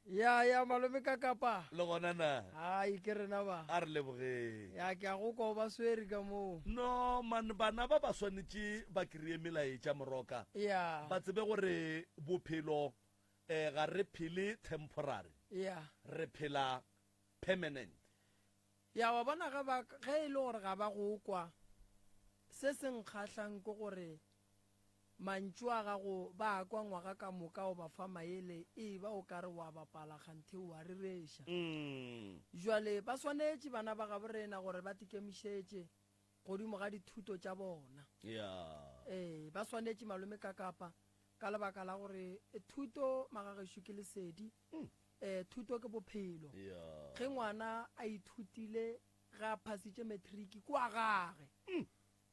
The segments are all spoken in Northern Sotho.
Ya, ya, malome ka kapa. Le gona na? Hai, ke rena ba. A re lebogeng. Ya, ke a go kwa o ba swere ka moo. No, man, bana ba ba swanetše ba kry-e melaetša moroka. Ya. Ba tsebe gore bophelo eh, ga re phele temporary. Ya. Re phela permanent. Ya, wa bona ge ba, ge e le gore ga ba go kwa, se se nkgahlang ke gore Mantšu a gago ba a kwa ngwaga ka moka o ba fa maele e ba o ka re wa bapala kganthe o a rereša. Jwale ba swanetše bana ba gabo rena gore ba tikemišetše godimo ga dithuto tša bona. Ee, ba swanetše malome Kakapa ka lebaka la gore thuto magagešo ke lesedi, ee, thuto ke bophelo. Ge ngwana a ithutile ge a phasitše matric ke wa gage.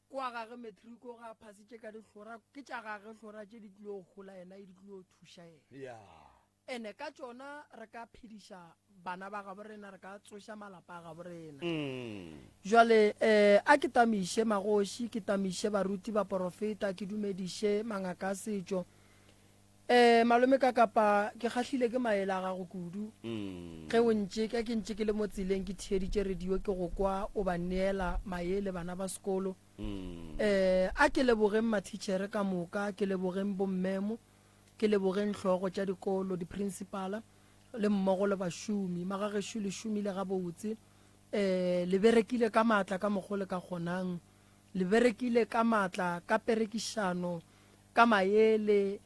Kwa gage Metriko ga a phasitše ka dihlora, ke tša gage hlora tše di tlilo hola yena e di tlilo thuša yena. Yeah. Ene ka tšona re ka phediša bana ba gabo rena, re ka tsoša malapa a gabo rena. Jwale eh, a ke tamiše magoši, ke tamiše baruti, baporofeta, ke dumediše mangaka a setšo. Eh, malome ka kapa ke kgahlile ke maele a gago kudu. Ge o ntše, ka ke ntše ke le mo tseleng ke theeditše radio ke go kwa o ba neela maele bana ba sekolo. Eh, a ke lebogeng mathitšhere ka moka, ke lebogeng bommemo, ke lebogeng hlogo tša dikolo, diprinsipala le mmogo le bašomi. Magagešo le šomile gabotse. Eh, le berekile ka maatla ka mokgo le ka kgonang. Le berekile ka maatla, ka perekišano, ka maele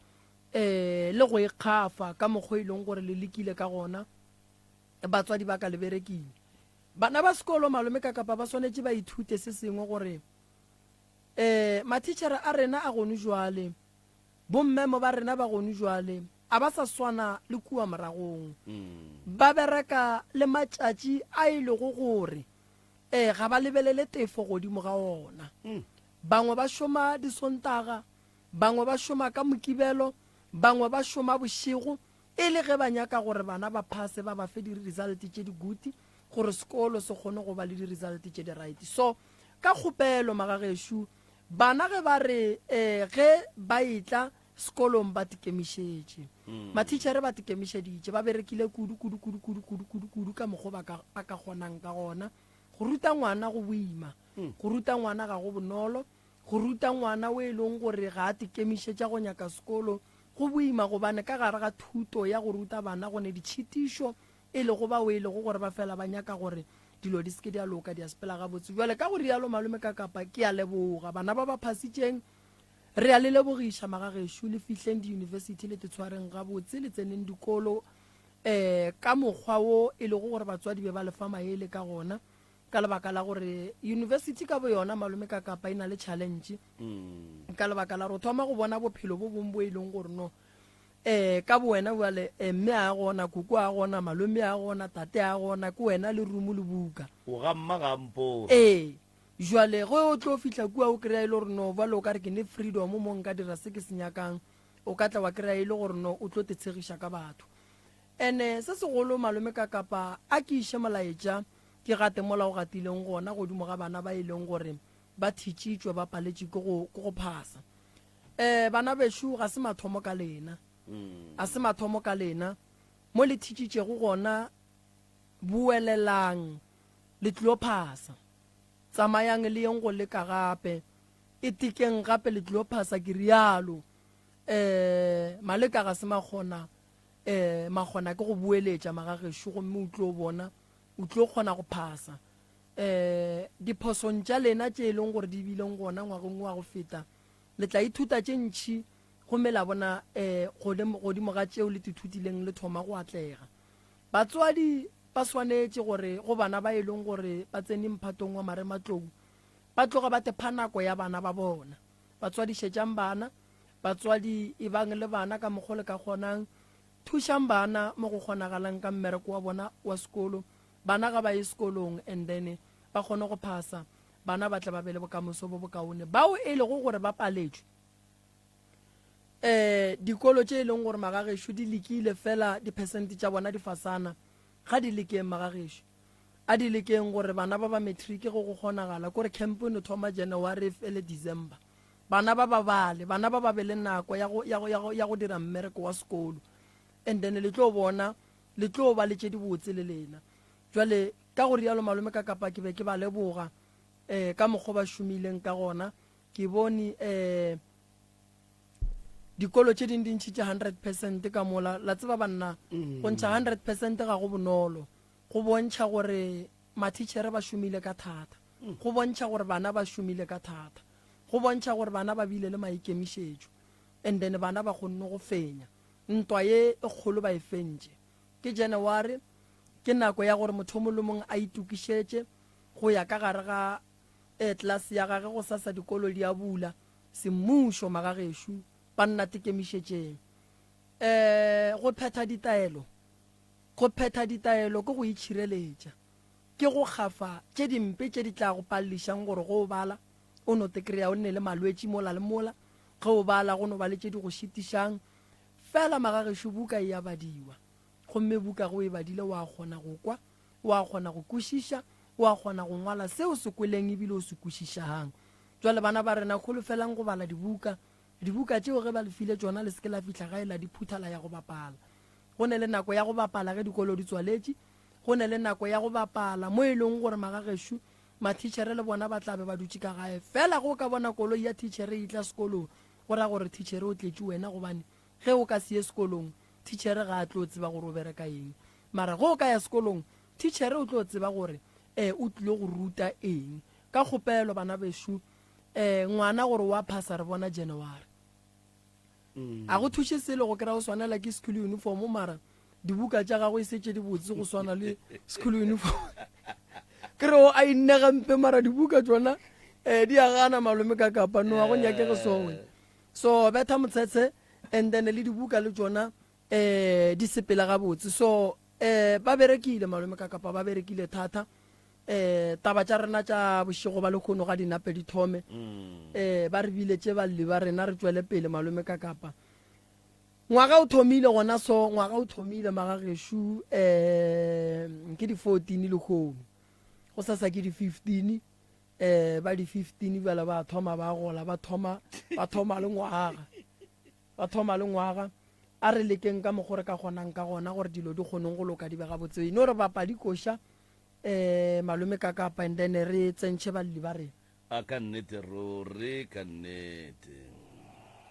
um le go ikgafa ka mokgwa e leng gore le lekile ka gona. Batswadi ba ka le berekile. Bana ba sekolo malome ka kapa ba swanetše ba ithute se sengwe gore um mathitšhere a rena a gone jwale, bommemo ba rena ba gone jwale a ba sa swana le kua moragong. Ba bereka le matšatši a e lego gore um ga ba lebelele tefo godimo ga ona. Bangwe ba šoma Disontaga, bangwe ba šoma ka Mokibelo, bangwe ba šoma bošego e le ge ba nyaka gore bana ba phase ba ba fe di-result tše di good gore sekolo se kgone go ba le di-result tše di right. So ka kgopelo magagešo bana ge ba re eh, ge ba etla sekolong ba tikemišetše. Mathitšhere ba tikemišeditše, ba berekile kudu kudu kudu kudu kudu kudu kudu ka mokgo ba ka ba ka kgonang ka gona. Go ruta ngwana go boima. Go ruta ngwana ga go bonolo. Go ruta ngwana o e leng gore ga a tikemišetša go nyaka sekolo go boima gobane ka gare ga thuto ya go ruta bana go ne ditšhitišo e lego bao e lego gore ba fela ba nyaka gore dilo di se ke di a loka di a sepela gabotse. Bjale ka go rialo malome ka kapa ke a leboga bana ba ba phasitšeng re a le lebogiša magagešo le fihleng diyunibesithi le tetshwareng gabotse le tseneng dikolo um ka mokgwa wo e lego gore batswadi be ba le fa maele ka gona. Ka lebaka la gore university ka boyona malome ka Kapa e na le challenge. Ka lebaka la gore o thoma go bona bophelo bo bong bo e leng gore no eh ka bowena bjale eh, mme a gona, koko a gona, malome a gona, tate a gona, ke wena le rumo le buka. O ga mma ga mpore. Ee, jwale ge o tlo fihla kua o kry-a e le gore no bjale o ka re ke ne freedom mo nka dira se ke se nyakang, o ka tla wa kry-a e le gore no o tlo te tshegiša ka batho. Ene se segolo malome ka Kapa a ke iše molaetša Ke gate mola o gatileng gona godimo ga bana ba e leng gore ba thitšitšwe ba paletše ke go, ke go phasa. Eh, bana bešo ga se mathomo ka lena. A se mathomo ka lena. Mo le thitšitšego gona boelelang le tlilo phasa. Tsamayang le yeng go leka gape. Itekeng gape le tlilo phasa ke rialo. Eh, maleka ga se makgona, eh, makgona ke go boeletša magagešo gomme o tlo bona O tlo kgona go phasa. Um diphosong tša lena tše e leng gore di bileng gona ngwageng wa go feta, le tla ithuta tše ntši gomme la bona um godimo ga tšeo le tithutileng le thoma go atlega. Batswadi ba swanetše gore go bana ba e leng gore ba tsene mphatong wa marematlou ba tloge ba tepha nako ya bana ba bona. Batswadi šetšang bana, batswadi ebang le bana ka mokgo le ka kgonang. Thušang bana mo go kgonagalang ka mmereko wa bona wa sekolo. Bana ga ba ye sekolong and then ba kgone go phasa, bana ba tle ba be le bokamoso bo bokaone. Bao e lego gore ba paletšwe, um dikolo tše e leng gore magagešo di lekile fela di-percent tša bona di fasana, ga di lekeng magagešo. A di lekeng gore bana ba ba matric ge go kgonagala, kore camp e no thoma January e fele December. Bana ba ba bale, bana ba ba be le nako ya go, ya go, ya go, ya go dira mmereko wa sekolo. And then le tlo bona Le tlo ba le tše dibotse le lena. Jwale ka go rialo malome ka kapa ke be ke ba leboga um ka mokgwa ba šomileng ka gona. Ke bone um dikolo tše ding di ntšhitše 100 percent ka mola. La tseba banna, go ntšha 100 percent ga go bonolo. Go bontšha gore mathitšhere ba šomile ka thata. Go bontšha gore bana ba šomile ka thata. Go bontšha gore bana ba bile le maikemišetšo. And then bana ba kgonne go fenya. Ntwa ye e kgolo ba e fentše. Ke January, ke nako ya gore motho o mongwe le mongwe a itokišetše go ya ka gare ga eh, klase ya gage gosasa dikolo di a bula. Semmušo, magagešo, banna tekemišetšeng. Eh, go phetha ditaelo. Go phetha ditaelo ke go itšhireletša. Ke go gafa tše dimpe tše di tla go palelišang gore ge o bala o no te kry-a o nne le malwetši mola le mola. Ge o bala go no ba le tše di go šitišang. Fela magagešo buka e a badiwa. Gomme buka ge o e badile wa kgona go kwa, wa kgona go kwešiša, wa kgona go ngwala se o se kweleng ebile o se kwešišang. Jwale bana ba rena holofelang go bala dibuka. Dibuka tšeo ge ba le file tšona le se ke la fihla gae la di phutha la ya go bapala. Go ne le nako ya go bapala ge dikolo di tswaletše. Go ne le nako ya go bapala mo e leng gore magagešo mathitšhere le bona ba tla be ba dutše ka gae. Fela ge o ka bona koloi ya thitšhere e etla sekolong, go ra gore thitšhere o tletše wena gobane ge o ka se ye sekolong, thitšhere ga a tlo tseba gore o bereka eng. Mara ge o ka ya sekolong, thitšhere o tlo tseba gore um o tlile go ruta eng. Ka kgopelo bana bešo, um ngwana gore o a phasa re bona January. A go thuše selo go kry-a o swanela ke school uniform mara dibuka tša gago e se tše dibotse go swana le school uniform. Ke re o a inne gampe mara dibuka tšona um di a gana malome ka kapa no a go nyakege sowe. So betha motshetshe and then le dibuka le tšona um di sepela gabotse. So um ba berekile malome ka kapa ba berekile thata. Eh, taba tša rena tša bošego ba lekgono ga di nape di thome. Eh, ba re biletše balli ba rena re tšwele pele malome ka kapa. Ngwaga o thomile gona so, ngwaga o thomile magagešu eh ke di 14 lekgono. Go sasa ke di 15 eh ba di 15 bjale ba thoma ba gola ba thoma ba thoma le ngwaga. Ba thoma le ngwaga. A re lekeng ka mokgo re ka kgonang ka gona gore dilo di kgoneng go loka di be gabotse. E no re bapadi koša eh malome ka kapa and then re tsentšhe balli ba rena. A ka nnete ruri ka nnete.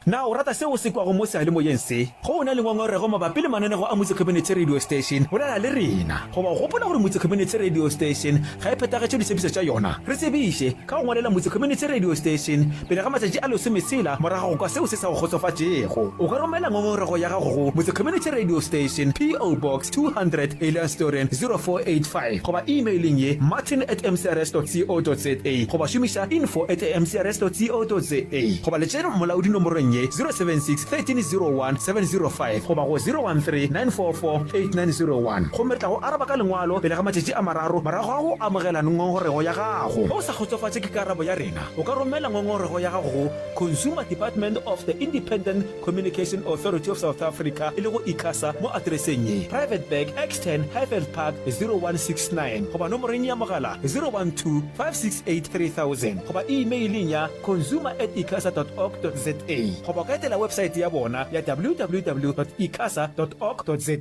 Na o rata seo o se kwago mo seyalemoyeng se? Ge o na le ngongorego mabapi le mananego a Motse Community Radio Station, bolela le rena. Goba o gopola gore Motse Community Radio Station ga e phethagetše ditshepišo tša yona? Re tsebiše ka go ngwalela Motse Community Radio Station pele ga matšatši a lesometshela morago ga go kwa seo se sa go kgotsofatšego. O ka romela ngongorego ya gago go Motse Community Radio Station, PO Box 200, Elandsdoorn, 0485 goba e-mailing ye martin at mcrs dot co dot za goba šomiša info at mcrs dot co dot za goba letšeng molaodi nomorong ye 076 1301 705 goba go 013 944 8901 gomme re tla go araba ka lengwalo pele ga matšatši a mararo morago ga go amogela ngongorego ya gago. Ge o sa kgotsofatše ke karabo ya rena, o ka romela ngongorego ya gago go Consumer Department of the Independent Communication Authority of South Africa, e lego ICASA, mo atereseng ye, Private Bag, X10, Highveld Park, 0169, goba nomoreng ya mogala 012 568 3000 goba e-mailing ya consumer at icasa dot org dot za goba o ka etela websaete ya bona ya www dot icasa dot org dot za.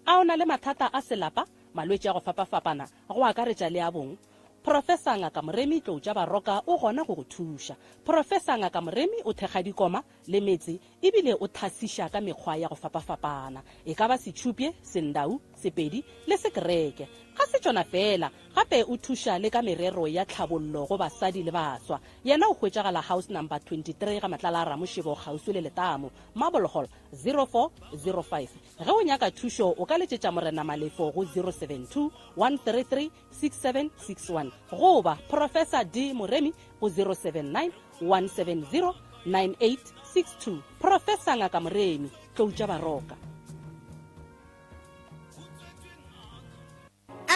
A o na le mathata a selapa, malwetši a go fapafapana, go akaretša le a bong? Professor Ngaka Moremi Tlou tša Baroka o gona go go thuša. Professor Ngaka Moremi o thekga dikoma le metse ebile o thasiša ka mekgwa ya go fapafapana, e ka ba Setšhupye, Sendau, Sepedi le Sekereke. Ga se tšona feela, gape o thuša le ka merero ya tlhabollo go basadi le baswa. Yena o hwetšagala House Number 23 ga Matlala a Ramošebo kgauswi le Letamo, Marble Hall, 0405. Ge o nyaka thušo o ka letšetša Morena Malefo go 072 133 6761 goba Professor D Moremi go 079 170 9862. Professor Ngaka Moremi, Tlou tša Baroka.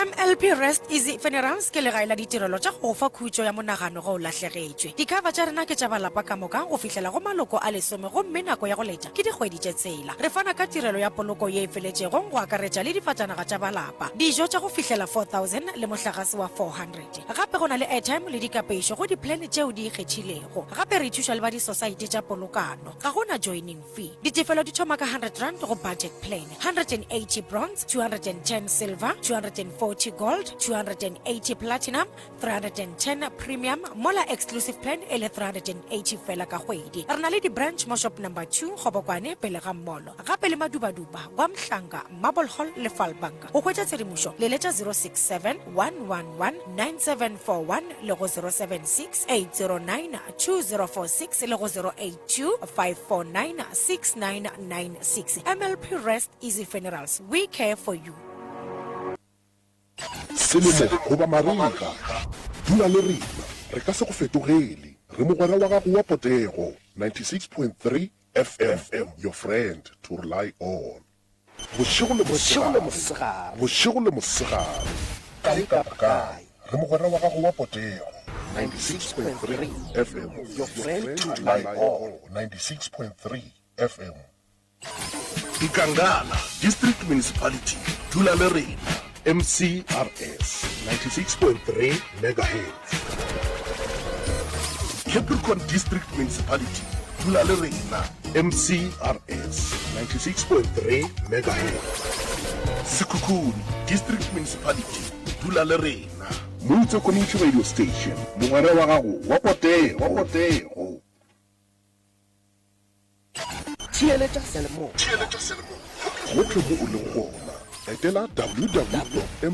MLP Rest Easy Funerals ke legae la ditirelo tša go go fa khutšo ya monagano ge o lahlegetšwe. Di-cover tša rena ke tša ba lapa ka moka go fihlela go maloko a lesome gomme nako ya go leta ke dikgwedi tše tshela. Re fana ka tirelo ya poloko ye e feletšego go akaretša le difatanaga tša ba lapa, dijo tša go fihlela 4000 le mohlagase wa 400. Gape go na le airtime le dikapešo go di-plan tšeo di ikgethilego. Gape re thuša le ba disosaete tša polokano. Ga go na joining fee. Ditefelo di thoma ka R100 go budget plan, 180 bronze, 210 silver, 240 gold, 280 platinum, 310 premium, mola exclusive plan e le 380 fela ka kgwedi. Re na le di-branch mo shop number 2 Kgobokwane pele ga mmolo, gape le Madubaduba, KwaMhlanga, Marble Hall le Vaalbank. Go hwetša tshedimošo leletša 067 111 9741 le go 076 809 2046 le go 082 549 6996. MLP Rest Easy Funerals, we care for you. Selemo goba marega, dula le rena, re ka se go fetogele. Re mogwera wa gago wa potego, 96.3 FM, your friend to rely on. Bošego le mosegare, bošego le mosegare, kae kapa kae, re mogwera wa gago wa potego. 96.3 FM, your friend to rely on. 96.3 FM. Nkangala District Municipality, dula le rena. MCRS 96.3 Megahertz. Capricorn District Municipality, dula le rena. MCRS 96.3 Megahertz. Sekhukhune District Municipality, dula le rena. Moutse Community Radio Station, mogwera wa gago wa potego, wa potego. Theeletša seyalemoya. Gohle mo o lego gona, etela www.mcrs.co.za.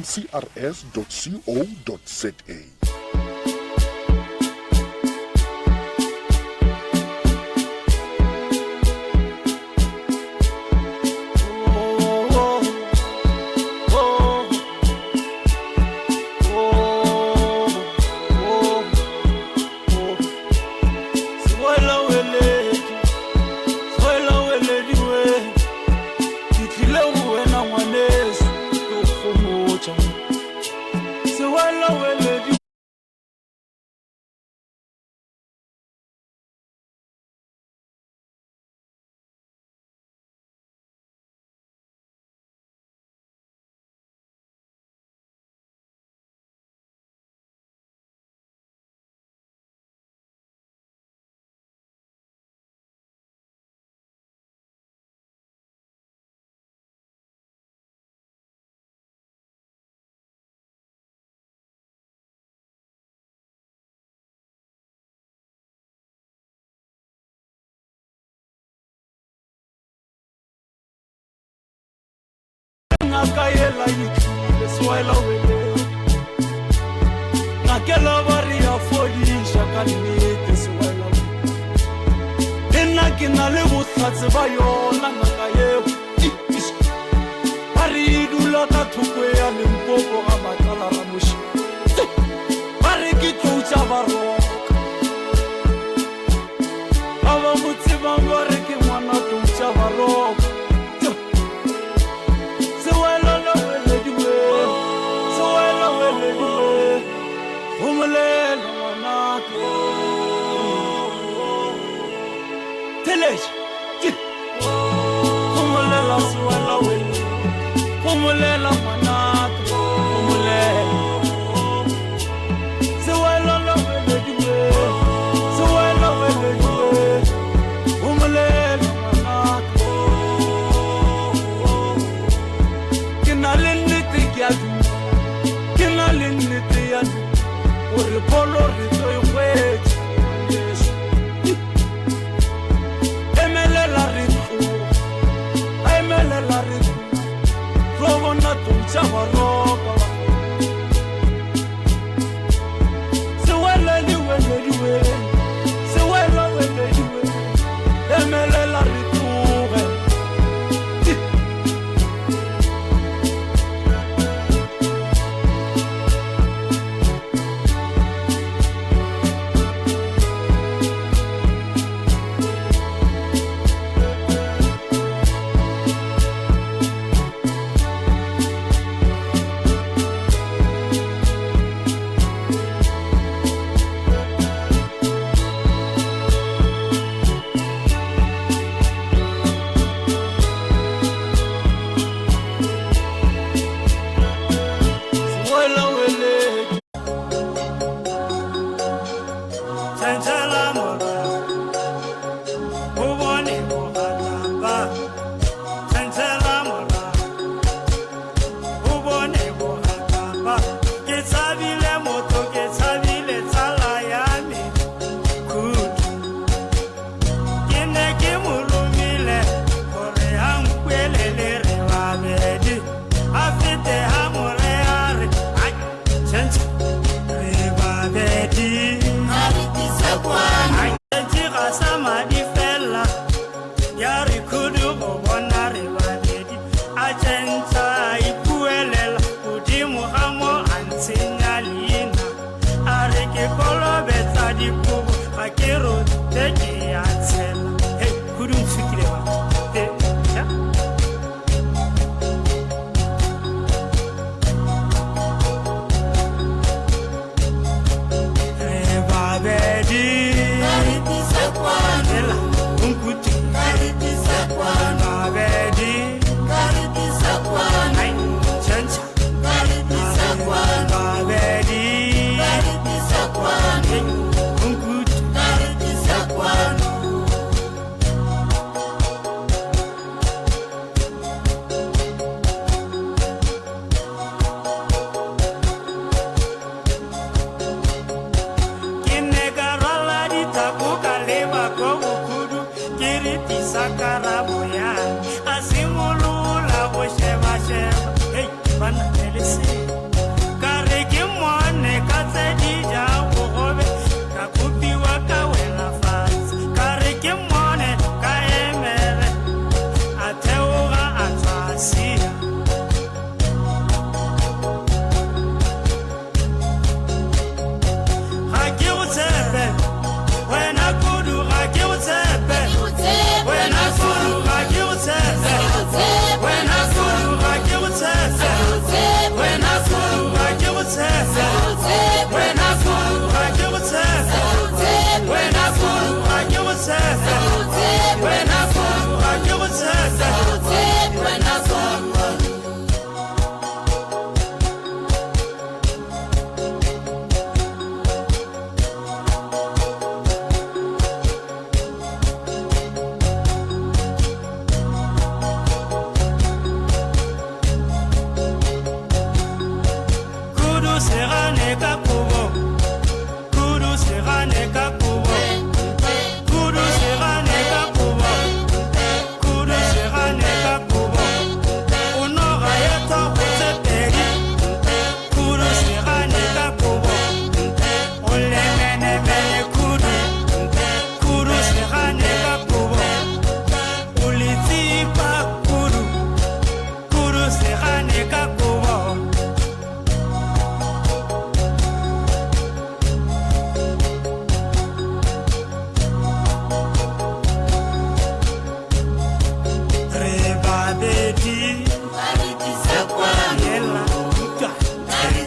Ngaka yela e tlile swela wele ngakela ba re ya fodiša ka nnete sewela le nna ke na le bohlatse ba yona ngaka yeo ba re e dula ka thoko ya Limpopo ga Matlala Ramoši ba re ke tlou tša baroka ba ba mo tsebang ba re ke ngwana tlou tša baroka Ke na le nnete ke a dumela, ke na le nnete ya gore pholo re tlo e hwetša ngwaneso. Emelela re tloga, emelela re tloga, tlo bona tlo. Ya re Khudu go bona re babedi a tšentšha a ipuelela godimo ga mo a ntshenya leina. A re ke kolobetsa dikobo ga ke rote ke a tshela. Hei, Khudu ntshukile batho. He, ja. Re babedi. Ela, o nkute. Babedi. Ai, tšhentšha. Babedi. Hei, o nkute. Ke ne ka rwala ditlhako ka leba ko go Khudu ke re tlisa karabo ya me. A simolola go sheba-sheba, hei banna ne le seo. Ka re ke mmone ka tse di ja bogobe, ka kopiwa ka wela fatshe. Ka re ke mmone ka emere, a theoga a tswa a sia. Ga ke go tshepe, wena Kudu, ga ke go tshepe. Wena Kudu, ga ke go tshepe. Wena Kudu, ga ke go tshepe. Wena Kudu, ga ke go tshepe. Wena Kudu, ga ke go tshepe. Wena Kudu, ga ke go tshepe. Wena Kudu, ga ke go tshepe. Wena Kudu. Kudu se gane ka kobo, kudu se gane ka kobo, kudu se gane ka kobo, kudu se gane ka kobo. O noga ya thogo tse pedi, kudu se gane ka kobo. O lemenemene kudu, kudu se gane ka kobo. O letsipa kudu, kudu se gane ka kobo. Re babedi. Yela, utlwa. Re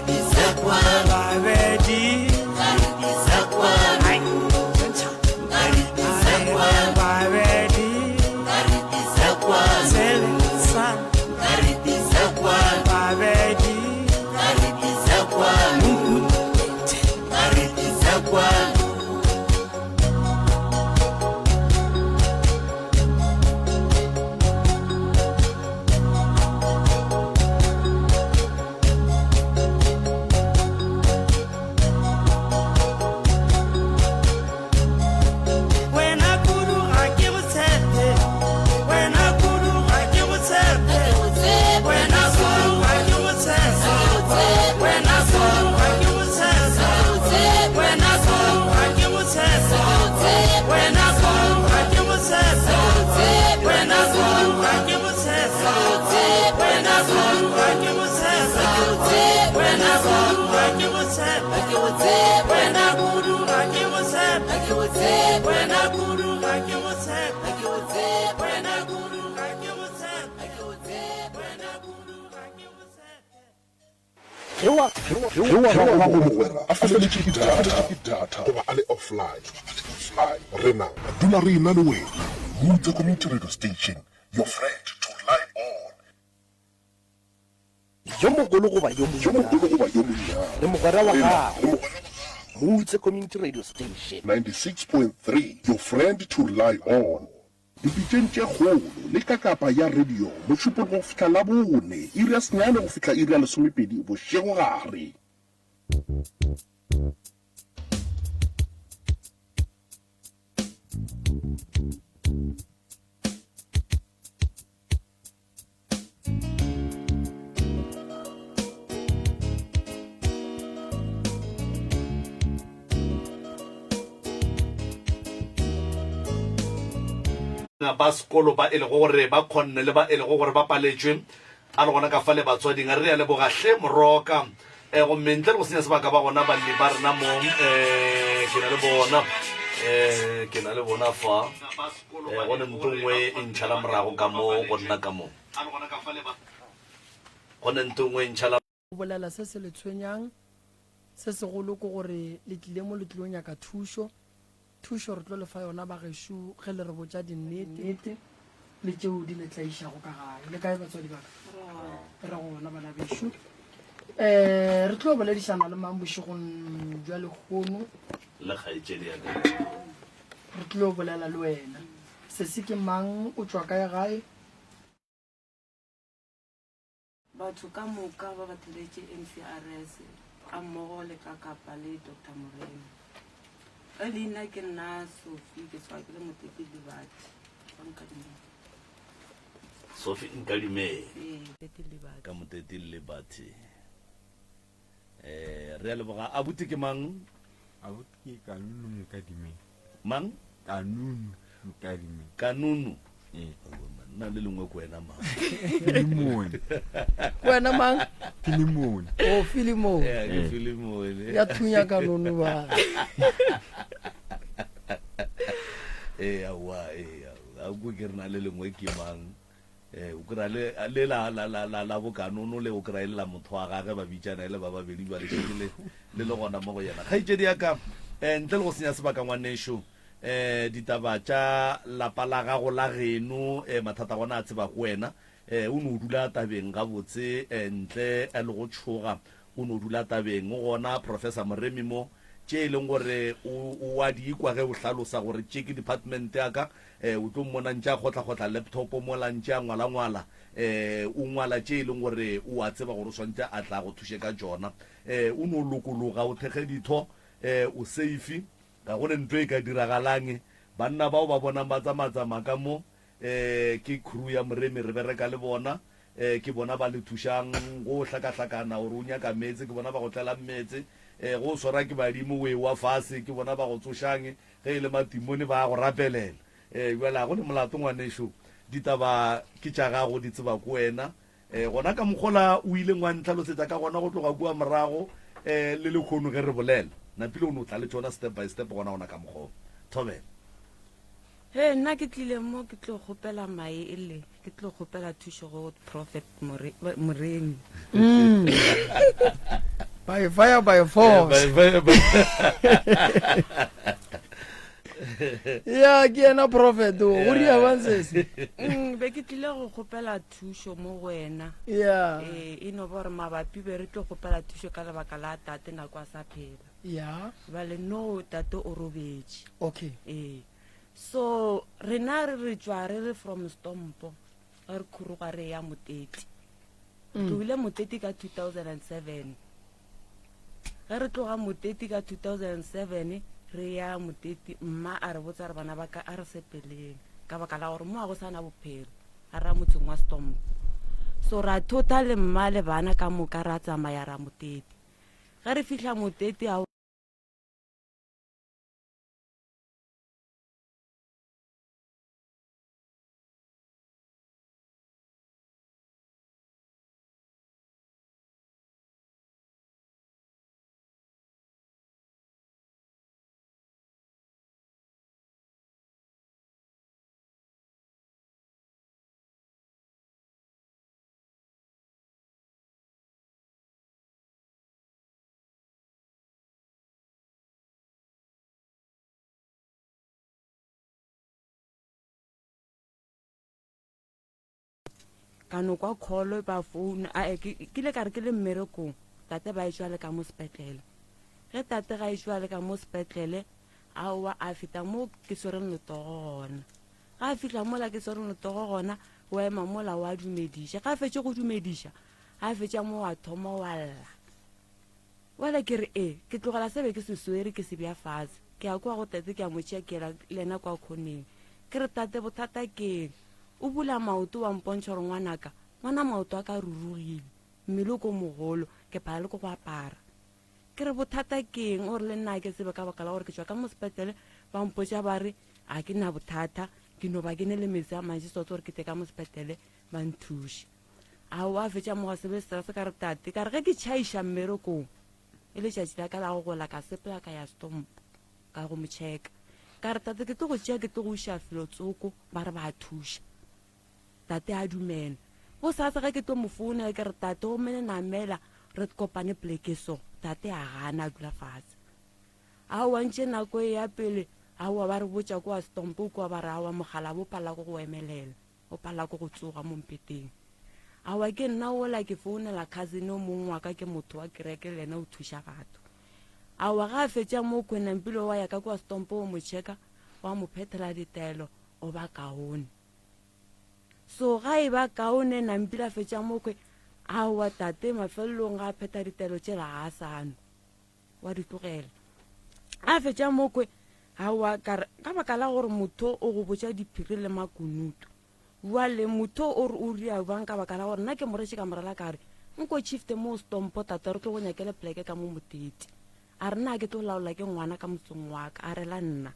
babedi. Ai, tšhentšha. Re babedi. Sele, sa. Babedi. Nkuti. Wena Kudu ga ke go tshepe, wena Kudu ga ke go tshepe, wena Kudu ga ke go tshepe, wena Kudu ga ke go tshepe, wena Kudu ga ke go tshepe, wena Kudu ga ke go tshepe, wena Kudu ga ke go tshepe, wena Kudu ga ke go tshepe, wena Kudu ga ke go tshepe, wena Kudu ga ke go tshepe, wena Kudu ga ke go tshepe, wena Kudu ga ke go tshepe, wena Kudu ga ke go tshepe. Ge wa gago mogwera a feletšwe ke data goba a le offline, rena re dula re ena le wena. Mutse Community Radio Station, your friend to rely on. Yo mogolo goba yo monnyane, re mogwera wa gago. Mutse Community Radio Station. 96.3, your friend to rely on. Dipitšeng tše kgolo le kakapa ya radio Mošupologo go fihla Labone, iri ya senyane go fihla iri ya lesomepedi bošegogare. Ba sekolo ba e lego gore ba kgonne le ba e lego gore ba paletšwe, a le gona ka fale batswading. Re a leboga hle Moroka. E, gomme ntle le go senya sebaka ba gona balli ba rena mo, e, ke na le bona, e, ke na le bona fa. E, go ne nto nngwe e ntšhala morago ka mo go nna ka mo. Go ne nto nngwe e ntšhala. Go bolela se se le tshwenyang, se segolo ke gore le tlile mo le tlilo nyaka thušo. Thušo re tlo le fa yona bagešo ge le re botša dinnete le tšeo di le tlaišago ka gae. Le kae batswadi ba ka? Re gona bana bešo. Um re tlo boledišana le mang bošegong bja lehono? Le kgaetšedi ya ka. Re tlo bolela le wena. Sesi ke mang? O tšwa kae gae? Batho ka moka ba ba theletše MCRS gammogo le ka Kapa le Doctor Moremi. Ge leina ke nna Sophie ke tshwa ke le Motete Liberty. Kwa Nkadimeng. Sophie Nkadimeng. Ee, Motete Liberty. Ka Motete Liberty. Eh, re a leboga. Abuti ke mang? Abuti ke Kanunu Nkadimeng. Mang? Kanunu Nkadimeng. Kanunu. Ee. Nna le lengwe ke wena mang? Filimone. Ke wena mang? Filimone. Oh, Filimone. Yeah, ke Filimone. Ya thunya Kanunu ba. Ee, aowa, ee, aowa. A ko ke re na le lengwe ke mang? Ee, o kry-a le, le la, la, la, la, la bokanono le o kry-a e le la motho wa gage, ba bitšana e le ba babedi, bjale šetše le, le le gona mo go yena. Kgaetšedi ya ka, eh, ntle le go senya sebaka ngwanešu, eh, ditaba tša lapa la gago la geno, eh, mathata gona a tseba go wena, eh, o no dula tabeng gabotse, eh, ntle le go tšhoga, o no dula tabeng. O gona Professor Moremi mo, tše e leng gore o, o a di kwa ge o hlalosa gore tše ke department ya ka, eh, o tlo mmona ntše a kgohlakgohla laptop mola ntše a ngwalangwala, eh, o ngwala tše e leng gore o a tseba gore o swanetše a tla go thuše ka tšona. Eh, o no lokologa, o thekge ditho, eh, o safe, ga go ne ntho e ka diragalang. Banna bao ba bonang ba tsamatsamaya ka mo, eh, ke crew ya Moremi, re bereka le bona, Eh, ke bona ba le thušang go o hlakahlakana gore o nyaka meetse, ke bona ba go tlelang meetse. Eh, go o swara ke badimo o ewa fase, ke bona ba go tsošang. Ge e le matimone ba a go rapelela. Eh, bjale ga go ne molato ngwanešo, ditaba ke tša gago, di tseba ke wena. Eh, gona ka mokgola o ileng wa ntlhalosetša ka gona go tloga kua morago, eh, le lekhono ge re bolela. Napile o no tla le tšona step by step gona gona ka mokgwa wo. Thobela. He, nna ke tlile mo ke tlo kgopela mae e le ke tlo kgopela thušo go Prophet More, Moremi. Mm. By fire by force. By fire by Ya ke yena prophet o go ria bang sese. Mm, be ke tlile go kgopela thušo mo go wena. Ya. Eh, e no ba gore mabapi be re tlo kgopela thušo ka lebaka la tate nako a sa phela. Ya. Bjale no tate o robetše. Okay. Ee. So rena re re tšwa re re from Stompo ge re khuruga re ya Moteti. Re tlogile Moteti ka 2007. Ge re tloga Moteti ka 2007 re ya Moteti mma a re botsa re bana ba ka a re sepeleng ka baka la gore mo ga go sa na bophelo a ra motseng wa Stompo. So ra thota le mma le bana ka moka ra tsamaya ra Moteti. Ge re fihla Moteti a Ka no kwa call ba phone a ke ile ka re ke le mmerekong tate ba etšwa le ka mo sepetlele ge tate ga etšwa le ka mo sepetlele aowa a feta mo ke swereng letogo gona ga a fihla mola ke swereng letogo gona wa ema mola wa dumediša ga a fetše go dumediša ga a fetša mo wa thoma wa lla Bjale ke re, E, ke tlogela se be ke se swere, ke se bea fase. Ke ya kua go tate, ke a mo tšea, ke yela le yena kua khoneng. Ke re, Tate, bothata ke'ng? O bula maoto wa mpontšha gore ngwanaka, ngwana maoto a ka a rurugile, mmele o ko mogolo, ke phala le ke go apara. Ke re, Bothata ke'ng? O re, Le nna ga ke tsebe ka baka la gore ke tšwa ka mo sepetlele, ba mpotša ba re ga ke na bothata. Ke no ba ke ne le metsi a mantši sotse gore ke tle ka mo sepetlele ba nthuše. Aowa a fetša mo gwa se be stress ka re tate ka re ge ke tšhaiša mmerekong e letšatši la ka la go gola ka sepela ka ya stomp ka go mo checka. Ka re tate ke tlo go tšea ke tlo go iša felo tsoko ba re ba thuša. Tate a dumela. Bosasa ge ke tlo mo founela ke re tate gomme le namela re kopane pleke so. Tate a gana a dula fatshe. Aowa ntše nako e ya pele aowa ba re botša kua Stompo kua ba re aowa mogala bo palela ko go emelela o palela ko go tsoga mo mpeteng. Aowa ke nna ola ke founela cousin o mongwe wa ka ke motho wa kereke le yena o thuša batho. Aowa ga a fetša mo Kwenampilo wa ya ka kua Stompo o mo checka wa mo phethela ditaelo o ba kaone. So ga e ba kaone Nampila a fetša mokwe, aowa tate mafelelong ga a phetha ditaelo tšela ga a sa nwa, wa di tlogela. A fetša mokwe, aowa ka re ka baka la gore motho o go botša diphiri le makunutu. Bjale motho o re o ria bjang ka baka la gore nna ke mo retše ka morela ka re nko chifte mo stompo tate re tlo go nyakele pleke ka mo motete. A re nna ke tlo laola ke ngwana ka motseng wa ka, a re la nna.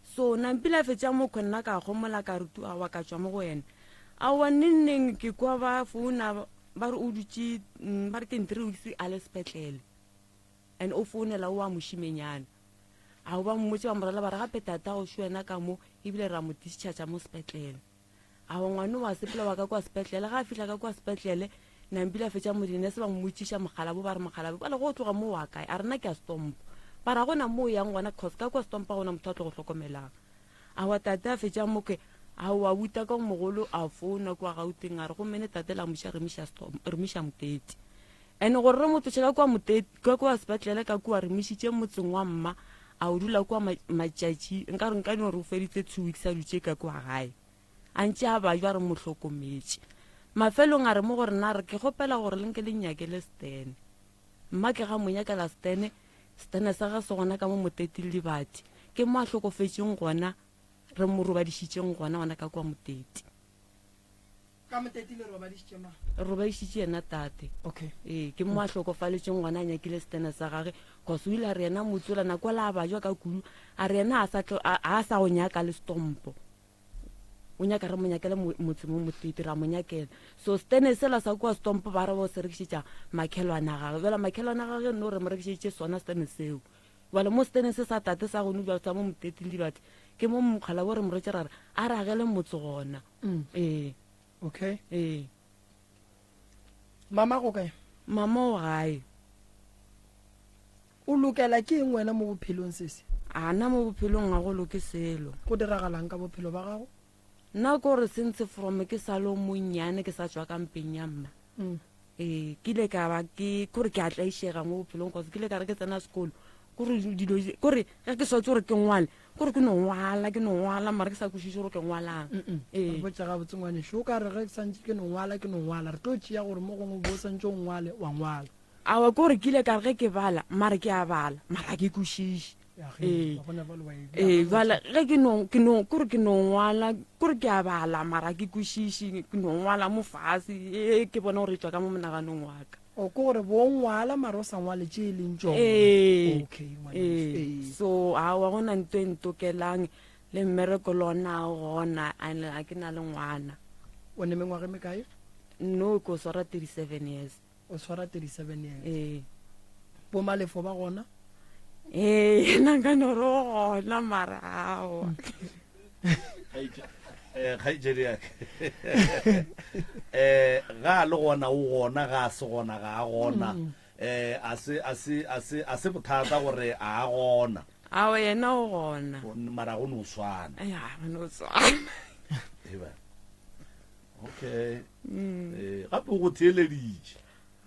So Nampila a fetša mokhwe nna ka homola ka re tu awa ka tšwa mo go yena. Aowa neng neng ke kwa ba founa ba re o dutše mm, ba re ke three weeks a le sepetlele and o founela o a mošimenyana. Ao ba mmotse ba morela ba re gape tata o šo wena ka mo ebile ra mo discharge mo sepetlele. Awa ngwane wa sepela wa ka kwa sepetlele ga a fihla ka kwa sepetlele Nampile a fetša mo dinese ba mmotšiša mogala bo ba re mogala bo bale go tloga mo wa kae a re nna ke a stompa ba ra gona mo o yang gona cause ka kwa stompa gona motho a tlo go hlokomelang awa tate a fetša mokwe awa buta ka mogolo a founa kwa Gauteng a re gomme ne tate la moša re miša stompa re miša motete and gore re mo tloše ka kwa motete ka kwa sepetlele ka kwa re mišitše motseng wa mma a o dula kwa matšatši nka re nka no re o feditse 2 weeks a dutše ka kwa gae A ntše a bajwa re mo hlokometše. Mafelong a re mo go rena a re, Ke kgopela gore le nke le nnyakele Stene. Mma ke ga mo nyakela Stene, Stene sa ge se gona ka mo Moteti le Dibati. Ke mo a hlokofetšeng gona, re mo robadišitšeng gona, gona ka kua Moteti. Ka Moteti le robadišitše mang? Re robadišitše yena tate. Okay. Ee, ke mo a hlokofaletšeng gona a nyakile Stene sa gage, cause o ile a re yena motsola nako la a bajwa ka kudu, a re yena a sa tlo, a, a sa go nyaka le stompo. O nyaka re mo nyakele motse mo motete, ra mo nyakela. So stene sela sa kua stompo ba re bo se rekišetša makhelwane a gagwe. Bjale makhelwane a gagwe no re mo rekišeditše sona stene seo. Bjale mo stene se sa tate sa gonu bjale sa mo motete le dibate, ke mo mokgala bo re mo retše ra re a re agele motse gona. Mm. Ee. Okay. Ee. Mama go kae? Mama o gae. O lokela ke eng wena mo bophelong sesi? A nna mo bophelong ga go loke selo. Go diragalang ka bophelo ba gago? Nna ko re since from ke sa le o monnyane ke sa tšwa ka mpeng ya mma. Mm. Ee, ke ile ka ba ke kore ke a tlaišega mo bophelong cause ke ile ka re ke tsena sekolo kore dilo kore ge ke swatse gore ke ngwale kore ke no ngwala ke no ngwala mara ke sa kwešiše gore ke ngwalang. Ee. Botša gabotse ngwanešu o ka re ge ke santše ke no ngwala ke no ngwala re tlo tšea gore mo gongwe bo o santše o ngwale wa ngwala. Aowa, ke gore ke ile ka re ge ke bala, mare ke a bala, mara ga ke kwešiše. Ee, ee, bjale ge ke no, ke no, kore ke no ngwala, kore ke a bala, mara ga ke kwešiše, ke no ngwala mo fase, ee, ke bona gore e tšwa ka mo monaganong wa ka. O ke gore bo ngwala mara o sa ngwale tše e leng tšona. Ee, Okay, ngwanešu, ee, ee. so aowa go na nto e ntokelang, le mmereko le ona ga o gona, and ga ke na le ngwana. O ne mengwaga e mekae? No, ke o swara 37 years. O swara 37 years. Ee. Bo Malefo ba gona? Ee, yena nka no re o gona mara aowa. Eh, kgaetšedi ya ka eh ga a le gona o gona ga a se gona ga a gona mm. eh a se a se a se a se bothata gore a a gona ao yena o gona mara go no swana ya go no swana eba okay mm. eh, gape o go theeleditše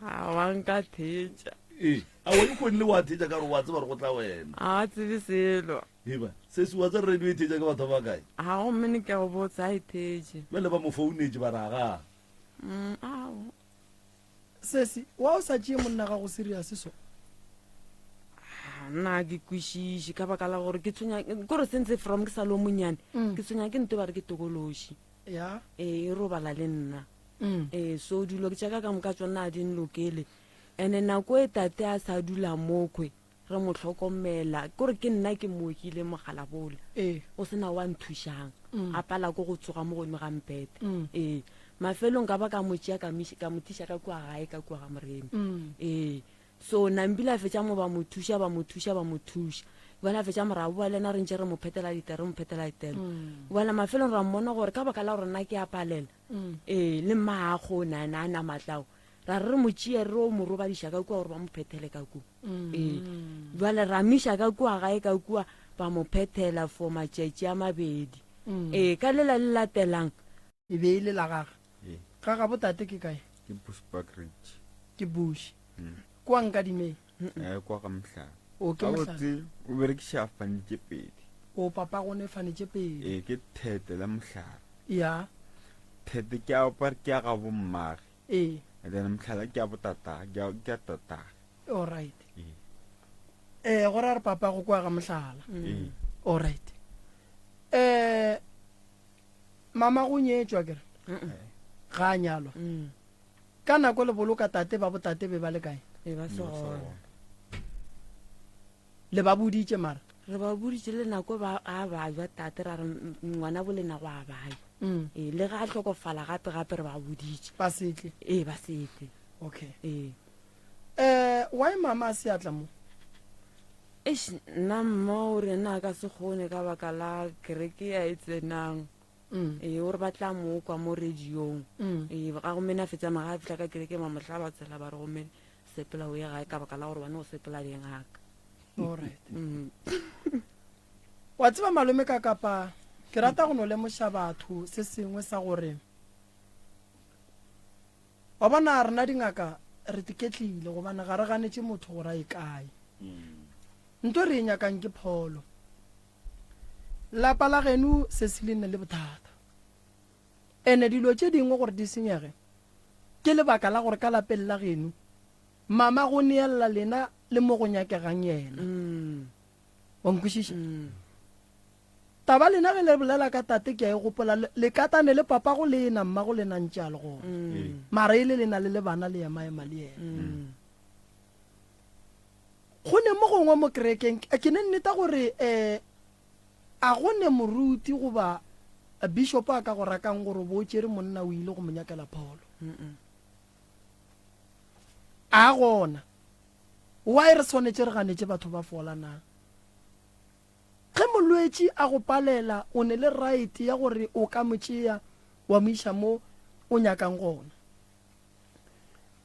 a wa nka theetša ee a wa ikonle wa theetša ka gore wa tseba gore go tla wena a tsebe selo eba se se wa tsa radio e theetša ke batho ba kae a gomme ne ke go botsa a e theetše bjale ba mo founetše ba ra ga mm, ao sesi wa o sa tšee monna gago serious so ah, nna ke kwešiše ka baka la gore ke tshwenya kore sentse from ke sa le o monyane mm. ke tshwenya ke nto ba re ke tokološi Ya. Ee, e robala le nna. Mm. Ee, so dilo tša ka ka moka tsona a di nlokele. Ene nako e tate a sa dula mokhwe, re mo hlokomela. Kore ke nna ke mo okile mogala bola. Ee. O sena wa nthušang. A pala ko go tsoga mo godimo ga mpete. Mm. Ee. Mafelong ka ba ka mo tšea ka mo iša- ka mo tliša ka kua gae ka kua ga Moremi. Ee. So Nambile a fetša mo ba mo thuša ba mo thuša ba mo thuša. Bjale a fetša morago boa le yena re ntše re mo phetela ditelo re mo phetela ditelo. Bjale mafelong ra mmona gore ka baka la gore nna ke a palela. Ee le mma ga a kgone a na a na matlao. Ra re re mo tšee re o mo robadiša ka kua gore ba mo phethele ka kua. Ee. Bjale ra miša ka kua gae ka kua ba mo phethela for matšatši a mabedi. Ee ka lela le latelang. E be e le la gage. Ee. Ga gabo tate ke kae? Ke Bushbuckridge. Ke Bush. Kwa Nkadimeng? Eh, kwa ga Mohlala. O, ke Mohlala. Gabotse o berekiša fane tše pedi. O, papa go ne fane tše pedi. Ee, ke thete la Mohlala. Ya. Thete ke a ba re ke ya ga bommage. Ee. And then Mohlala ke ya botatage, ke ya ke ya tatage. All right. Ee. Eh, go ra re papa go kwa ga Mohlala. Ee. All right. Eh, mama go nyetšwa ke re? Ga a nyalwa. Ka nako le boloka tate ba botate be ba le kae? Be ba se gona. Le ba boditše mara? Re ba boditše le nako ba a bajwa tate ra re ngwana bo lena go a bajwa. Ee, le ga a hlokofala gape gape re ba boditše. Ba setle? Ee, ba setle. Okay. Ee. Eh, why mama a se a tla mo? Eish, nna mma o re nna a ka se kgone ka baka la kereke ya e tsenang. Ee, o re ba tla mo kwa mo radiong. Ee, ga gomme na fetsa maga a fihla ka kerekeng ba mo hlaba tsela ba re gomme sepela o ye gae ka baka la gore bane o sepela le ngaka. Alright. Wa tseba malome ka kapa ke rata go no lemoša batho se sengwe sa gore wa bona rena dingaka re tiketlile gobane ga re ganetše motho gore a ye kae. Nto re e nyakang ke pholo. Lapa la geno se se le ne le bothata. Ene dilo tše dingwe gore di senyege ke lebaka la gore ka lapeng la geno mama go neella lena le mo go nyakegang yena. Wa nkwešiša? Taba lena ge le bolela ka tate ke a e gopola le katane le papa go lena mma go lena ntše a le gona. Mara e le lena le le bana le emaema le yena. Go ne mo gongwe mo kerekeng, ke ne nneta gore um a go ne moruti goba bishopo a ka go rakang gore o bo o tšere monna o ile go mo nyakela pholo. A gona. Why re swanetše re ganetše batho ba fola na? Ge molwetši a go palela, o ne le right ya gore o ka mo tšea wa mo iša mo o nyakang gona.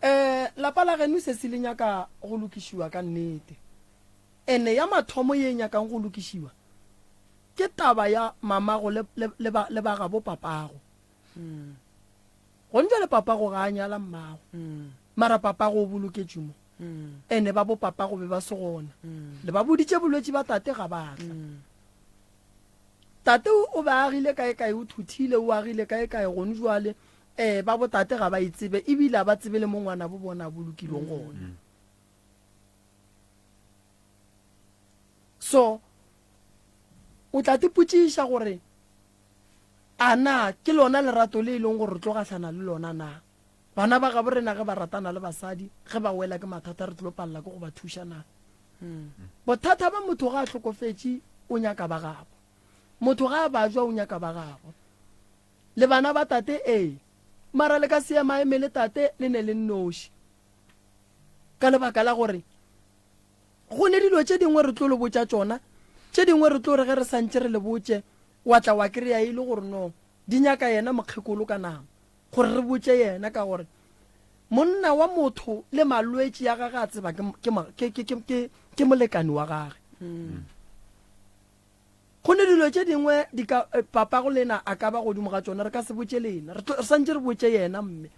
Eh, lapa la geno sesi le nyaka go lokišiwa ka nnete. Ene ya mathomo ye e nyakang go lokišiwa ke taba ya mamago le, le, le, ba, le ba gabo papago. Gone jwale papago ga a nyala mmago, mara papago o boloketšwe mo. Ene ba bo papago be ba se gona. Le ba boditše bolwetši ba tate ga ba tla. Tate o be a agile kae kae, o thuthile, o agile kae kae gone jwale. Ee, ba botate ga ba e tsebe, ebile ga ba tsebe le mo ngwanabo bona a bolokilweng gona. So, o tla tipotšiša gore, A na ke lona lerato le e leng gore re tlo gahlana le lona na? Bana ba gabo rena ge ba ratana le basadi, ge ba wela ke mathata re tlo palela ke go ba thuša na? Bothata ba motho ga a hlokofetše o nyaka ba gabo. Motho ga a bajwa o nyaka ba gabo. Le bana ba tate ee, mara le ka se emaeme tate le ne le nnoši. Ka lebaka la gore go ne dilo tše dingwe re tlo le botša tšona, tše dingwe re tlo re ge re santše re le botše wa tla wa kry-a e le gore no di nyaka yena mokgekolo ka nama gore re botše yena ka gore monna wa motho le malwetši ya gage a tseba ke, ke, ke, ke, ke, ke, ke molekani wa gage. Mm. Go ne dilo tše dingwe di ka eh, papago lena a ka ba godimo ga tšona, re ka se botše lena. Re, re santše re botše yena mme.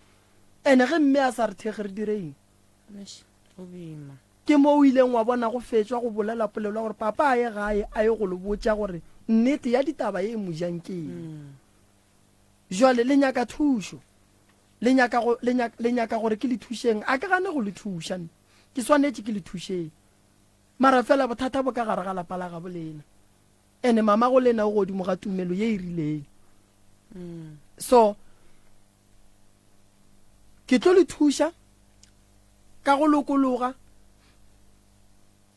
Ene ge mme a sa re thekge re dire eng? Go boima. Ke mo o ileng wa bona go fetšwa go bolela polelo ya gore papa a ye gae a ye go le botša gore nnete ya ditaba ye e mo jang ke eng. Jwale le nyaka thušo. Le nyaka go, le nyaka, le nyaka gore ke le thušeng. A ke gane go le thuša nna. Ke swanetše ke le thušeng. Mara fela bothata bo ka gare ga lapa la gabo lena. Ene mama go lena o godimo ga tumelo ye e rileng. So ke tlo le thuša ka go lokologa.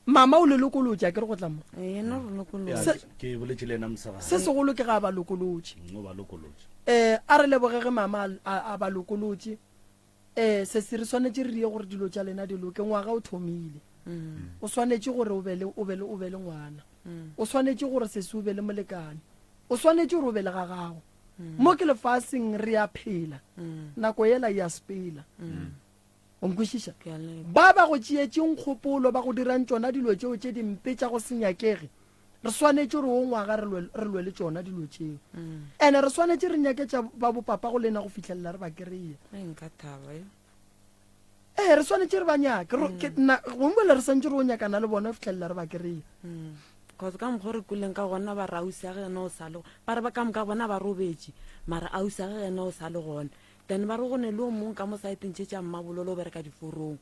Mama o le lokolotše, a ke re go tla mo. Ee, yena o re lokolotše. Se- Ke boletše le yena mosegare. Se segolo ke ga a ba lokolotše. Mm, O ba lokolotše. Eh, a re leboge ge mama a, a, a ba lokolotše. Eh, sesi re swanetše re rie gore dilo tša lena di loke. Ngwaga o thomile. O swanetše gore o be le, o be le, o be le ngwana. O swanetše gore sesi o be le molekane. O swanetše gore o be le ga gago. Mo ke lefaseng re a phela. Nako yela e a sepela. O nkwešiša? Ba ba go tšeetšeng kgopolo, ba go dirang tšona dilo tšeo tše dimpe tša go se nyakege, re swanetše gore wo ngwaga re lwe, re lwe le tšona dilo tšeo. Ene re swanetše re nyake tša ba bopapa go lena go fihlelela re ba kry-a. Nka thaba eh. Ee, re swanetše re ba nyake. Ro, ke, na, gongwe bjale re swanetše re o nyakana le bona go fihlelela re ba kry-a. Cause ka mokgwa o re kweleng ka gona ba re ausi ya ge yena o sa le, ba re ba ka moka bona ba robetše mara ausi ya ge yena o sa le gona. Then ba re go ne le o mongwe ka mo saeteng tše tša Mmabololo o bereka diforong.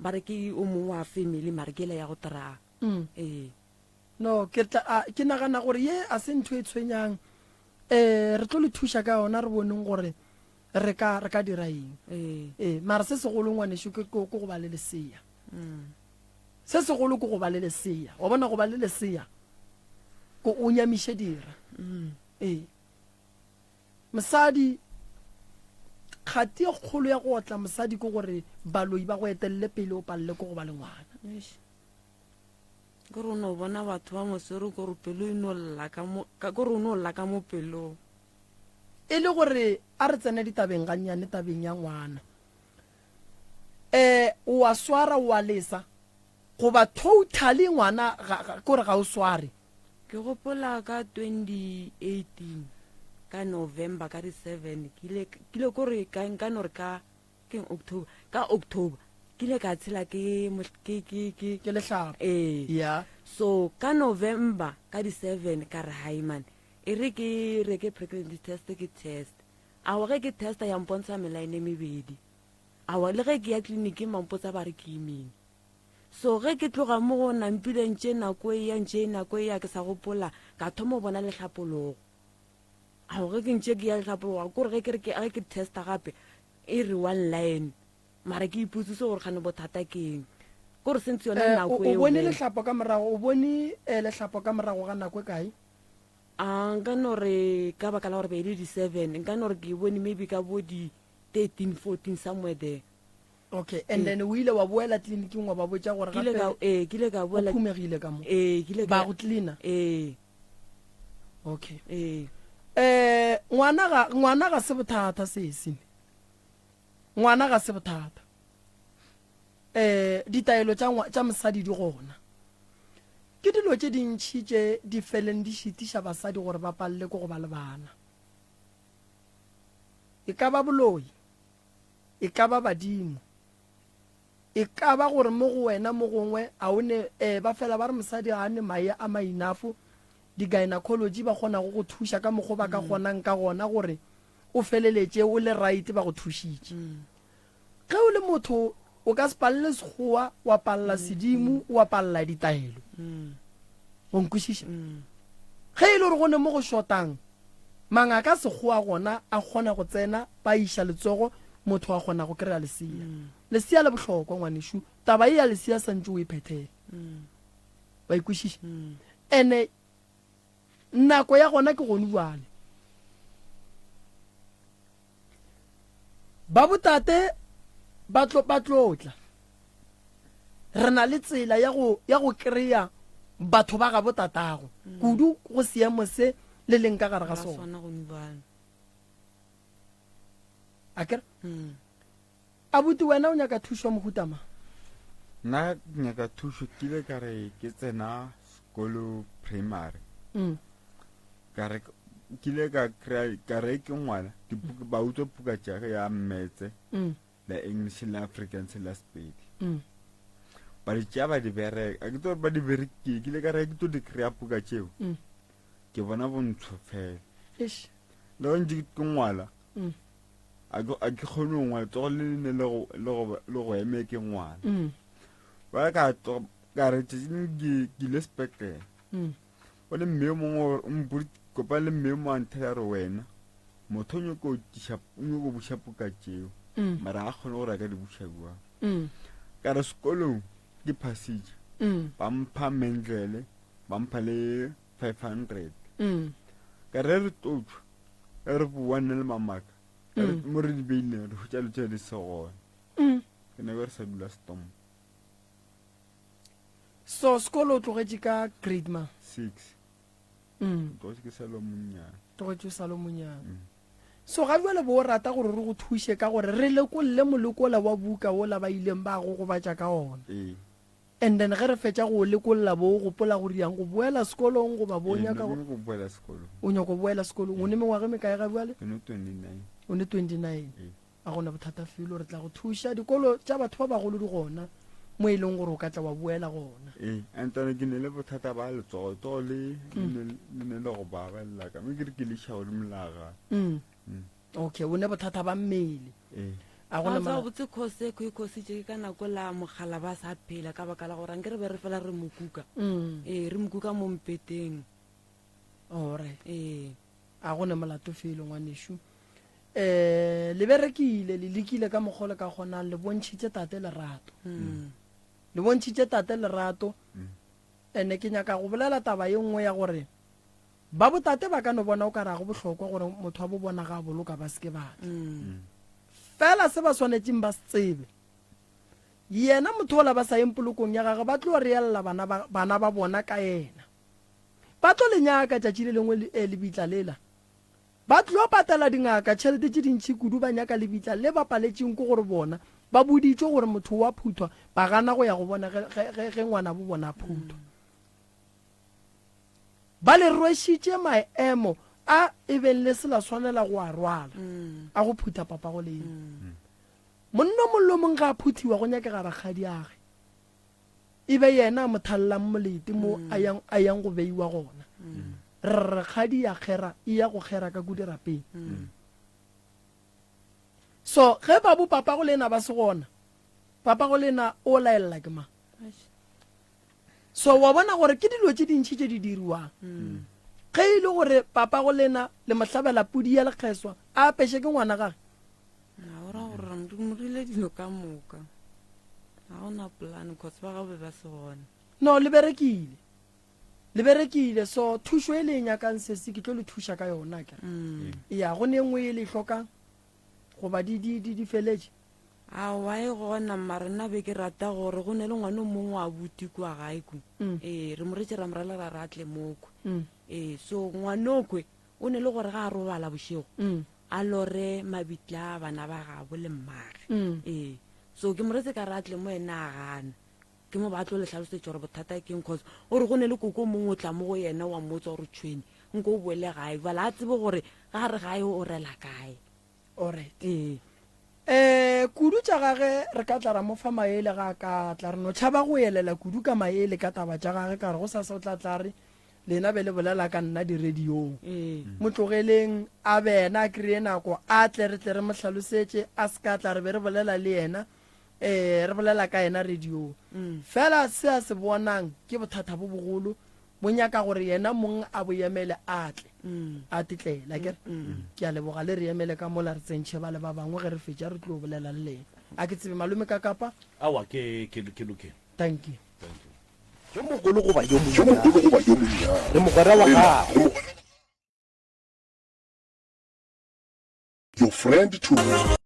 Ba re ke o mongwe wa family mara ke yela ya go traa. Ee. No, ke tla, a, ke nagana gore ye a se ntho e tshwenyang. Eh, re tlo le thuša ka yona re boneng gore re ka, re ka dira eng. Ee. Ee, mara se segolo ngwanešu ke, ke, ke go ba le lesea. Se segolo ke go ba le lesea. Wa bona go ba le lesea, ko o nyamiše dira. Ee. Mosadi, kgati e kgolo ya go otla mosadi ke gore baloi ba go etelele pele o palele ke go ba le ngwana. Eish. Ke re o no bona batho ba mo swere ko re pelo e no lla ka mo ka ko re o no lla ka mo pelong. E le gore a re tsene ditabeng gannyane tabeng ya ngwana. Eh o a swara o a lesa goba totally ngwana ga ga ke gore ga o sware. Ke gopola ka 2018 ka November ka di 7 ke ile ke ile ko re ka nka no re ka ke October ka October ke ile ka tshela ke ke ke ke ke lehlapa ee yeah so ka November ka di 7 ka re hai man e re ke reke pregnancy test ke test awa ge ke testa ya mpontsha melaene e mebedi awa le ge ke ya tleliniking ba mpotsa ba re ke imile So ge ke tloga mo go nampile ntše nako e ya ntše nako e ya ke sa gopola ka thoma go bona lehlapologo. Ao ge ke ntše ke ya lehlapologo kore ge ke re ke ge ke testa gape e re one line mara ke ipotsise gore kgane bothata ke eng. Kore sentse yona Eh, nako o, o eo bone ge. lehlapo ka morago, o bone eh, lehlapo ka morago ga nako e kae? A nka no re ka baka la gore be e le di 7 nka no re ke bone maybe ka bo di 13 14 somewhere there. Okay, and then o ile wa boela tleliniking wa ba botša gore Ke ile ka gape ee ke ile ka o boela phumegile ka mo. ee ke ile Ba ka go cleaner. ee Okay. ee Eh, ngwana ga ngwana ga se bothata sesi. Ngwana ga se bothata. Eh, ditaelo tša ngwa tša mosadi di gona. Ke dilo tše dintši tše di feleng di šitiša basadi gore ba palele ke go ba le bana. E ka ba boloi. E ka ba badimo. E ka ba gore mo go wena mo gongwe a o ne, ee, ba fela ba re mosadi ga a ne mae a ma enough, di-gynecology ba kgonago go thuša ka mokgo ba ka kgonang ka gona gore o feleletše o le right ba go thušitše. Ge o le motho o ka se palele sekgowa, wa palela sedimo, wa palela ditaelo. O nkwešiša? Ge e le gore go ne mo go shotang, Mangaka a sekgowa gona a kgona go tsena ba iša letsogo motho a kgona go kry-a lesea. Lesea le bohlokwa ngwanešu, taba ye ya lesea santše o e phethele. Wa e kwešiša? Ene nako ya gona ke gone bjale. Ba botate ba tlo ba tlo tla. Re na le tsela ya go ya go kry-a batho ba gabo tatago kudu go seemo se le leng ka gare ga sona. A kere? Abuti wena o nyaka thušo ya mohuta mang? Nna ke nyaka thušo ke ile ka re ke tsena sekolo primary. Ka re ke ile ka kry ka re ke ngwala dibuka ba utswa puka tša ya mmetse la English la Afrikaans la Sepedi. Ba di tšea ba di bereka a ke tlo ba di berekile ke ile ka re ke tlo di kry-a puka tšeo ke bona bontsho fela. Eish. Le ge ntše ke ngwala a ke a ke kgone go ngwala tsogo le ne le go le go le go eme ke ngwala. Ba ka tloga ka re tšatši le ke ke ile sepetlele. O le mme yo mongwe o mpoditše kopane le mme yo mongwe a nthela re wena motho o nyako tiša o nyako buša puka tšeo mara ga kgone gore a ka di buša jwang. Ka re sekolong ke phasitše. Mm. Ba mpha mendlele, ba mpha le 500. Mm. Ka re re tlo tšwa, ge re boa nna le mamaka, ge re- Mm. mo re di beileng re hwetša dilo tše di se gona. Ke ne be re sa dula stomp. So sekolo o tlogetše ka grade mang? 6. Tlogetše ke sa le monnyane. Tlogetše o sa le monnyane. So ga bjale bo o rata gore re go thuše ka gore re lekolle molekola wa buka wola ba ileng ba go gobatša ka ona. Ee. And then ge re fetša go o lekolla bo o gopola go riang go boela sekolong goba bo o Ee, nyaka ne go ke nyaka go boela sekolong. O nyaka go boela sekolong. O ne mengwaga e mekae ga bjale? Ke ne 29. O ne 29. Ee. A gona bothata felo, re tla go thuša. Dikolo tša batho ba bagolo di gona mo e leng gore o ka tla wa boela gona. Ee, Antone, ke ne le bothata ba letsogo, letsogo le le ne le ne le go baba le ka, mme ke re ke le iša godimo la ga. Okay, o ne bothata ba mmele. Ee. A gona Ga mara. botse cause e e cause-itše ke ka nako la mogala ba sa phela ka baka la gore anke re be re fela re mo kuka. Ee, re mo kuka mo mpeteng. Alright. Ee. A go ne molato felo ngwanešu. Um le berekile, le lekile ka mokgwa o le ka kgonang, le bontšhitše tate lerato. Le bontšhitše tate lerato. Ene ke nyaka go bolela taba ye nngwe ya gore ba botate ba ka no bona o ka re ga go bohlokwa gore motho wa bo bona ga a boloka ba se ke ba tla. Fela se ba swanetšeng ba se tsebe, yena motho ola ba sa yeng polokong ya gagwe ba tlo reella bana ba, bana ba bona ka yena. Ba tlo le nyaka tšatši le lengwe le, lebitla lela. Ba tlo patela dingaka tšhelete tše dintši kudu ba nyaka lebitla le ba paletšeng ke gore bona ba boditšwe gore motho o a phuthwa ba gana go ya go bona ge, ge, ge, ge ngwanabo bona a phuthwa. Ba le rwešitše maemo a e beng le se la swanela go a rwala a go phutha papago lena. Monna o mong le o mong ge a phuthiwa go nyakega rakgadiage. E be yena a mo thallang molete mo a yang, a yang go beiwa gona. Re re rakgadi ya kgera, e ya go kgera ka ku dirapeng. So ge ba bo papago lena ba se gona, papago lena o laella ke mang? So wa bona gore ke dilo tše dintši tše di diriwang. Ge e le gore papago lena le mo hlabela pudi ya lekgeswa, a apeše ke ngwana gage. Na o ra gore re mo rile dilo ka moka. Ga go na plan cause ba gabo be ba se gona. No, le berekile. Le berekile. So thušo e le e nyakang sesi ke tlo le thuša ka yona akere. Eya, go ne e nngwe e le e hlokang goba di di di di feletše? Aowa e gona mara nna be ke rata gore go ne le ngwana o mongwe wa abuti kua gae ku. Ee, re mo retše ra mo rela ra re a tle mokwe. Ee, so ngwanokwe o ne le gore ga a robala bošego a lore mabitla a bana ba gabo le mmage. Ee, so ke mo retse ka re a tle mo ena a gana. Ke mo ba tlo le hlalosetša gore bothata ke eng cause o re go ne le koko o mongwe o tla mo go yena wa mmotsa gore tšhwene nko o boele gae bjale a tsebe gore ga a re gae o rela kae. Alright. Ee. Eh, kudu tša gage re ka tla ra mo fa maele ga a ka tla. Re no tšhaba go elela kudu ka maele ka taba tša gage ka re gosasa o tla tla re lena be le bolela ka nna diradiong. Mo tlogeleng a be yena a kry-e nako a tle re tle re mo hlalosetše a se ka tla re be re bolela le yena eh re bolela ka yena radiong. Fela se a se bonang ke bothata bo bogolo bo nyaka gore yena mong a bo emele a tle a tetlele akere ke a leboga le re emele ka mola re tsentšhe ba le ba bangwe ge re fetša re tlo bolela le lena a ke tsebe malome ka kapa Aowa ke ke ke lokile. Thank you. Thank you. Yo mogolo goba yo monnyane, re mogwera wa gago. Your friend to.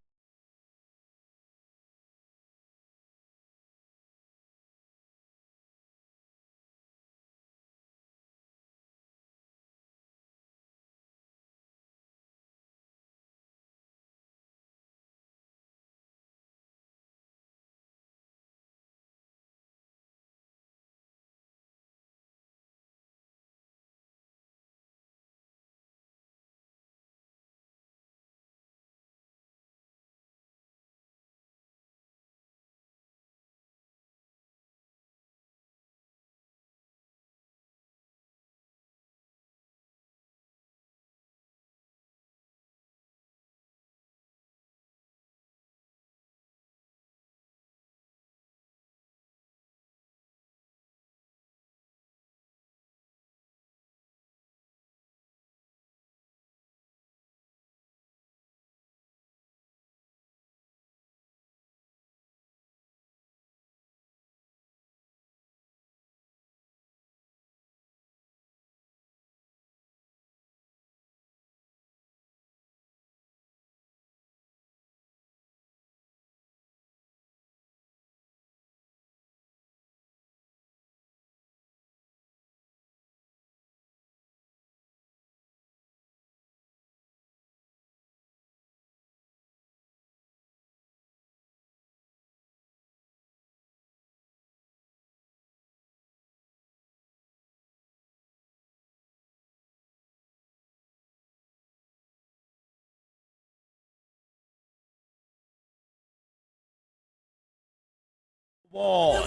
Bona.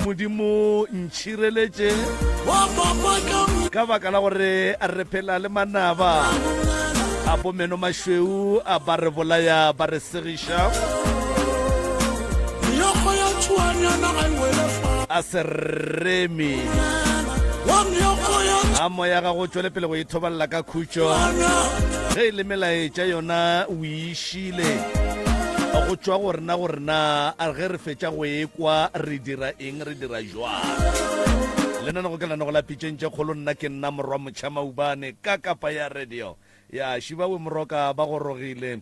Modimo ntšhireletše ka baka la gore re phela le manaba a bomeno mašweu a ba re bolaya ba re segiša a se reme a moya ga go tšwele pele go ithobalela ka khutšo ge e le melaetša yona o išile go tšwa go rena gore na a ge re fetša go ekwa re dira eng re dira jwang lenanego ke lenanego la pitšeng tše kgolo nna ke nna morwa motšha maubane ka kapa ya radio ya šibawe moroka ba gorogile um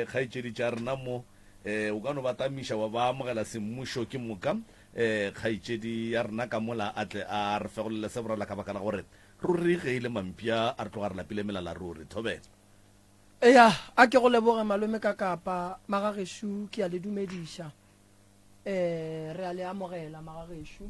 kgaetšedi tša rena mo um o ka no ba tamiša wa ba amogela semmušo ke moka um kgaetšedi ya rena ka mola a tle a re fegolele se borela ka baka la gore ruri ge e le mampša a re tloga re lapile melala ruri thobela Eya, a ke go leboge malome ka kapa, magagešo ke a le dumediša. Eh, re a le amogela magagešo.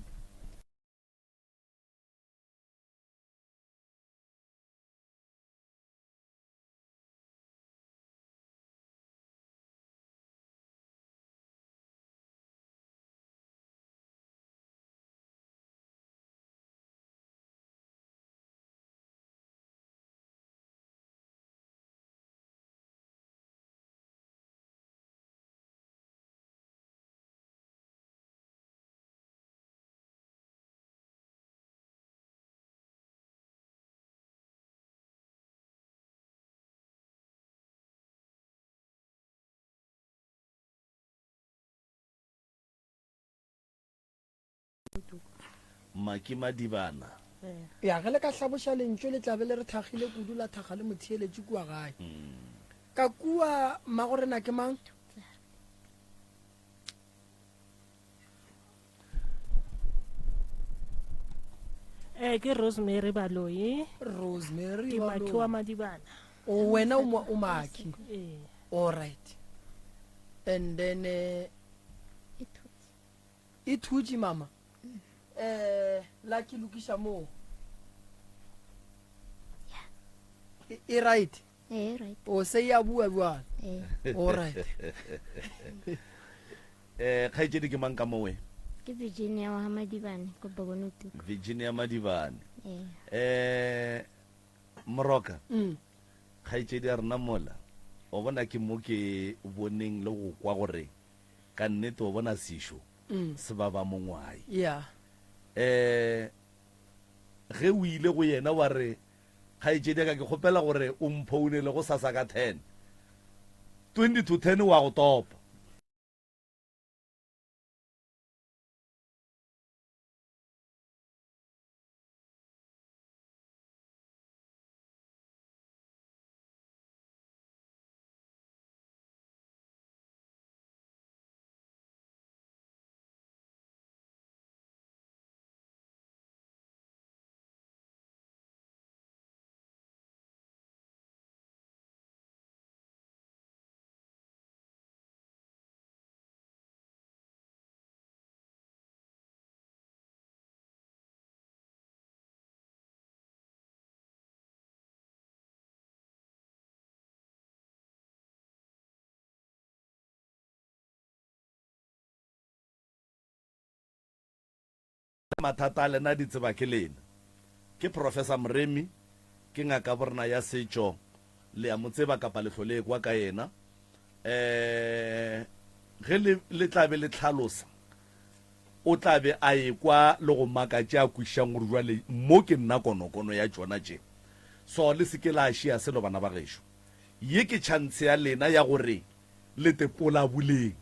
Maki Madibana. Ya, ge le ka hlaboša lentšu le tla be le re thakgile kudu la thakga le motheeletši kua gae. Ka kua mmagorena ke mang? Eh ke Rosemary Baloyi. Rosemary Ke Maki wa Madibana. O wena o o Maki. Ee. All right. And then eh E thutše mama. Eh, la ke lokiša moo. E, e right. Eh, right. O se ya bua bjale. Eh. All right. Eh, kgaetšedi ke mang ka mowe? Ke Virginia wa Madibane ko Bogonotuku. Virginia Madibane. Eh. Eh, Moroka. Mm. Kgaetšedi ya rena mola. O bona ke mo ke boneng le go kwa gore Ka nnete o bona sešo se baba mongwai. Yeah. Eh, ge o ile go yena wa re, Kgaetšedi ya ka, ke kgopela gore o mphounele gosasa ka ten. 20 to 10 wa go topa. Mathata a lena di tseba ke lena. Ke Professor Moremi, ke ngaka borena ya setšo, le a mo tseba kapa le hlo le ekwa ka yena. Um ge le, le tla be le hlalosa, o tla be a ekwa le go maka tše a kwešišang gore bjale mo ke nna konokono ya tšona tše. So le se ke la šia selo bana ba gešo. Ye ke tšhantshe ya lena ya gore le te polabuleng.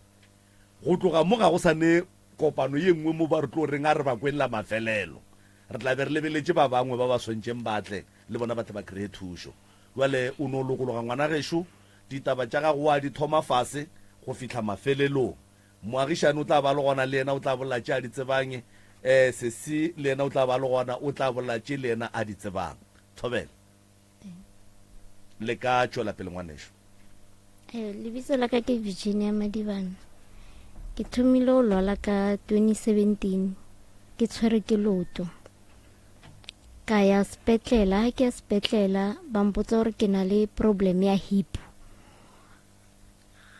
Go tloga mo ga go sa ne kopano ye nngwe mo ba re tlo reng a re ba kweng la mafelelo. Re tla be re lebeletše ba bangwe ba ba swantšeng ba tle le bona ba tle ba kreye thušo. Bjale o no lokologa ngwana gešo, ditaba tša gago wa di thoma fase go fihla mafelelong. Moagišani o tla ba le gona le yena o tla bolela tše a di tsebang, eh, sesi le yena o tla ba le gona o tla bolela tše le yena a di tsebang. Thobela. Le ka tšwela pele ngwanešu. Eh, lebitso la ka ke Virginia Madibana. Ke thomile go lwala ka 2017 ke tshwere ke loto. Ka ya sepetlela, ha ke ya sepetlela ba mpotsa gore ke na le problem ya hip.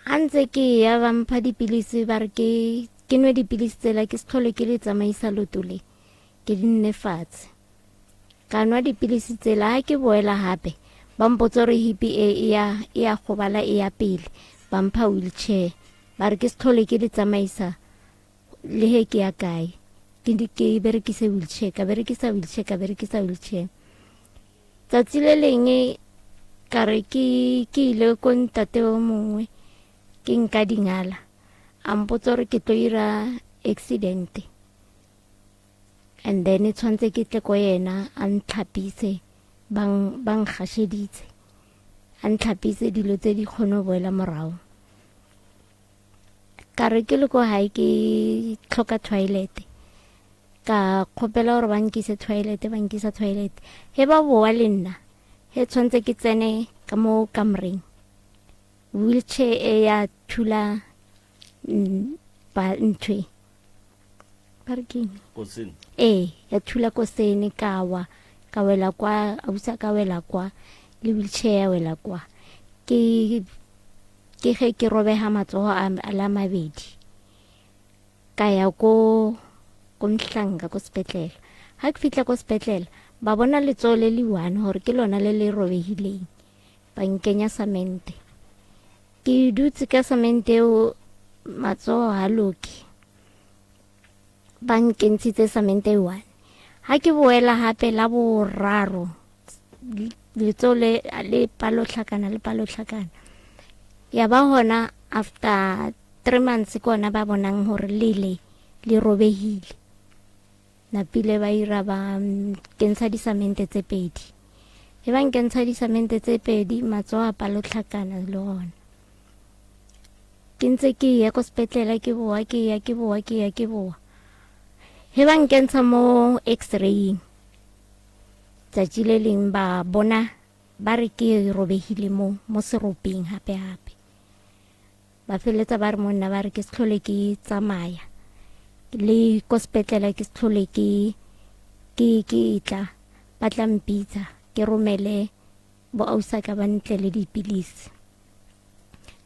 A ntse ke ya ba mpha dipilisi ba re ke ke nwe dipilisi tsela ke se tlhole ke le tsamaisa loto le ke di nne fatshe. Ka nwa dipilisi tsela ha ke boela hape ba mpotsa gore hipi e e ya e ya gobala e ya pele ba mpha wheelchair ba re ke se tlhole ke le tsamaisa le he ke ya kae ke ke berekise wheelchair ka berekisa wheelchair ka berekisa wheelchair Tsatsi le lengwe ka re ke ke ile ko ntate o mongwe ke nka dingala a mpotsa gore ke tlo ira accident and then tshwanetse ke tle ko yena a ntlhapise ba nkgašeditse a ntlhapise dilo tse di kgone go boela morago ka re ke le ko gae ke tlhoka toilet ka kgopela gore ba nkise toilet ba nkisa toilet he ba boa le nna he tshwanetse ke tsene ka mo kamoreng wheelchair e ya thula mm, ba nthwe ba re keng kosene ee ya thula kosene ka wa ka wela kwa ausa ka wela kwa le wheelchair ya wela kwa ke ke ge ke robega matsogo a a le a mabedi ka ya ko ko mhlanka ko sepetlele ga ke fitlha ko sepetlele ba bona letsogo le le one gore ke lona le le robegileng ba nkenya samente ke dutse ka samente eo matsogo ga loke ba nkentshitse samente e one ga ke boela gape la boraro letsogo le le palotlhakana le palotlhakana ya ba gona after three months ke ona ba bonang gore lele le robegile napile ba ira ba mm, kentsha disamente tse pedi e ba nkentsha disamente tse pedi matsogo a palotlhakana le gona ke ntse ke ya ko sepetlele ke boa ke ya ke boa ke ya ke boa he ba nkentsha mo x-raying tsatsi le leng ba bona ba re ke robegile mo mo seropeng gape gape ba feleletsa ba re mo nna ba re ke se tlhole ke tsamaya le ko sepetlele ke se tlhole ke ke ke tla ba tla mpitsa ke romele bo ausaka ba ntle le dipilisi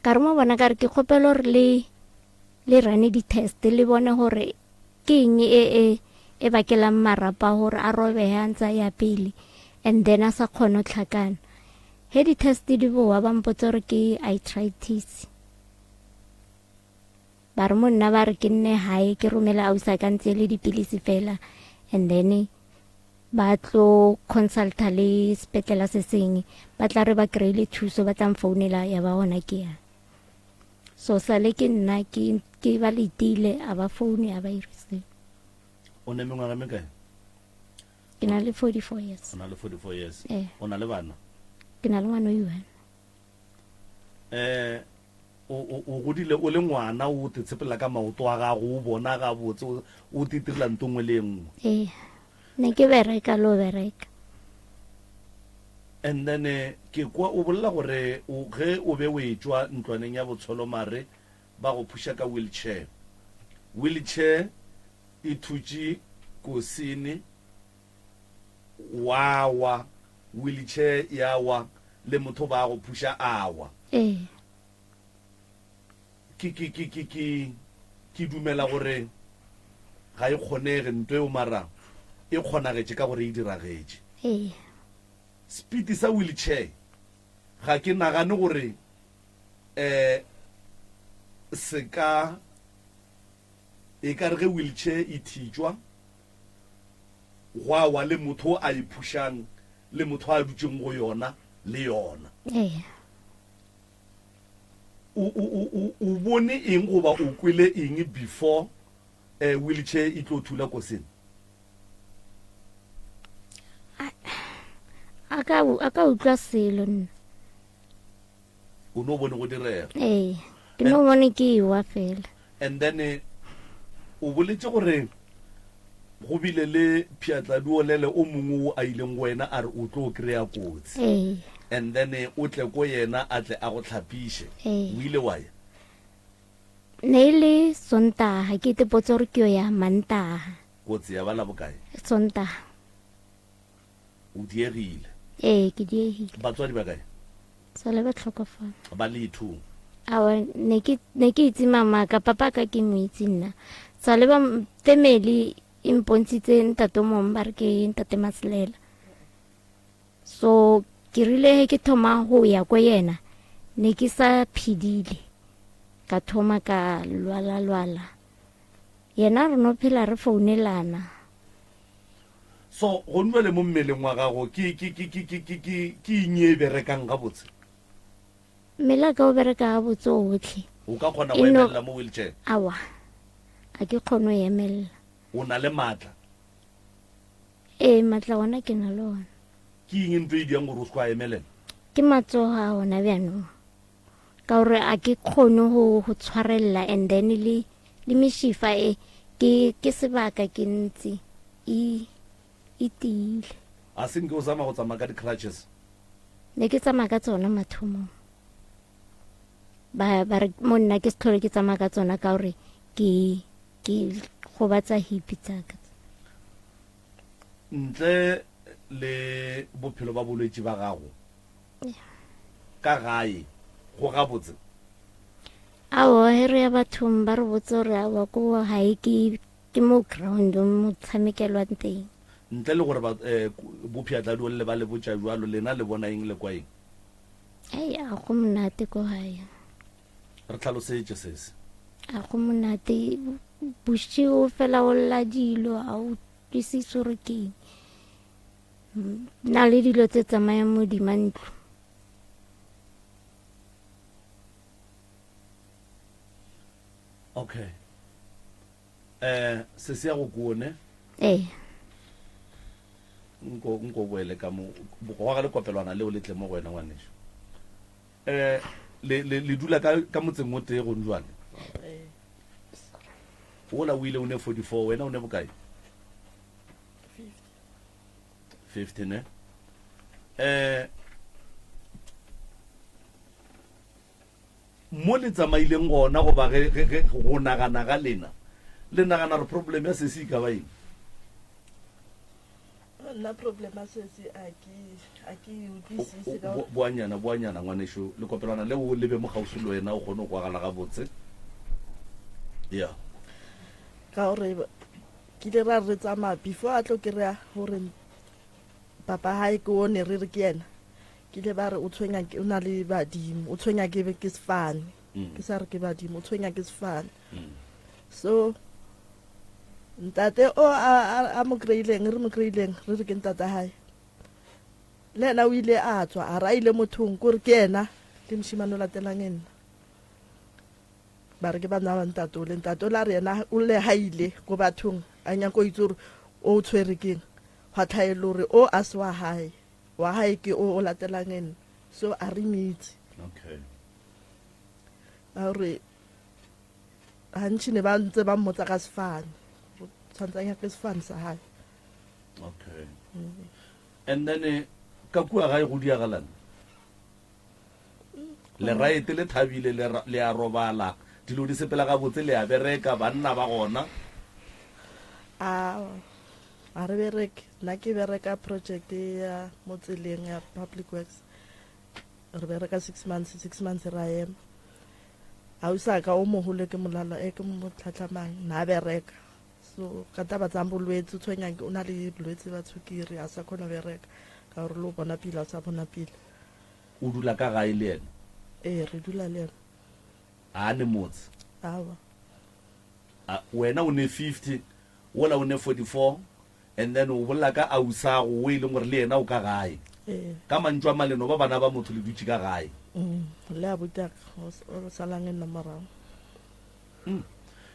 ka re mo bona ka re ke kgopelo gore le le rane di-test le bone gore ke eng e e e bakelang marapo a gore a robege a ntse a ya pele and then a sa kgone go tlhakana he di-test di boa ba mpotsa gore ke arthritis ba re mo nna ba re ke nne gae ke romele ausa ka ntse le dipilisi fela and then ba tlo consulta le sepetlela se sengwe ba tla re ba kry-ile thuso ba tla mfounela ya ba gona ke yang so sale ke nna ke ke ba letile a ba foune a ba ire o ne mengwaga me kae ke na le 44 years o na le 44 years eh. o na le bana ke na le ngwana o one eh o godile o le ngwana o te tshepela ka maoto a gago o bona gabotse o te tirela nto nngwe le e nngwe ee ne ke bereka le o bereka And then eh, ke kwa o bolela gore o ge o be o etšwa ntlwaneng ya botsholo mare ba go phuša ka wheelchair. Wheelchair e thutše kosene wa wa, wheelchair ya wa le motho ba go phuša a wa. Ee. Ke ke ke ke ke ke dumela gore ga e kgonege nto eo mara e kgonagetše ka gore e diragetše. Ee. Speed sa wheelchair ga ke nagane gore um se ka e ka re ge wheelchair e thitšwa gwa wa le motho a e phušang le motho a dutšeng go yona le yona. Ee. O, o, o, o bone eng goba o kwele eng before eh, wheelchair e tlo thula koseng? A ka a ka utlwa selo nna. O no bone go direga. Ee, ke no bone ke ewa fela. And then eh, o boletše gore go bile le pšhatladuolele o mongwe wo a ileng go wena a re o tlo kry-a kotsi. Ee. And then eh, o tle ko yena a tle a go tlhapiše. Ee. O ile wa ya? Ne e le Sontaga, ke itepotse gore ke yo ya Mantaga. Kotsi ya ba la bokae? Sontaga. O diegile? Ee, ke diegile. Batswadi ba kae? Sale ba tlhokofala. Ba le two? Aowa, ne ke, ne ke itse mamaka, papa ka ke mo itse nna. Sa le ba family e mpontshitse ntate o mongwe ba re ke ntate Masilela. So ke rile he ke thoma go ya ko yena, ne ke sa phedile. Ka thoma ka lwala lwala. Yena re no phela re founelana. So go jwale mo mmeleng wa gago ke ke ke ke ke ke ke ke eng e berekang gabotse? Mmele wa ka o bereka gabotse otlhe. O ka kgona go emelela mo wheelchair? Awa, ga ke kgone go emelela. O na le maatla? Ee, maatla ona ke na le ona. Ke eng ntho e diang gore o se kwa emelela? Ke matsogo a ona bjanong, ka gore a ke kgone go go tshwarelela and then le le meshifa e ke ke sebaka ke ntse e e tiile. A se nke o zama go tsamaya ka di-crutches? Ne ke tsamaya ka tsona mathomong. Ba ba re mo nna ke se tlhole ke tsamaya ka tsona ka gore ke ke gobatsa hipi tsaka. Ntle le bophelo ba bolwetši ba gago ka gae go gabotse? Aowa, he re ya bathong ba re botse gore aowa ko gae ke Ke mo ground mo tshamekelwang teng. Ntle le gore ba eh, bophiatladiolle ba le botša bjalo, lena le bona eng le kwa eng? Ei, a go monate ko gae. Re tlhalosetše sese. A go monate. Bošego fela o lla dilo, a o kwisise gore ke eng. Na le dilo tse tsamayang modima ntlo. Okay. Eh, sesi ya go kone. Ee. Nko nko boele ka mo go ga le kopelwana leo le tle mo go wena ngwaneso. Eh, le le le dula ka ka motseng o tee go njwale. Ee. Ola o ile o ne 44 wena o ne bokae? 50. 50 ne. Eh Mo le tsamaileng gona goba ge, ge, ge go nagana ga lena, le nagana gore problem ya sesi e ka ba eng? Nna problem ya sesi a ke, a ke e utlwisise ka Bo, boanyana, boanyana, ngwanešu, lekopelwana leo le be mo kgauswi le wena, o kgone go kwagala gabotse. Ya. Ka gore ke ile ra re tsamaya before a tlo kry-a gore papa hae ke o ne re re ke yena. Ke ile ba re o tshwenya ke o na le badimo, o tshwenya ke ke sefane. Mm. Ke sa re ke badimo, o tshwenya ke sefane. Mm. So ntate o a a mo kreileng, re mo kreileng, re re ke ntate hae. Le yena o ile a tswa, a ra ile mothong kore ke yena le moshimane o latelang e nna. Ba re ke bana ba ntate ole, ntate ole a re yena o le ha ile ko bathong a nyaka go itse gore o tshwere keng. Gwa tlhaela gore o a se wa hae. Wa hae ke o o latelang ene so a re mitse. Okay. Ka gore gantši ne ba ntse ba mmotsa ka sefane. Tshwanetse a nyake sefane sa hae. Okay. Mm. And then eh, ka kua gae go diagalang? Le raete le thabile le a robala dilo di sepela gabotse le a bereka banna ba gona. A a re bereke nna ke bereka project ya mo tseleng ya public works re bereka six months six months ra ema ausi ka o mogolo ke molala e ke mo tlhatlhamang na bereka so ka taba tsa bolwetse o tshwenyang o na le bolwetse ba tshukiri a sa kgona bereka ka gore le o bona pila o sa bona pila O dula ka gae le yena? Ee, re dula le yena. A ne motse? Awa. A, wena o ne 50, wola o ne 44, and then o bolela ka ausago o e leng gore le yena o ka gae. Ee. Ka mantšu a maleno ba bana ba motho le dutše ka gae. Mm, le abutaka o salang e nna morago. Mm.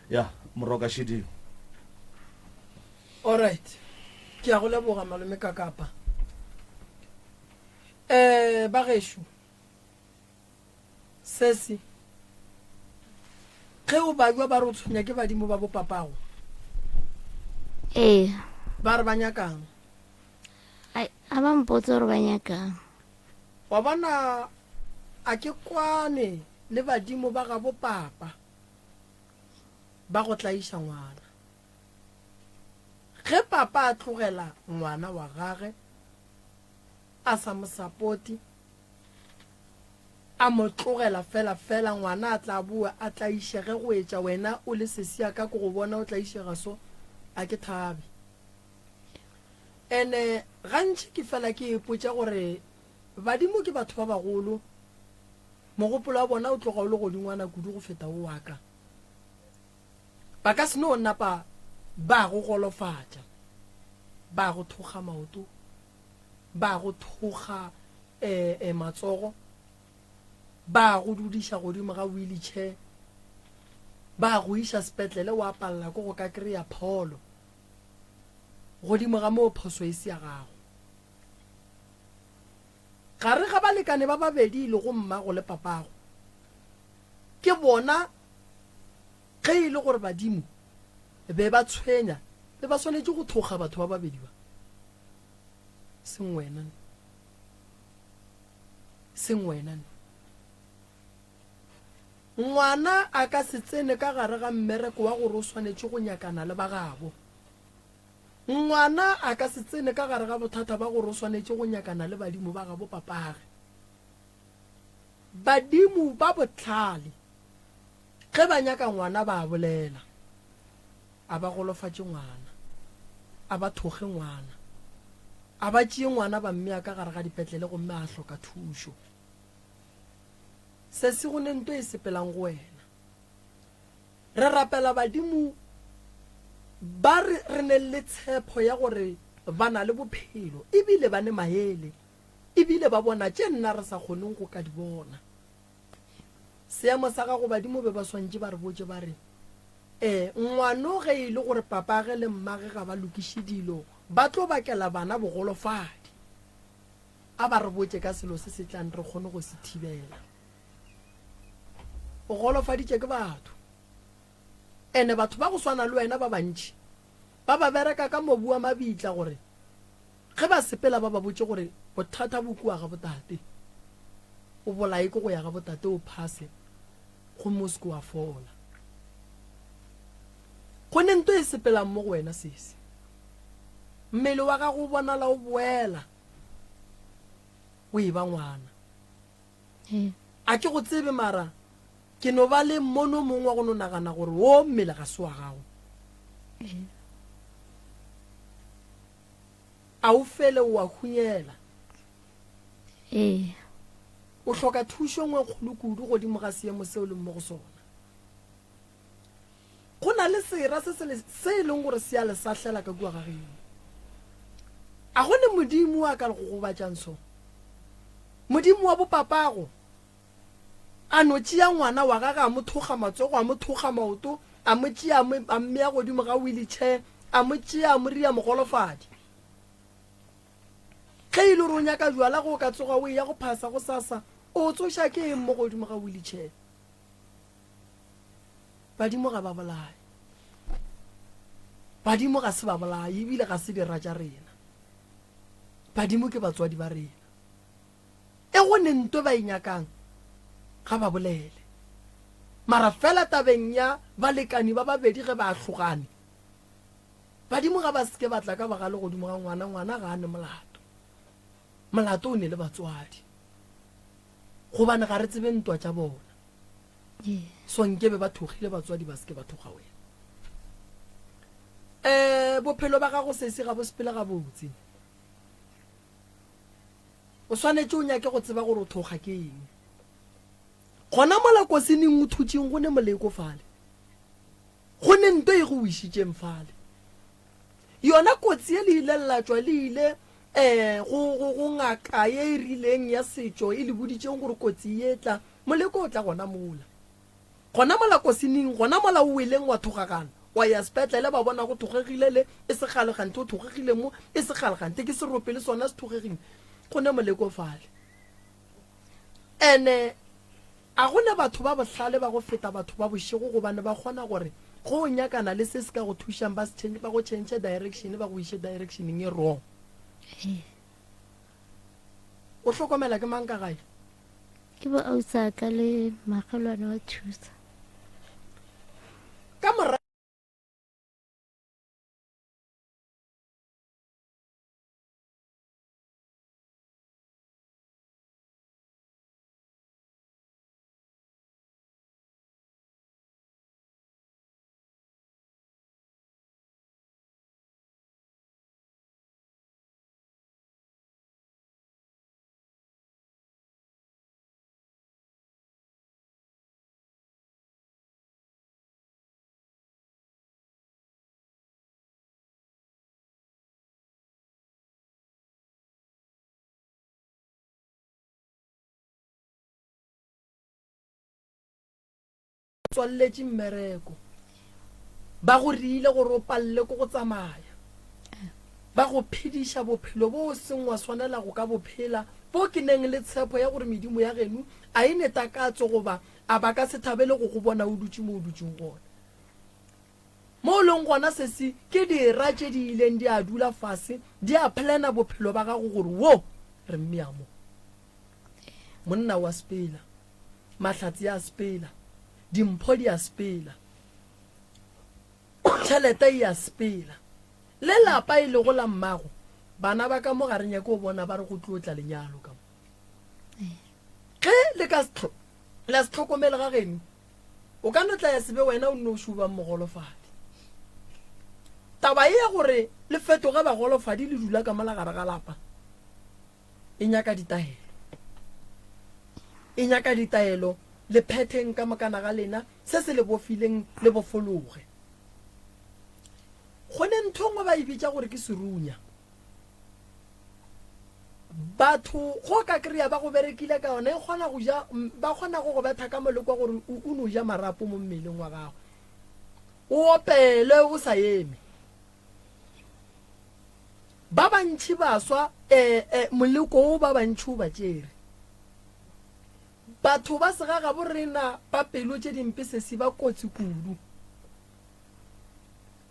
Ya, moroka šedimo. Alright. Ke a go leboga malome Kakapa. Eh, bagešo, sesi, ge o babja ba re o tshwenya ke badimo ba bopapago. Ee. Ba re ba nyakang? Ai, a ba mpotse gore ba nyakang. Wa bona, a ke kwane le badimo ba gabo papa ba go tlaiša ngwana. Ge papa a tlogela ngwana wa gage, a sa mo sapote. A mo tlogela fela fela ngwana a tla boa a tlaišege go etša wena o le sesi ya ka ko go bona o tlaišega so a ke thabe. Ene gantši ke fela ke ipotša gore badimo ke batho ba bagolo mogopolo wa bona o tloga o le godingwana kudu go feta wo wa ka. Ba ka se no napa ba go golofatša, ba go thokga maoto, ba go thokga e, matsogo, ba go dudiša godimo ga wheelchair, ba go iša sepetlele wa palela ko go ka kry-a pholo. Godimo ga moo phoso e se ya gago. Gare ga balekane ba babedi e lego mmago le papago, ke bona ge e le gore badimo be ba tshwenya, be ba swanetše go thokga batho ba babedi ba. Seng wena. Seng wena. Ngwana a ka se tsene ka gare ga mmereko wa gore o swanetše go nyakana le ba gabo. Ngwana a ka se tsene ka gare ga bothata ba gore o swanetše go nyakana le badimo ba gabo papage. Badimo ba bohlale ge ba nyaka ngwana ba a bolela. A ba golofatše ngwana. A ba thoge ngwana. A ba tšee ngwana ba mmea ka gare ga dipetlele gomme a hloka thušo. Sesi go ne nto e sepelang go wena. Re rapela badimo ba re re neng le tshepo ya gore ba na le bophelo ebile ba ne maele ebile ba bona tše nna re sa kgoneng go ka di bona. Seemo sa gago badimo be ba swantše ba re botše ba re, E, ngwano ge e le gore papage le mmage ga ba lokiše dilo ba tlo bakela bana bogolofadi. A ba re botše ka selo se se tlang re kgone go se thibela. O golofaditše ke batho. Ene batho ba go swana le wena ba bantši ba ba bereka ka mobu wa mabitla gore ge ba sepela ba ba botše gore bothata bo kua ga botate. O bolaye ke go ya ga botate o phase gomme o se ke wa fola. Go ne nto e sepelang mo go wena sesi. Mmele wa gago o bonala o boela. O e ba ngwana. A ke go tsebe mara ke no ba le mmono mongwe wa go no nagana gore wo mmele ga se wa gago. A o fele o a hunyela? Ee. O hloka thušo ngwe kgolo kudu godimo ga seemo seo leng mo go sona. Go na le sera se se le, se e leng gore se a le sahlela ka kua ga geno. A go ne Modimo a ka go gobatšang so? Modimo wa bopapago a no tšea ngwana wa gage a mo thokga matsogo, a mo thokga maoto, a mo tšea a mo, a mmea godimo ga wheelchair, a mo tšea a mo ria mogolofadi. Ge e le gore o nyaka jwala ge o ka tsoga o eya go phasa gosasa, o tsoša ke eng mo godimo ga wheelchair? Badimo ga ba bolaye. Badimo ga se ba bolaye ebile ga se dira tša rena. Badimo ke batswadi ba rena. E go ne nto ba e nyakang ga ba bolele. Mara fela tabeng ya balekani ba babedi ge ba ahlogane, badimo ga ba se ke ba tla ka bogale godimo ga ngwana, ngwana ga a ne molato. Molato o ne le batswadi. Gobane ga re tsebe ntwa tša bona. So nkebe ba thogile batswadi ba seke ba thoga wena. Um bophelo ba gago sesi ga bo sepele gabotse. O swanetše o nyake go tseba gore o thoga ke eng. Gona mola kosineng o thutšeng go ne moleko fale. Go ne nto e go wišitšeng fale. Yona kotsi ye le ile la tšwa le ile um go, go, go ngaka ye e rileng ya setšo e le boditšeng gore kotsi ye tla, moleko o tla gona mola. Gona mola kosining, gona mola o weleng wa thogagana, wa ya sepetlele ba bona go thogegile le, e se kgale kganthe o thogegile mo, e se kgale kganthe ke serope le sona se thogegile. Go ne moleko fale. Ene A go ne batho ba bohlale ba go feta batho ba bošego gobane ba kgona gore ge o nyakana le se se ka go thušang ba se ba go change direction ba go iše directioneng e wrong. O hlokomela ke mang ka gae? Ke bo ausi ka le magelwane wa thusa. Ka mora tswalletše mmereko. Ba go riile gore o palele ke go tsamaya. Ba go phediša bophelo bo o seng wa swanela go ka bo phela, bo ke neng le tshepo ya gore medimo ya geno a e ne takatso goba a ba ka se thabele go go bona o dutše mo o dutšeng gona. Mo o leng gona sesi ke dira tše di ileng di a dula fase di a plana bophelo ba gago gore wo re mmea mo. Monna wa sepela, mahlatse a sepela, dimpho di a sepela, tšhelete e a sepela, le lapa e lego la mmago, bana ba ka mo ga re nyake go bona ba re go tlo tla lenyalo ka mo. Ge le ka la se hlokomele ga geno, O ka no tla ya se be wena o nnoši o bang mogolofadi. Taba ye ya gore le fetoge bagolofadi le dula ka mola gare ga lapa e nyaka ditaelo. E nyaka ditaelo le phetheng ka mokana ga lena se se le bofileng le bofologe. Go ne ntho nngwe ba e bitša gore ke serunya. Batho go ka kry-a ba go berekile ka yona e kgona go ja ba kgona go go betha ka moleko gore o no ja marapo mo mmeleng wa gago o opele o sa eme. Ba bantši baswa eh, eh, moleko o ba bantši o ba tšere. Batho ba segagabo rena ba pelo tše dimpe sesi ba kotsi kudu.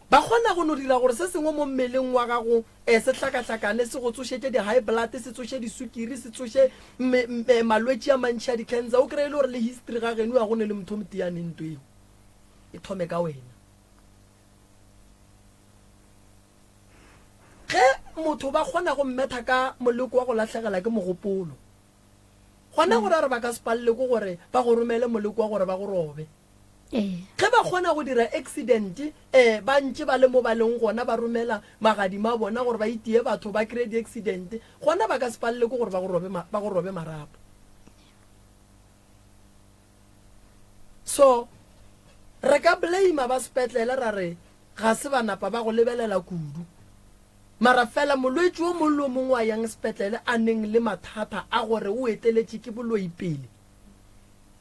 Ba kgona go no dira gore se sengwe mo mmeleng wa gago e se hlakahlakane, se go tsošetše di-high blood, se tsoše disukiri, se tsoše me, me, malwetši a mantši a di-cancer. O kry-e le gore le history ga geno ga go ne le motho o motee a neng nto eo. E thome ka wena. Ge motho ba kgona go mmetha ka moleko wa go lahlegela ke mogopolo, gona go ra gore ba ka se palele ke gore ba go romele moleko wa gore ba go robe. Ge ba kgona go dira accident, ee, ba ntše ba le mo ba leng gona, ba romela magadima a bona gore ba itie batho ba kry-e di-accident, gona ba ka se palele ke gore ba go robe, ba go robe marapo. So, re ka blame ba sepetlele ra re ga se ba napa ba go lebelela kudu. Mara fela molwetši o mongwe le o mongwe wa yang sepetlele a neng le mathata a gore o eteletše ke boloi pele,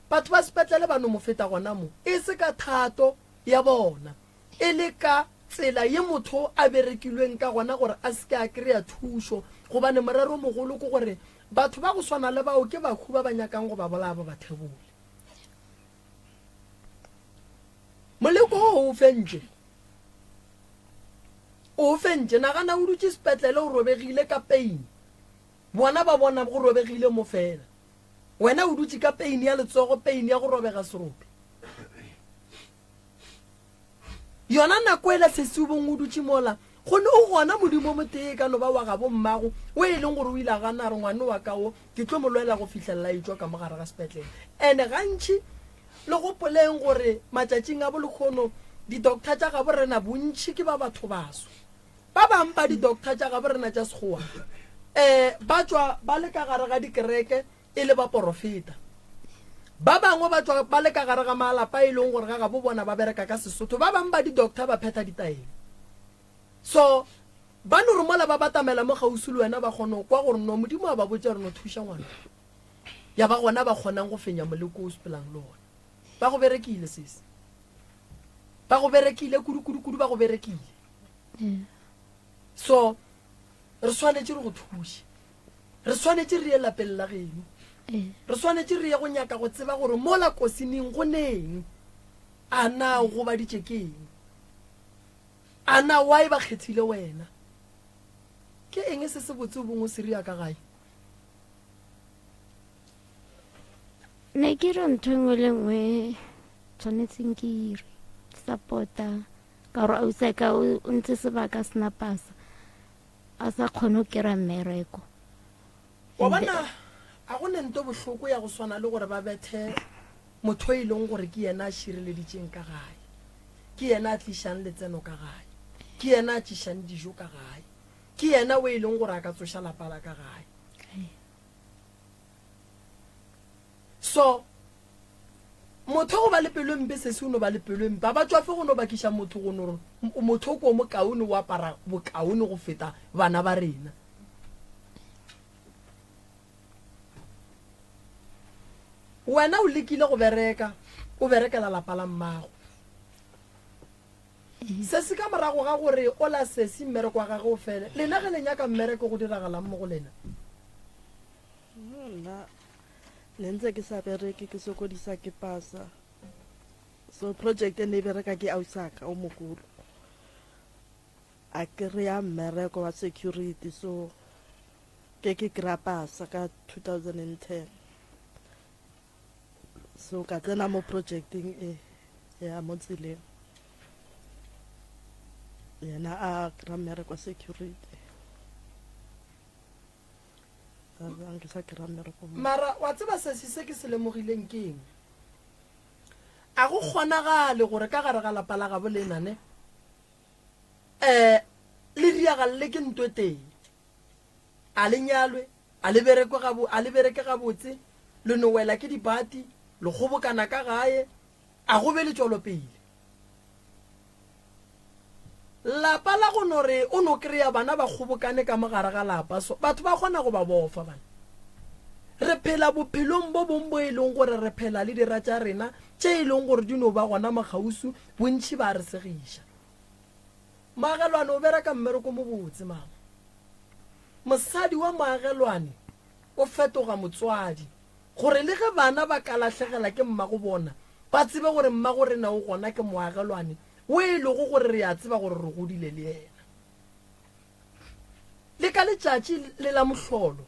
Batho ba sepetlele ba no mo feta gona mo, e se ka thato ya bona, e le ka tsela ye motho a berekilweng ka gona gore a se ke a kry-a thušo, gobane moreromogolo ke gore batho ba go swana le bao ke bahu ba ba nyakang go ba bolaya ba ba thebole. Moleko wo o fentše. O fentše. Nagana o dutše sepetlele o robegile ka pain. Bona ba bona go robegile mo fela. Wena o dutše ka peini ya letsogo, peini ya go robega serope. Yona nako ela sesi o bong o dutše mola, go ne o gona Modimo o motee e ka no ba wa gabo mmago, o e leng gore o ile a gana a re ngwane wa ka wo ke tlo mo lwela go fihlelela a etšwa ka mo gare ga sepetlele. Ene gantši le gopoleng gore matšatšing a bolekgono di-doctor tša gabo rena bontši ke ba batho baso. Ba bang ba di-doctor tša gabo rena tša Sekgowa um ba tšwa ba le ka gare ga dikereke e le baporofeta. Ba bangwe ba tšwa ba le ka gare ga malapa e leng gore ga gabo bona ba bereka ka Sesotho. Ba bang ba di-doctor ba phetha ditaelo. So ba no re mola ba batamela mo kgauswi le wena ba kgona go kwa gore no Modimo a ba botša gore no thuša ngwana. Ya ba gona ba kgonang go fenya moleko o sepelang le ona. Ba go berekile sesi. Ba go berekile kudu kudu kudu ba go berekile. So re swanetše re go thuše. Re swanetše re ye lapeng la geno. Re swanetše re ye go nyaka go tseba gore mola kosineng go neng. A na o gobaditše ke eng? A na why ba kgethile wena? Ke eng se se botse o bong o se ria ka gae? Ne ke re ntho e nngwe le nngwe tshwanetseng ke ire support-a ka gore ausi ka o ntse sebaka sena pasa a sa kgone go kry-a mmereko. Wa bona, a go ne nto bohloko ya go swana le gore ba bethe motho e leng gore ke yena a šireleditšeng ka gae, ke yena a tlišang letseno ka gae, ke yena a tšišang dijo ka gae, ke yena o e leng gore a ka tsoša lapa la ka gae. So motho go ba le pelo e mpe sesi o no ba le pelo e mpe a ba tšwafe go no bakiša motho go no re motho o ko mokaone o apara bokaone go feta bana ba rena. Wena o lekile go bereka. O berekela lapa la mmago. Sesi ka morago ga gore ola sesi mmereko wa gage o fele, lena ge le nyaka mmereko go diragalang mo go lena? Nna ne ntse ke sa bereke ke sokodisa ke pasa. So project e ne e bereka ke ausaka o mogolo. A kry-a mmereko wa security so ke ke kry-a pasa ka 2010. So ka tsena mo projecteng e ya mo tseleng. Yena a kry-a mmereko wa security. Ke sa kry-a mmereko. Mara wa tseba sesi se ke se lemogileng ke eng? A go kgonagale gore ka gare ga lapa la gabo lena ne um le diagalle ke nto e tee? A le nyalwe, a le berekwe gabo, a le bereke gabotse, le no wela ke dibati, le kgobokana ka gae, a go be le tšwelopele. Lapa la go no re o no kry-a bana ba kgobokane ka mo gare ga lapa so, batho ba kgona go ba bofa bana. Re phela bophelong bo bong bo e leng gore re phela le dira tša rena tše e leng gore di no ba gona mo kgauswi, bontši ba re segiša. Moagelwane o bereka mmereko mo botse mama. Mosadi wa moagelwane o fetoga motswadi gore le ge bana ba ka lahlegela ke mmago bona, ba tsebe gore mmago rena o gona ke moagelwane wo e lego gore re a tseba gore re godile le yena. Le ka letšatši le la mohlolo,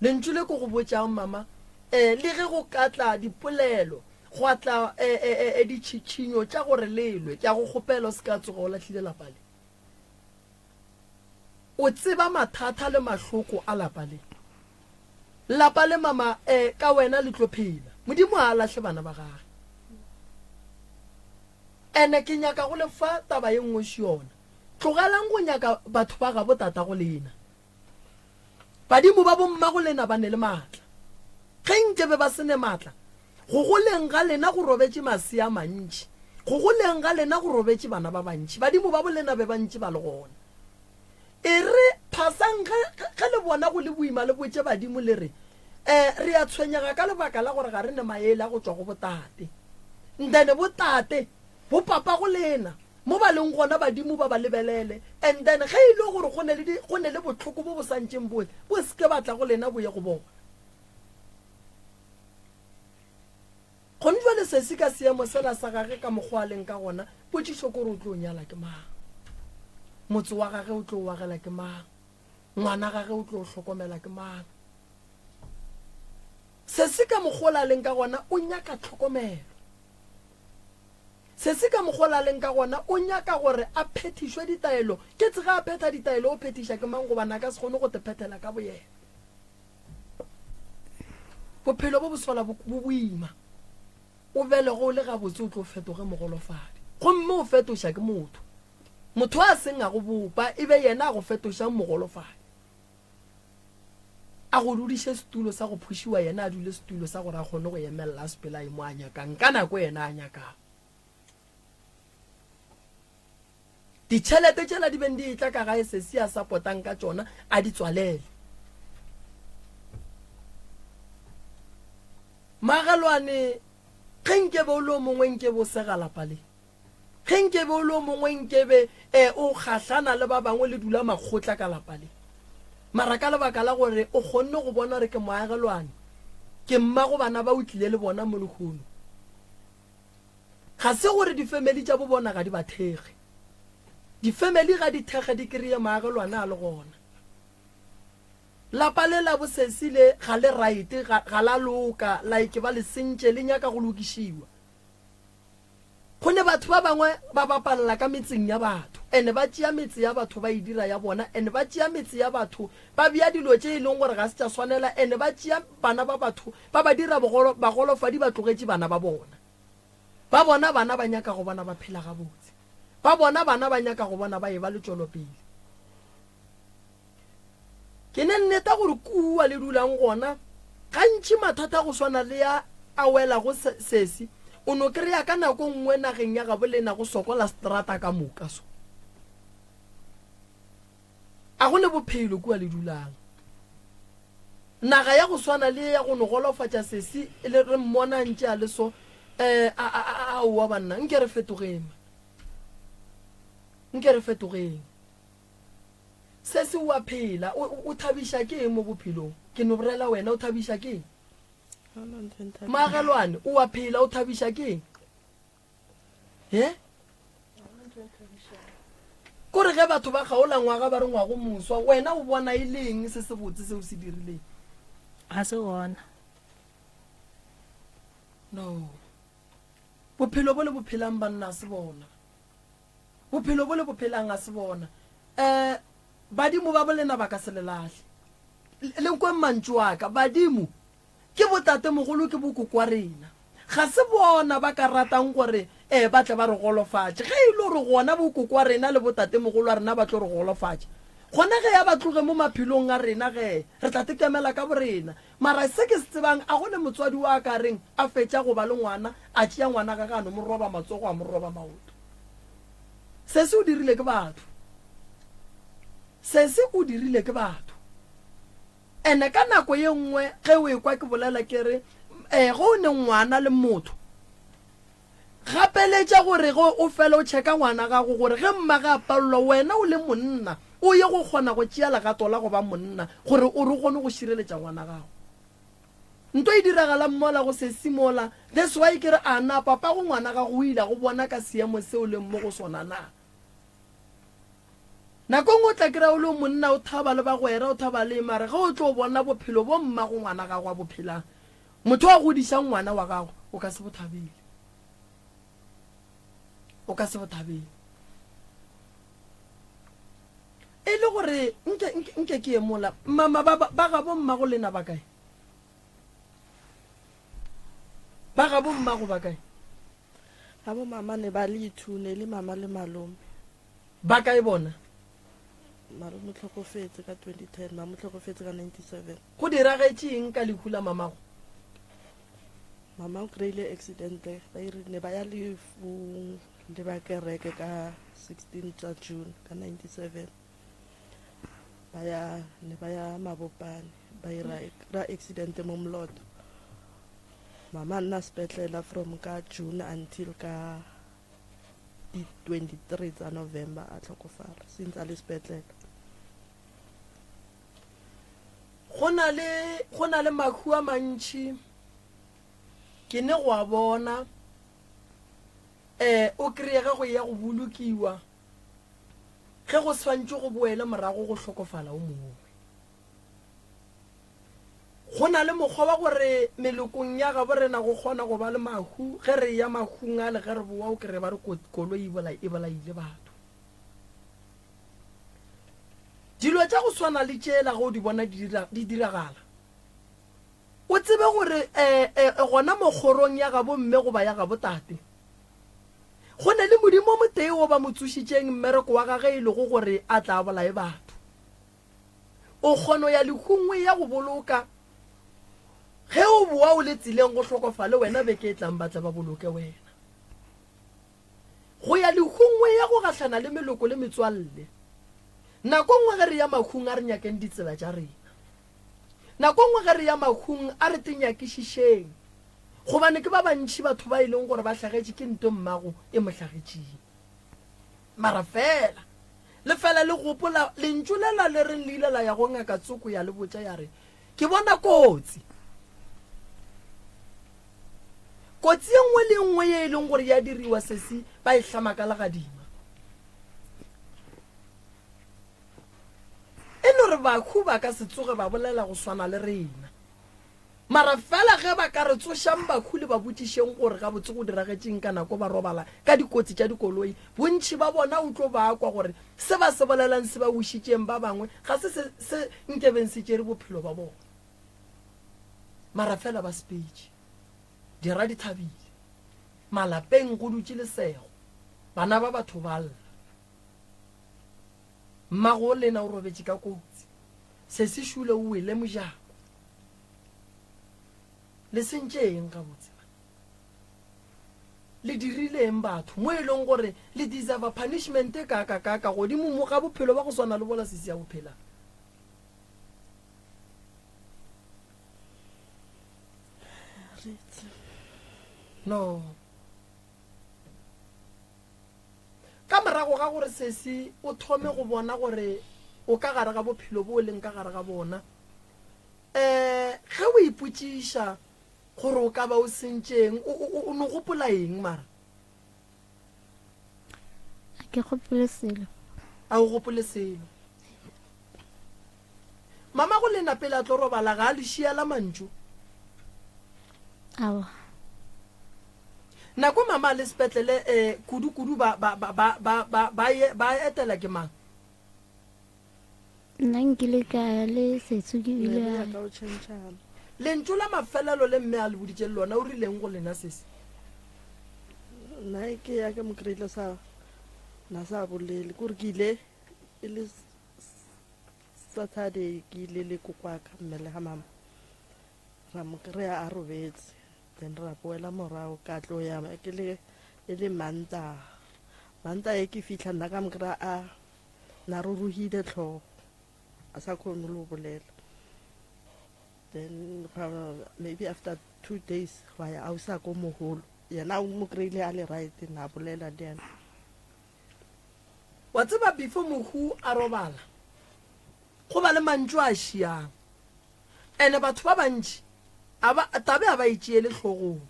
lentšu le ke go botšang mama, eh, le ge go ka tla dipolelo, gwa tla eh, eh, eh, ditšhitšhinyo tša gore le lwe, ke a go kgopela o se ka tsoga o lahlile lapa le. O tseba mathata le mahloko a lapa le. Lapa le mama eh, ka wena le tlo phela. Modimo ga a lahle bana ba gage. Ene ke nyaka go le fa taba ye nngwe še yona. Tlogelang go nyaka batho ba gabo tatago lena. Badimo ba bommago lena ba ne le maatla. Ge nke be ba se ne maatla, go goleng ga lena go robetše masea a mantši, go goleng ga lena go robetše bana ba bantši. Badimo ba bolena be ba ntše ba le gona. E re, Phasang ge, ge le bona go le boima le botše badimo le re, E, re a tshwenyega ka lebaka la gore ga re ne maele a go tšwa go botate. And then botate, bopapago lena, mo ba leng gona badimo ba ba lebelele. And then ge e le gore go ne le, go ne le bohloko bo bo sa ntšeng bo, bo se ke ba tla go lena bo ye go bona. Gone jwale sesi ka seemo sela sa gage ka mokgwa a leng ka gona, potšišo ke gore o tlo nyala ke mang? Motse wa gage o tlo o agela ke mang? Ngwana gage o tlo o hlokomela ke mang? Sesi ka mokgwa o la leng ka gona o nyaka tlhokomelo. Sesi ka mokgwa o la leng ka gona o nyaka gore a phethišwe ditaelo. Ke tse ge a phetha ditaelo o phethiša ke mang gobane a ka se kgone go te phethela ka boyena. Bophelo bo bosola bo boima. O belege o le gabotse o tlo fetoge mogolofadi. Gomme o fetoša ke motho. Motho a seng a go bopa e be yena a go fetošang mogolofadi. A go dudiše setulo sa go phušiwa yena a dule setulo sa gore a kgone go emelela a sepele a ye mo a nyakang ka nako yena a nyakang. Ditšhelete tšela di beng di etla ka gae sesi a sa potang ka tšona a di tswalele. Magelwane, ge nkebe o le o mongwe nkebe o sega lapa le. Ge nkebe o le o mongwe nkebe e o gahlana le ba bangwe le dula makgotla ka lapa le. Mara ka lebaka la gore o kgonne go bona gore ke moagelwane, ke mmago bana ba o tlile le bona mo lehono. Ga se gore difemeli tša bo bona ga di ba thekge. Difemeli ga di thekge di kreye maagelwane a le gona. Lapa le la bo sesi le ga le right, ga, ga la loka, like ba le sentše, le nyaka go lokišiwa. Go ne batho ba bangwe ba bapalela ka metseng ya batho, and ba tšea metse ya batho ba e dira ya bona, and ba tšea metse ya batho ba bea dilo tše e leng gore ga se tša swanela, and ba tšea bana ba batho ba ba dira bogolo, bagolofadi ba tlogetše bana ba bona. Ba bona bana ba nyaka go bona ba phela gabotse. Ba bona bana ba nyaka go bona ba eba le tšwelopele. Ke ne nneta gore kua le dulang gona, gantši mathata a go swana le a a welago se, sesi, o no kry-a ka nako nngwe nageng ya gabo lena go sokola strata ka moka so. A go ne bophelo kua le dulang. Naga ya go swana le ye ya go no golofatša sesi le re mmona a ntše a le so. Um aowa banna, nke re fetogeng. Nke re fetogeng. Se se o a phela, o, o thabiša ke eng mo bophelong? Ke no borela wena, o thabiša ke eng? Maagelwane, o a phela, o thabiša ke eng? He? Kore ge batho ba kgaola ngwaga ba re ngwago moswa, wena o bona e le eng se se botse se o se dirileng? Ga se gona. No. Bophelo bo le bo phelang banna a se bona. Bophelo bo le bo phelang a se bona. Um badimo ba bolena ba ka se le lahle. Le kweng mantšu a ka, badimo Ke botatemogolo, ke bokoko wa rena. Ga se bona ba ka ratang gore ee ba tle ba re golofatše. Ge e le gore gona bokoko wa rena le botatemogolo wa rena ba tlo re golofatša, gona ge ya ba tloge mo maphelong a rena ge, re tla tekemela ka borena. Mara se ke se tsebang, a go ne motswadi wa ka reng a fetša go ba le ngwana, a tšea ngwana gage a no mo roba matsogo a mo roba maoto. Sesi o dirile ke batho. Sesi o dirile ke batho. Ene ka nako ye nngwe ge o ekwa ke bolela ke re, Ee, ge o ne ngwana le motho, gapeletša gore ge o fela o checka ngwana gago gore ge mmage a palelwa wena o le monna o ye go kgona go tšea legato la go ba monna gore o re o kgone go šireletša ngwana gago. Nto e diragalang mola go sesi mola, that's why ke re a na papago ngwana gago o ile a go bona ka seemo se o leng mo go sona na? Nako nngwe o tla kry-a o le monna o thaba le bagwera o thaba le mara ge o tlo bona bophelo bo mmago ngwana gago a bo phelang, motho a godišang ngwana wa gago o ka se bo thabele. O ka se bo thabele. E le gore nke, nke, nke ke ye mola mama ba, ba gabo mmago lena ba kae? Ba gabo mmago ba kae? Gabo mama ne ba le ithune le mama le malome. Ba kae bona? Malome o hlokofetse ka 2010, mama o hlokofetse ka 97. Go diragetše eng ka lehu la mamago? Mama o kry-ile accident, ba ire ne ba ya lefung le ba kereke ka 16 tša June ka 97. Ba ya ne ba ya Mabopane, ba ira kry accident mo Moloto. Mama a nna sepetlela from ka June until ka di 23 tsa November a tlhokofala since a le sepetlele. Go na le go na le mahu a mantši ke ne go a bona eh o kry-e ge go ya go bolokiwa ge go swantšwe go boele morago go hlokofala o mongwe. Go na le mokgwa wa gore melokong ya gabo rena go kgona go ba le mahu, ge re eya mahung ale ge re bowa o kry-e ba re koloi e bolaile batho. Dilo tša go swana le tšela ge o di bona di diragala, o tsebe gore um gona mo kgorong ya gabo mme goba ya gabo tate go ne le Modimo o motee wo ba mo tsošitšeng mmereko wa gage e lego gore a tla bolaye batho. O kgono ya lehung o eya go boloka. Ge o boa o le tseleng go hlokofale wena beke e tlang ba tle ba boloke wena. Go ya lehung o eya go gahlana le meloko le metswalle. Nako nngwe ge re ya mahung a re nyakeng ditsela tša rena. Nako nngwe ge re ya mahung a re te nyakišišeng. Gobane ke ba bantši batho ba e leng gore ba hlagetše ke nto mmago e mo hlagetšeng. Mara fela, le fela le gopola lentšu lela le reng le ile la ya go ngaka tsoko ya le botša ya re, Ke bona kotsi. Kotsi ye nngwe le ye nngwe ye e leng gore ya diriwa sesi ba e hlama ka legadima. E no re bahu ba ka se tsoge ba bolela go swana le rena. Mara fela ge ba ka re tsošang bahu le ba botšišeng gore gabotse go diragetšeng ka nako ba robala ka dikotsi tša dikoloi, bontši ba bona o tlo ba kwa gore se ba se bolelang se ba wišitšeng ba bangwe ga se se se nkebeng se tšere bophelo ba bona. Mara fela ba sepetše. Dira di thabile. Malapeng go dutše lesego. Bana ba batho ba lla. Mmago lena o robetše ka kotsi. Sesi Šule o wele mojako. Le sentše eng gabotse ba? Le dirile eng batho mo e leng gore le deserve punishment e kaka kaka godimo mo ga bophelo ba go swana le bola sesi ya bophelang? No. Ka morago ga gore sesi o thome go bona gore o ka gare ga bophelo bo o leng ka gare ga bona, um ge o ipotšiša gore o ka ba o sentšeng, o, o, o no gopola eng mara? A ke gopole selo. A o gopole selo. Mama go lena pele a tlo robala ga a le šiela mantšu? Aowa. Nako mama a le sepetlele eh, kudu kudu ba, ba, ba, ba, ba, ba, ba, ye, ba etela ke mang? Nna nkile ka ya le Setsu ke Ne ile re ya a ka go tšhentšhana. Lentšu la mafelelo le mme a le boditše le lona o rileng go lena sesi? Nna ke ya ke mo kry-ile sa na sa bolele kore ke ile e le Saturday ke ile le kokwaka mme le ga mama ra mo kry-a a robetse then ra boela morago ka tlo ya ke le e le Mantaga. Mantaga e ke fitlha nna ka mo kry-a a na rurugile tlhogo a sa kgone le go bolela. Then maybe after two days gwa ya ausi ko mogolo yena o mo kry-ile a le right na bolela le yena. Wa tseba before mohu a robala go ba le mantšu a šiang ene batho ba bantši a ba tabe a ba e tšeele hlogong.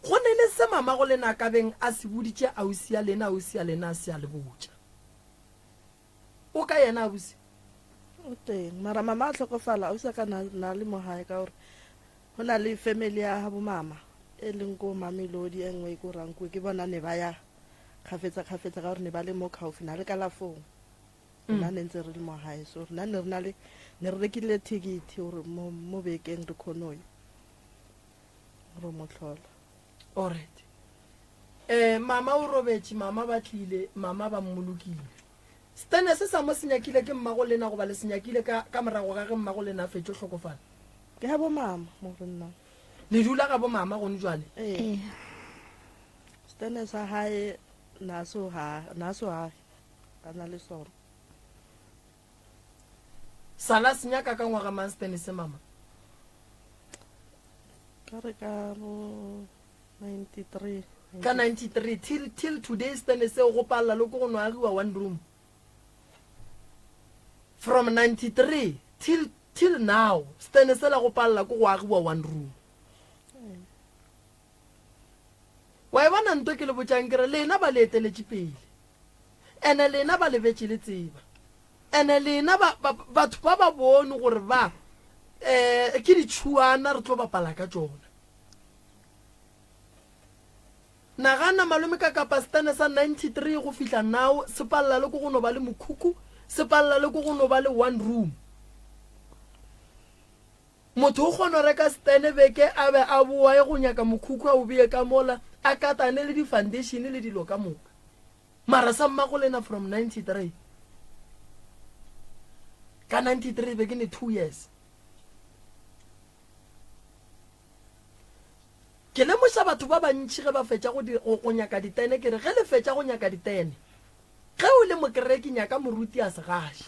Go ne le se mamago lena a ka beng a se boditše ausi ya lena ausi ya lena a se a le botša. O ka yena ausi? O teng mara mama a hlokofala ausi a ka na na le mo gae ka gore go na le family ya gabo mama e leng ko Mamelodi e nngwe e ko Rankuwe ke bona ne ba ya kgafetsa kgafetsa ka gore ne ba le mo gaufi na le kalafong rena ne ntse re le mo gae so rena ne re na le ne re rekile ticket gore mo mo bekeng re kgone go ya re mo tlhola. Alright. Eh mama o robetše mama ba tlile mama ba mmolokile. Stene se sa mo se nyakile ke mmago lena goba le se nyakile ka ka morago ga ge mmago lena a fetšo hlokofala? Ke ga bo mama mo re nnang. Le dula ga bo mama gone jwale? Ee. Stene sa hae na so ha na so ha a na le sona. Sala se nyaka ka ngwaga mang stene se mama? Ka re ka bo 93. Ka 93 till till today stene seo go palela le ko go no agiwa one room. From 93 till till now stene sela go palela ko go agiwa one room. Wa e bona nto ke le botšang ke re lena ba le eteletše pele. Ene lena ba le betše le tseba. Ene lena ba, ba, batho ba ba bone gore ba eh ke ditšhuana re tlo bapala ka tšona. Nagana malome ka kapa setene sa 93 go fihla now se palela le ko go no ba le mokhukhu, se palela le ko go no ba le one room. Motho o kgona go reka setene beke a be a boa ye go nyaka mokhukhu a o beye ka mola a katane le di foundation le dilo ka moka. Mara sa mmago lena from 93 ka 93 be ke ne 2 years. Ke lemoša batho ba bantši ge ba fetša go, go, go nyaka ditene, ke re ge le fetša go nyaka ditene, ge o le mokereki nyaka moruti a se gaše.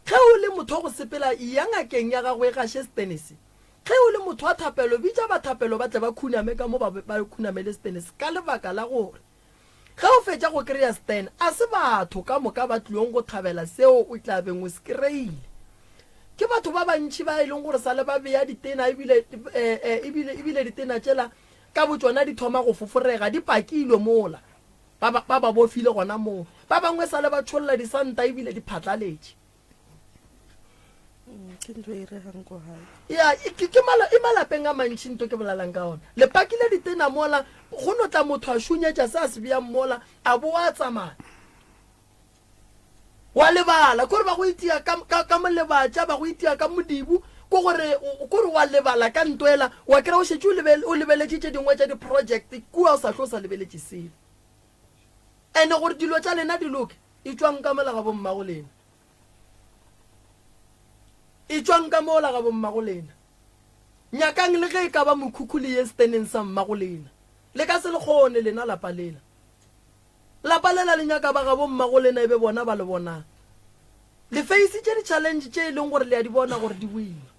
Ge o le motho wa go sepela, eya ngakeng ya gago e gaše setene se. Ge o le motho wa thapelo, bitša ba thapelo ba tle ba khuname ka mo ba, ba khunamele setene se, ka lebaka la gore ge o fetša go kry-a setene, a se batho ka moka ba tlilong go thabela seo o tla beng o se kry-ile. Ke batho ba bantši ba e leng gore sa le ba bea ditena ebile, eh, eh, ebile, ebile ditena tšela ka botšona di thoma go foforega, di pakilwe mola. Ba ba, ba ba bofile gona moo. Ba bangwe sa le ba tšholla disanta ebile di phatlaletše. Mm, ke ntho e iregang ko gae. Ya, e, ke, ke mala, e malapeng a mantši nto ke bolelang ka ona. Le pakile ditena mola, go no tla motho a šunyetša se a se beang mola, a boa a tsamaya. Wa lebala, kore ba go itia ka, ka, ka molebatša, ba go itia ka modibu, ko gore, kore wa lebala ka nto ela, wa kry-a o šetše o lebe, o lebeletše tše dingwe tša di-project kua o sa hlwe o sa lebeletše selo. Ene gore dilo tša lena di loke, etšwang ka mola ga bommago lena. Etšwang ka mola ga bommago lena. Nyakang le ge e ka ba mokhukhu le ye seteneng sa mmago lena. Le ka se le kgone lena lapa lela. Lapa lela le nyaka ba gabo mmago lena e be bona ba le bonang. Le feisitše di challenge tše e leng gore le a di bona gore di boima.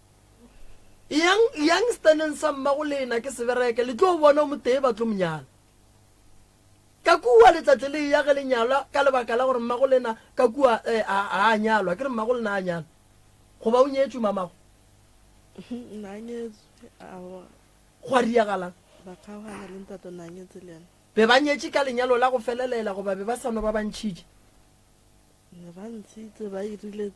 Eyang, eyang setaneng sa mmago lena ke se bereke, le tlo bona o motee ba tlo mo nyala. Ka kua le tla tle le eya ge le nyalwa ka lebaka la gore mmago lena ka kua eh, a, a a nyalwa. Ke re mmago lena a nyalwa. Goba o nyetšwe mamago? Nna nyetswe, aowa. Gwa diagalang? Ba kgaogana le ntate o na nyetse le yena. Be ba nyetše ka lenyalo la go felelela goba be ba sa no ba ba ntšhitše? Ne ba ntshitse ba irile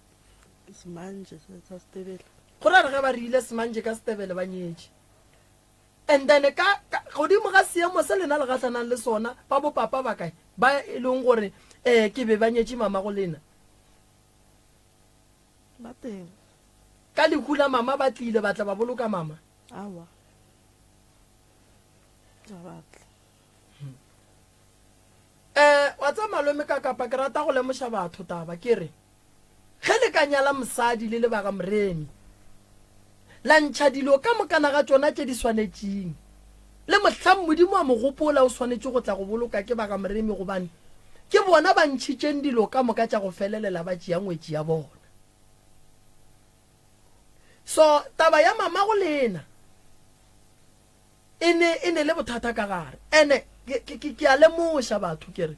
semanje sa setebele. Go ra re ge ba rile semanje ka setebele ba nyetše. And then ka, ka godimo ga seemo se lena le gahlanang le sona, ba bo papa ba kae ba e leng gore eh ke be ba nyetše mama go lena? Ba teng. Ka lehu la mama ba tlile ba tla ba boloka mama? Aowa. Ga ba tle. Eh, wa tseba malome ka kapa ke rata go lemoša batho taba ke re ge le ka nyala mosadi le le ba ga Moremi la ntšha dilo ka mokana ga tšona tše di swanetšeng le mohlang Modimo a mo gopola o swanetše go tla go boloka ke ba ga Moremi gobane ke bona ba ntšhitšeng dilo ka moka tša go felelela ba tšea ngwetši ya bona. So taba ya mamago lena e ne e ne le bothata ka gare. Ene ke ke ke a lemoša batho ke re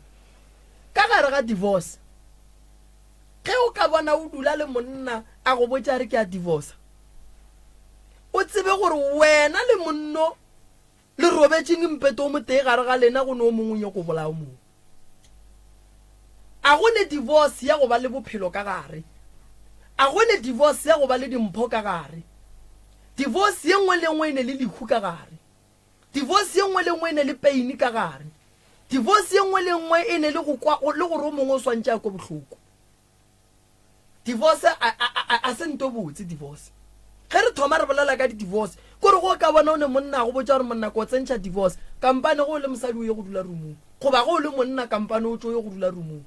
ka gare ga divorce ge o ka bona o dula le monna a go botša re ke a divorce o tsebe gore wena le monno le robetšeng mpeto o motee gare ga lena go ne o mongwe o nyako bolaya o mongwe. A go ne divorce ya go ba le bophelo ka gare. A go ne divorce ya go ba le dimpho ka gare. Divorce ye nngwe le nngwe e ne le lehu ka gare. Divorce ye nngwe le nngwe e ne le pain ka gare. Divorce ye nngwe le nngwe e ne le go kwa le gore o mongwe o swantše a kwe bohloko. Divorce a, a, a, a se nto botse divorce. Ge re thoma re bolela ka di-divorce, kore go ka bona o ne monna a go botša gore monna ko tsentšha divorce, kampane go o le mosadi o ye go dula roomong, goba go o le monna kampane o tšo ye go dula roomong.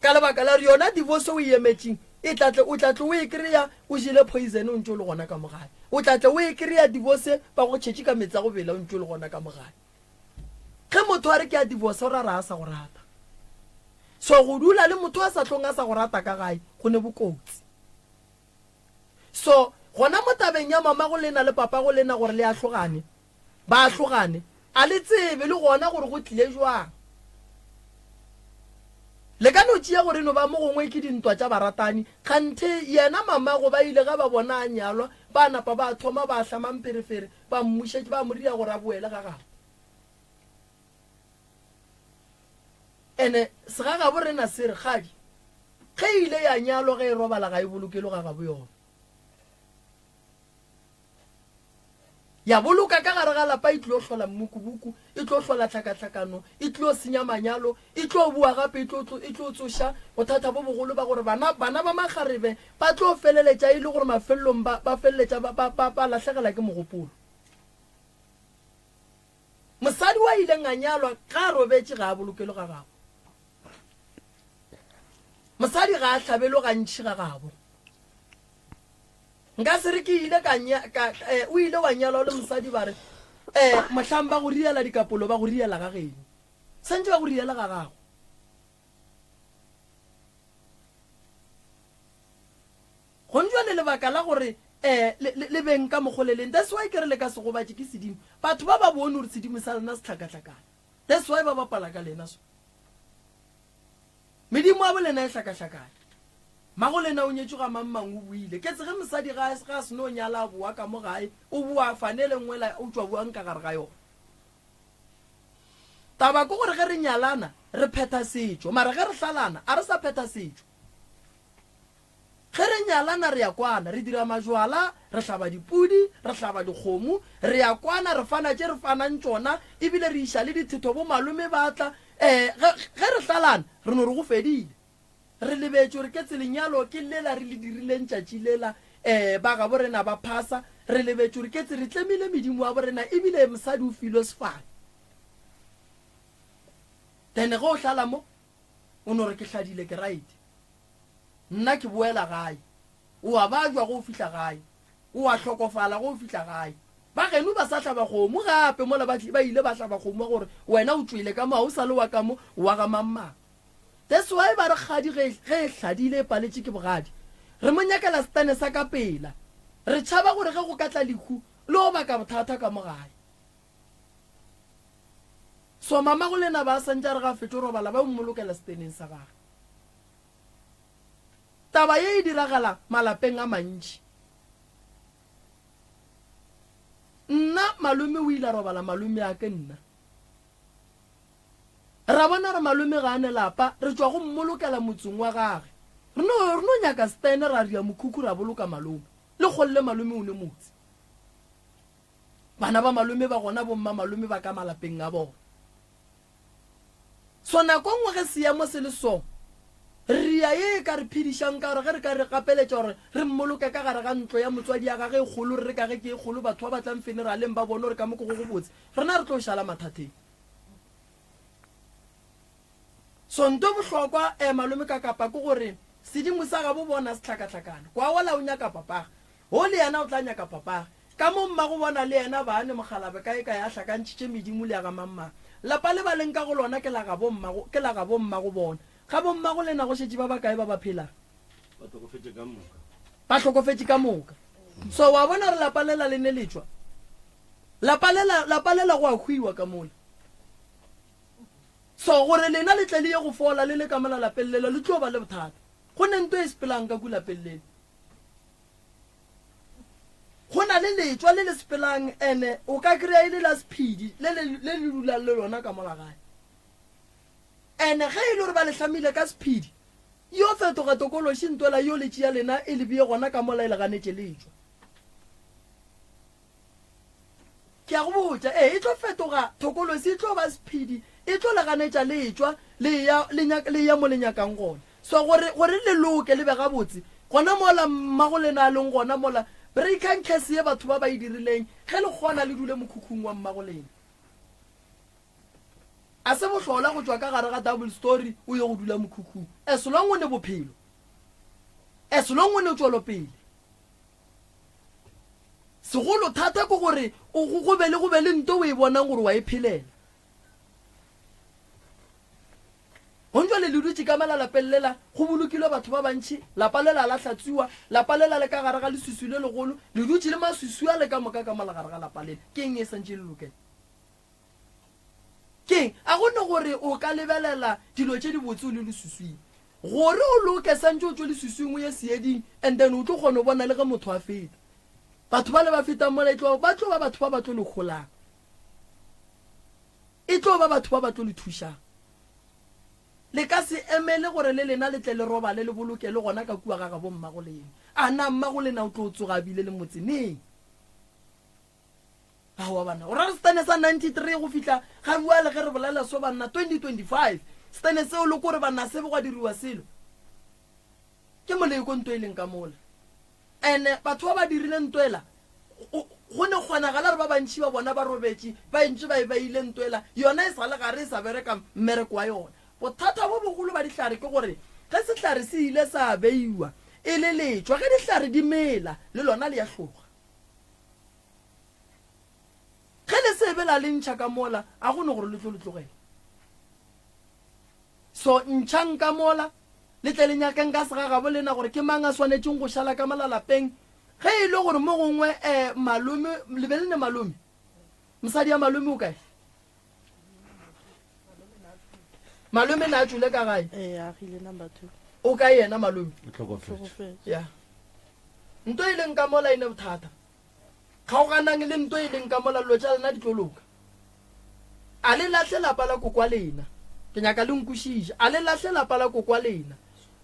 Ka lebaka la gore yona divorce o e emetšeng, e tla tle, o tla tle o e kry-a o jele poison o ntše o le gona ka mo gae. O tla tle o e kry-a divorce ba go tšhetše ka meetse a go bela o ntše o le gona ka mo gae. Ge motho a re ke a divorce o ra re a sa go rata. So go dula le motho a sa hlong a sa go rata ka gae go ne bokotsi. So gona mo tabeng ya mama go lena le papa go lena gore le ahlogane, ba ahlogane, a le tsebe le gona gore go tlile jwang. Le ka no tšea gore e no ba mo gongwe ke dintwa tša baratani, kganthe yena mamago ba ile ge ba bona a nyalwa ba napa ba thoma ba hlama mpherefere ba mmušetše, ba mo ria gore a boele ga gabo. Ene segagabo rena se re, Kgadi, ge e ile ya nyalwa ge e robala ga e bolokelwe ga gabo yona. Ya boloka ka gare ga lapa e tlilo hlola mmukubuku, e tlo hlola tlhakatlhakano, e tlo senya manyalo, e tlo boa gape e tlo, e tlo tsoša bothata bo bogolo ba gore bana, bana ba makgarebe ba tlo feleletša e le gore mafelelong ba, ba feleletša ba, ba, ba, ba lahlegela ke mogopolo. Mosadi wa ileng a nyalwa ga a robetše ga a bolokelwe ga gabo. Mosadi ga a hlabelwe gantši ga gabo. Nka se re ke ile ka, ka eh, o ile wa nyalwa le mosadi ba re eh, mohlang ba go riela dikapolo ba go riela ga geno. Santše ba go riela ga gago. Gone jwale lebaka la gore eh, le, le, le beng ka mokgo le leng, that's why ke re le ka se gobatše ke sedimo. Batho ba ba bone gore sedimo sa lena se hlakahlakane. That's why ba bapala ka lena so. Medimo ya bolena e hlakahlakane. Magolena o nyetšwe ga mang mang o boile. Ketse ge mosadi ga ga a seno nyala a boa ka mo gae, o boa fanele nngwe la o tšwa buang ka gare ga yona. Taba ke gore ge re nyalana re phetha setšo, mara ge re hlalana a re sa phetha setšo. Ge re nyalana re a kwana, re dira majwala, re hlaba dipudi, re hlaba dikgomo, re a kwana, re fana tše re fanang tšona, ebile re iša le dithetho bo malome ba tla. Eh, ge, ge re hlalana re no re go fedile. Re lebetše gore ke tselenyalo ke lela re le dirileng tšatši lela, eh, ba gabo rena ba phasa. Re lebetše gore ke tse re tlemile medimo wa borena ebile mosadi o filwe sefane. Then ge o hlala mo, o no re ke hladile ke right. Nna ke boela gae. O a bajwa ge o fihla gae. O a hlokofala ge o fihla gae. Ba geno ba sa hlaba kgomo gape mola ba ba ile ba hlaba kgomo gore wena o tšwele ka mo ga o sa le wa ka mo o wa ga mang-mang. That's why ba re kgadi ge ge e hladile e paletše ke bogadi. Re mo nyakela setene sa ka pela. Re tšhaba gore ge go ka tla lehu le go baka bothata ka mo gae. So mamago lena ba santše a re ga a fetše go robala ba mmolokela seteneng sa gagwe. Taba ye e diragala malapeng a mantši. Nna malome o ile a robala malomeake nna. Ra bona re malome ga a ne lapa, re tšwa go mmolokela motseng wa gage. Re no, re no nyaka stene ra ria mokhukhu ra boloka malome. Le kgolle malome o ne motse. Bana ba malome ba gona bomma malome ba ka malapeng a bona. So nako nngwe ge seemo se le so, ria ye e ka re phedišang ka gore ge re ka re gapeletša gore re mmoloke ka gare ga ntlo ya motswadi ya gage e kgolo re re ka ge ke e kgolo batho ba ba tlang feneraleng ba bone gore ka mo ke go gobotse, rena re tlo šala mathateng. So nto e bohlokwa eh malome ka kapa ke gore sedimo sa gabo bona se hlakahlakane. Kwa wola o nyaka papage, wo le yena o tla nyaka papage. Ka mo mmago bona le yena ba ne mokgalabe kae kae a hlakantšhitše medimo le ya ga mang mang. Lapa le ba leng ka go lona ke la gabo mmago ke la gabo mmago bona. Gabo mmago lena go šetše ba bakae ba ba phelang? Ba hlokofetše ka moka. Ba hlokofetše ka moka. So wa bona gore lapa lela le ne le tšwa. Lapa lela lapa lela go a hwiwa ka mola. So gore lena le tle le ye go fola le le ka mola lapeng lela le tlo ba le bothata. Go ne nto e sepelang ka ku lapeng lele. Go na le letšwa le le sepelang ene o ka kry-a e le la sephedi le le le le dulang le lona ka mola gae. Ene ge e le gore ba le hlamile ka sephedi yo fetoga tokološi ntwela yo le tšea lena e le beye gona ka mola e le ganetše letšwa. Ke a go botša, ee, e tlo fetoga thokolosi, e tlo ba sephedi, e tlo le ganetša le etšwa, le eya, le nyaka, le eya mo le nyakang gona. So gore, gore le loke, le be gabotse, gona mola mmagolena a leng gona mola, breakang curse ye batho ba ba e dirileng, ge le kgona le dule mokhukhung wa mmagolena. A se bohlola go tšwa ka gare ga double story o ye go dula mokhukhung, as long o ne bophelo, as long o ne tšwelopele. Segolo thata ke gore o go go be le go be le nto o e bonang gore wa e phelela. Gong jwale le dutše ka mela lapeng lela, go bolokilwe batho ba bantši, lapa lela la hlatswiwa, lapa lela le ka gare ga leswiswi le legolo, le dutše le maswiswi a le ka moka ka mola gare ga lapa lela. Ke eng e santše e le lokela? Ke'ng? A go ne gore o ka lebelela dilo tše dibotse o le leswiswing. Gore o loke santše o tšwe leswiswing o ye seeding and then o tlo kgona go bona le ge motho a feta. Batho bale ba fetang mola e tlo ba tlo ba batho ba ba tlo le holang. E tlo ba batho ba ba tlo le thušang. Le ka se emele gore le lena le tle le robale le boloke le gona ka kua ga gabo mmago lena. A na mmago lena o tlo tsoga a bile le motse neng? Aowa banna, o ra re setene sa 93 go fihla ga bjale ge re bolela so banna 2025 setene seo le kore banna se be gwa diriwa selo ke moleko nto e leng ka mola ene batho ba ba dirile nto ela go ne kgonagala re ba bantši ba bona ba robetše ba entše ba e beile nto ela yona e sa le gare e sa bereka mmereko wa yona bothata bo bogolo ba dihlare ke gore ge sehlare se ile sa beiwa e le letšwa ge dihlare di mela le lona le ya hloga Ge le se be la le ntšha ka mola, a go ne gore le tlo le tlogela. So ntšhang ka mola, le tle le nyakeng ka segagabo lena gore ke mang a swanetšeng go šala ka mola lapeng. Ge e le gore mo gongwe um malome, le be le ne malome? Mosadi ya malome o kae? Malome na a tšwele ka gae? Ee, a agile number 2. O kae yena malome? O hlokofetše. Ya. Nto e leng ka mola e ne bothata. Kgaoganang le nto e leng ka mola, dilo tša lena di tlo loka. A le lahle lapa la kokwa lena. Ke nyaka le nkwešiše. A le lahle lapa la kokwa lena.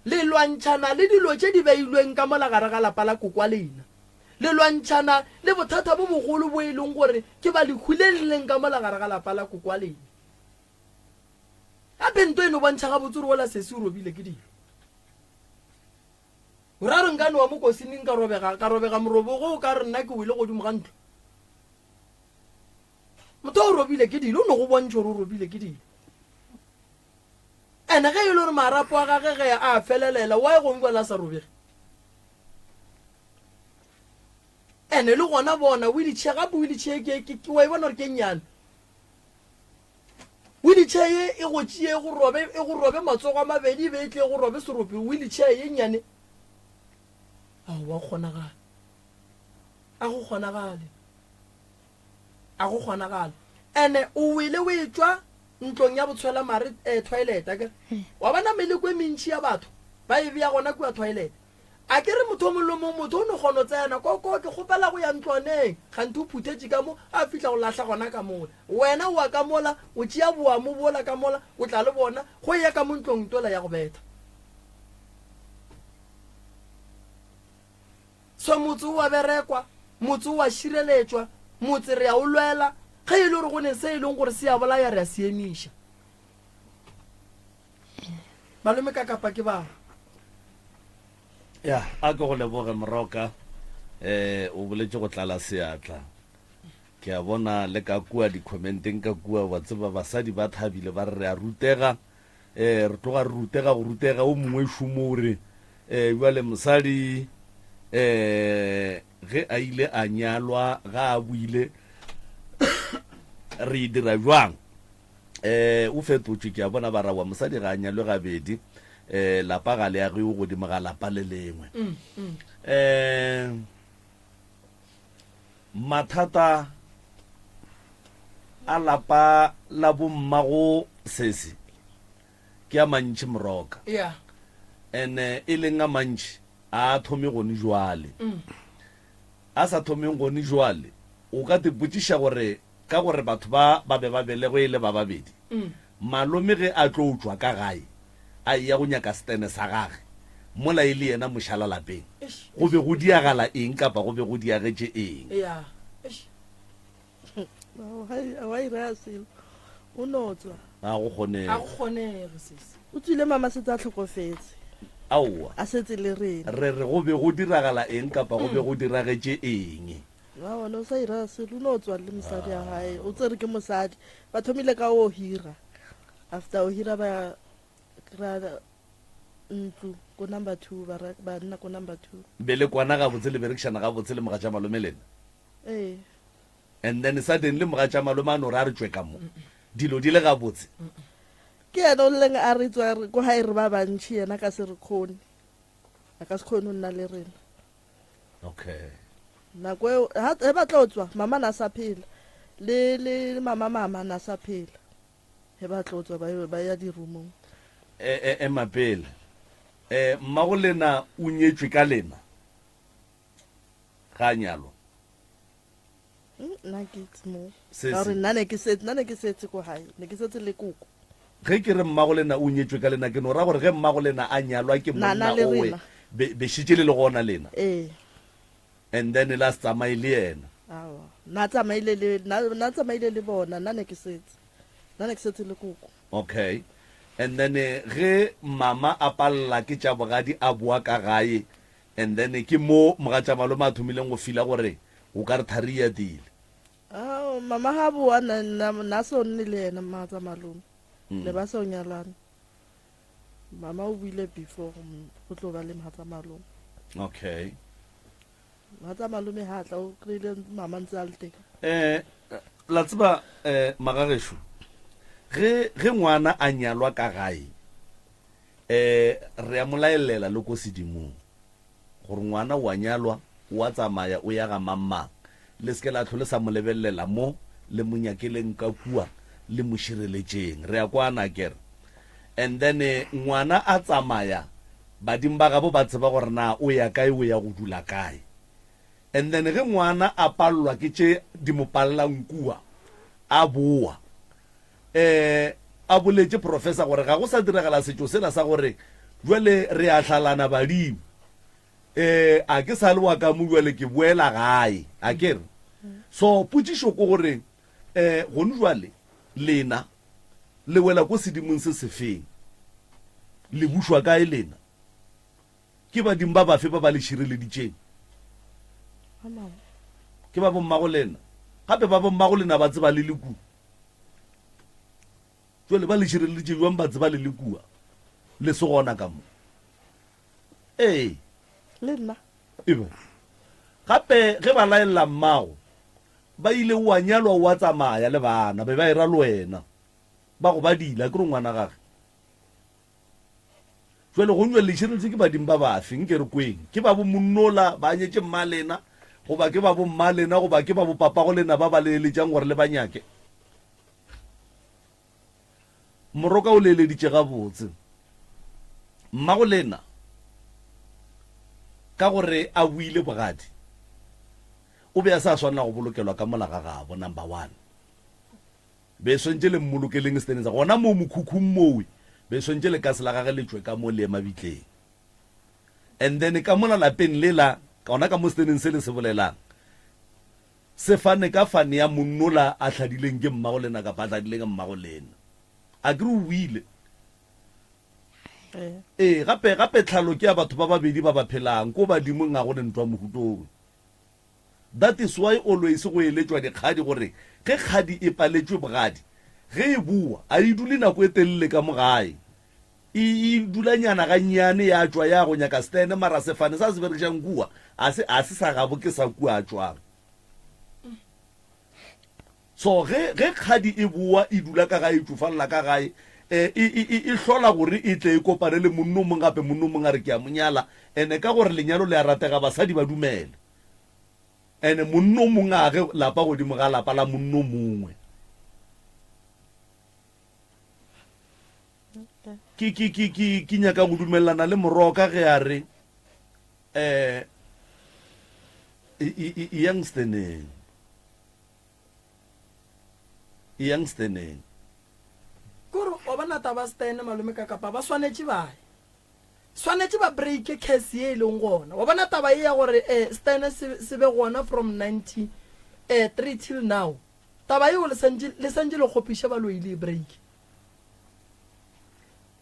Le lwantšhana le dilo tše di beilweng ka mola gare ga lapa la kokwa lena. Le lwantšhana le bothata bo bogolo bo e leng gore ke ba lehu le le leng ka mola gare ga lapa la kokwa lena. Gape nto e no bontšha gabotse gore wola sesi o robile ke dilo. O ra re nka nowa mo kosining ka robega, ka robega morobogo o ka re nna ke wele godimo ga ntlo? Motho o robile ke dilo, o no go bontšha gore o robile ke dilo. Ene ge e le gore marapo a gage ge a felelela, why gongwe bjale a sa robege? Ene le gona bona wheelchair, gape wheelchair ke, ke, ke, wa e bona gore ke e nnyane. Wheelchair ye e go tšee e go robe, e go robe matsogo a mabedi e be e tle e go robe serope, wheelchair ye nnyane. Aowa, kgonagala. A go kgonagale. A go kgonagale. Ene o wele o etšwa ntlong ya botshwela mare eh, toilet akere wa bona meleko e mentši ya batho ba e bea gona kua toilet a ke re motho o mongwe le mongwe motho o no kgona go tsena koko ke kgopela go ya ntlwaneng ganthe o phuthetše ka mo a fihla go lahla gona ka mola wena o wa ka mola o tšea boamo bola ka mola o tla le bona go eya ka mo ntlong tola ya go betha So motse o a berekwa, motse o a šireletšwa, motse re a o lwela. Ge e le gore go ne se e leng gore se a bolaya, re a se emiša. Malome ka kapa ke bao. Ya, a ke go leboge Moroka. Eh, o boletše go tlala seatla. Ke a bona le ka kua di-commenteng ka kua, wa tseba basadi ba thabile ba re re a rutega. Eh, re tloga re rutega go rutega o mongwe šomo o re eh, bjale mosadi eh, ge a ile a nyalwa ga a buile re e dira bjang eh o fetotšwe ke a bona ba rawa mosadi ga a nyalwe gabedi eh lapa ga le agiwe godimo ga lapa le lengwe mm, mm. eh Mathata a lapa la bommago sesi ke a mantši Moroka. Yeah. Ene e leng a mantši a a thome gone jwale. Mm. A sa thomeng gone jwale, o ka te potšiša gore ka gore batho ba ba be ba belegwe e le ba babedi, Mm. malome ge a tlo tšwa ka gae a eya go nyaka setene sa gage mola e le yena mošala lapeng, go be go diagala eng kapa go be go diagetše eng? Ya, eish. Wa ira selo. O no tswa. Ga go kgonege. Ga go kgonege sesi. O tswile mama setse a hlokofetse. Aowa. A setse le rena. Re re go be go diragala eng kapa go be go diragetše eng? Aowa, ne o sa ira selo. O no tswa le mosadi ya gae. O tsere ke mosadi. Ba thomile ka o hira. After o hira ba kry-a ntlo ko number 2, ba re ba nna ko number 2. Be le kwana gabotse le berekišana gabotse le mogatša malome lena? Ee. And then suddenly mogatša malome a no re a re tšwe ka mo. Dilo di le gabotse. Ke yena o lleng a re tswa re ko gae re ba bantši yena ka se re kgone. A ka se kgone go nna le rena. Okay. Nako eo ha he ba tlo tswa mama na sa phela le le mama mama na sa phela. He ba tlo tswa ba ba ya dirumong. E, e, ema pele. E, mmago lena o nyetšwe ka lena? Ga a nyalwa? Mm, nna ke itse mo. Se, Ka gore se. nna ne ke setse, nna ne ke setse ko gae, ne ke setse le koko. Ge ke re mmago lena o nyetšwe ka lena, ke no ra gore ge mmago lena a nyalwa ke Na, na monna le owe, rena. be, be šetše le le gona lena. Ee. And then la se tsamaye le yena. Aowa, na tsamaile le, na, na tsamaile le bona, nna ne ke setse. Nna ne ke setse le koko. Okay. And then ge mama a palela ke tša bogadi a boa ka gae, and then ke mo mogatša malome a thomileng go fila gore o ka re thari e atile. Ao, mama ga boa, na, na, na so nne le yena mogatša malome. Ne ba so nyalane. Mama o buile before go tlo ba le mogatša malome. Okay. Mogatša malome ha tla o kry-ile mama ntse a le teng. Eh, la tseba eh magagešo ge ge ngwana a nyalwa ka gae eh re a mo laelela le ko sedimong gore ngwana o a nyalwa o a tsamaya o ya ga mang mang le se ke la hlole sa mo lebelela mo le mo nyakeleng ka kua le mo šireletšeng re a kwana akere and then ngwana a tsamaya Badimo ba gabo ba tseba gore na o ya kae, o ya go dula kae. And then ge ngwana a palelwa ke tše di mo palelang kua, a boa. Eh, a boletše professor gore ga go sa diragala setšo sela sa gore bjale re a hlalana badimo. Eh, a ke sa le wa ka mo bjale ke boela gae, a ke re. So potšišo ke gore eh gone jwale lena Le wela ko sedimong se sefeng? Le bušwa kae lena? Ke badimo ba bafe ba ba le šireleditšeng? Ke ba bommago lena. Gape ba bommago lena ba tseba le le kua. Jwale ba le šireleditše bjang ba tseba le le kua? Le se gona ka mo. Ee. Le nna. Ebe. Gape ge ba laelela mmago, Ba ile wa nyalwa wa tsamaya le bana be ba era le wena ba go badile akere o ngwana gage jwale go nywa le šireletše ke badimo ba bafe nke re kweng ke ba bo monnola ba nyetše mmalena. Goba ke ba bomma lena goba ke ba bopapago lena ba ba le eletšang gore le ba nyake? Moroka o le eleditše gabotse. Mmago lena ka gore a boile bogadi, o be a sa swanela go bolokelwa ka mola ga gabo, number one. Be swantše le mmolokeleng seteneng sa gona moo mokhukhung mowe, be swantše lekase la gage le tšwe ka mo le ye mabitleng. And then ka mola lapeng lela, gona ka mo seteneng se le se bolelang, se fane ka fane ya monnola a hladileng ke mmago lena kapa a hladileng mmago lena. A ke re o boile? Ee, gape, gape tlhalo ke ya batho ba babedi ba ba phelang, ko badimong ga go ne ntwa mohutong. That is why always go eletšwa dikgadi gore ge kgadi e paletšwe bogadi, ge e bowa a e dule nako e telele ka mo gae. E, e dula nyana gannyane ya tšwa ya go nyaka stand mara sefane sa se berekišang kua a se, a se sa gabo ke sa kua a tšwang. So ge, ge kgadi e bowa e dula ka gae e tšofalla ka gae, e, e, e, e hlola gore e tle e kopane le monno mong gape, monno mong a re ke a mo nyala, ene ka gore lenyalo le a ratega basadi ba dumele. Ene monno mong a age lapa godimo ga lapa la monno mongwe. Ke, ke, ke, ke, ke nyaka go dumelelana le Moroka ge a re, eh, e, e, e, youngsteneng. Eyang steneng. Kore wa bona taba stene malome ka kapa ba swanetše ba ye. Swanetše ba breake curse ye e leng gona. Wa bona taba ye ya gore eh stene se se be gona from 93 eh, till now. Taba yeo le santše le santše le kgopiše baloi le e breake.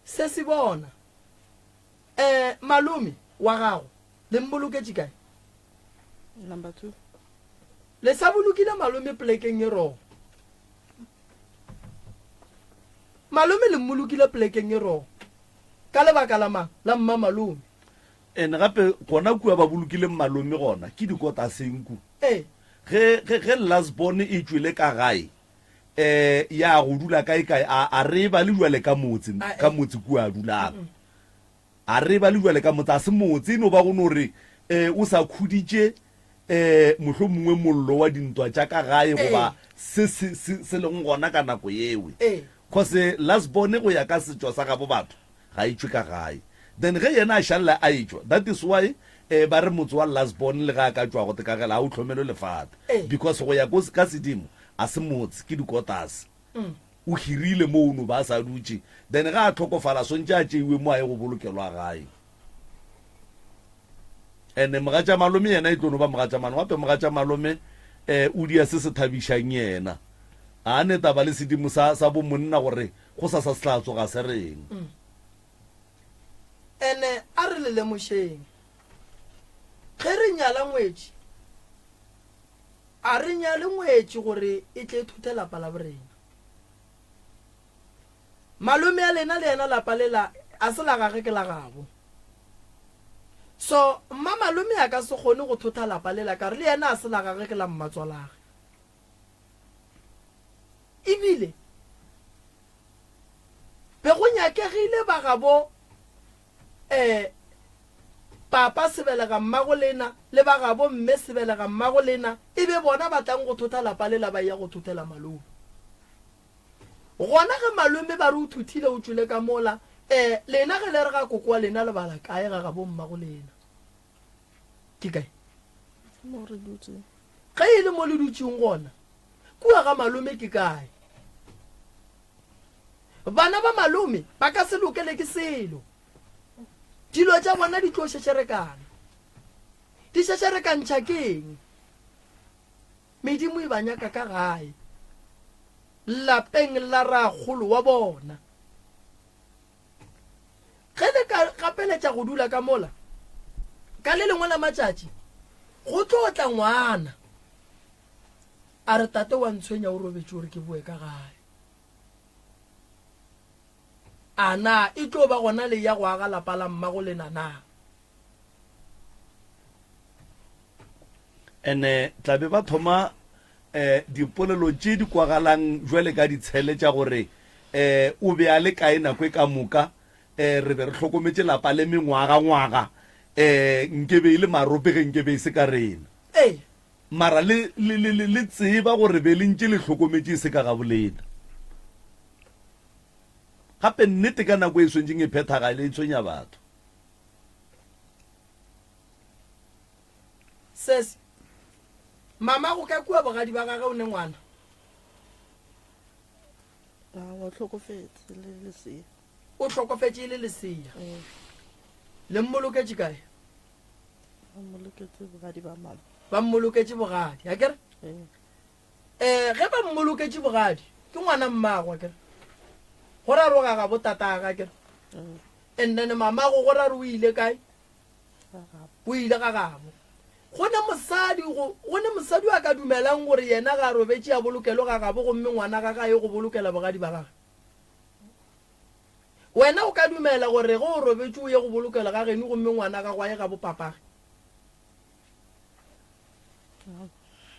Se se bona. Eh malome wa gago le mboloketše kae? Number 2. Le sa bolokile malome plekeng e wrong. Malome le mmolokile plekeng e wrong. Ka lebaka la mang? La mma malome. And gape gona kua ba bolokileng malome gona ke dikotaseng ku. Ee. Ge ge ge last born e tšwele ka gae eh ya go dula kae kae a a re ba le jwale ka motse ka motse kua a dulang. A re ba le bjale ka motse, a se motse, e no ba go no re um o sa khuditše um mohlomongwe mollo wa dintwa tša ka gae goba se se se se leng gona ka nako yewe. Cause last born go ya ka setšo sa gabo batho ga e tšwe ka gae. Then ge yena a šalela a etšwa, that is why um ba re motse wa last born le ge a ka tšwa go tekagela ga o hlomelwe lefata because go ya ko ka sedimo a se motse ke dikotase. O hirile mo o no ba a sa dutše, then ge a hlokofala swantše a tšeiwe mo a ye go bolokelwa gae. Ene mogatša malome yena e tlo no ba mogatša malome, gape mogatša malome eh, o dia se se thabišang yena. A ne taba le sedimo sa, sa bo monna gore go sa sa se tla tsoga se reng. Ene a re le lemošeng, ge re nyala ngwetši, A re nyale ngwetši gore e tle e thothe lapa la borena. Malome a lena le yena lapa lela a se la gage ke la gabo. So mma malome a ka se kgone go thotha lapa lela ka re le yena a se la gage ke la mmatswalage. Ebile be go nyakegile ba gabo eh Papa sebelega mmago lena, le ba gabo mme sebelega mmago lena, e be bona ba tlang go thotha lapa lela ba eya go thothela malome. Gona ge malome ba re o thothile o tšwele ka mola, eh, lena ge le re ga koko wa lena le bala kae ga gabo mmago lena? Ke kae? Mo re dutseng. Ge e le mo le dutšeng gona, kua ga malome ke kae? Bana ba malome ba ka se lokele ke selo. Dilo tša bona di tlo šešerekana. Di šešerekantšha ke eng? Medimo e ba nyaka ka gae, lapeng la rakgolo wa bona. Ge le ka gapeletša go dula ka mola, ka le lengwe la matšatši go tlo tla ngwana a re, Tate wa ntshwenya o robetše o re ke boe ka gae. A na e tlo ba gona le ya go aga lapa la mmago lena na? Ene tla be ba thoma um dipolelo tše di kwagalang jwale ka ditshele tša gore um o be a le kae nako e ka moka, um re be re hlokometše lapa le mengwaga-ngwaga, um nke be e le marope ge nke be e se ka rena. Ee. Mara le, le, le, le, le tseba gore be le ntše le hlokometše se ka gabolena. Gape nnete ka nako e swanetšeng e phethagale e tshwenya batho. Sesi, mama go ka kua bogadi ba gage o ne ngwana? Aowa, o hlokofetše le lesea. O hlokofetše e le lesea. Ee. Le mmoloketše kae? Ba mmoloketše bogadi ba mama. Ba mmoloketše bogadi, a kere? Ee. Eh, ge ba mmoloketše bogadi, ke ngwana mmago, a kere? Go ra roga ga bo tataga, a kere? Ee. And then mamago go ra re o ile kae? O ile ga gabo. Go ne mosadi go, go ne mosadi a ka dumelang gore yena ga a robetše a bolokelwe ga gabo gomme ngwana ga gae go bolokela bogadi ba gagwe? Wena o ka dumela gore ge o robetše o ye go bolokelwa ga geno gomme ngwana gago a ye ga bopapage?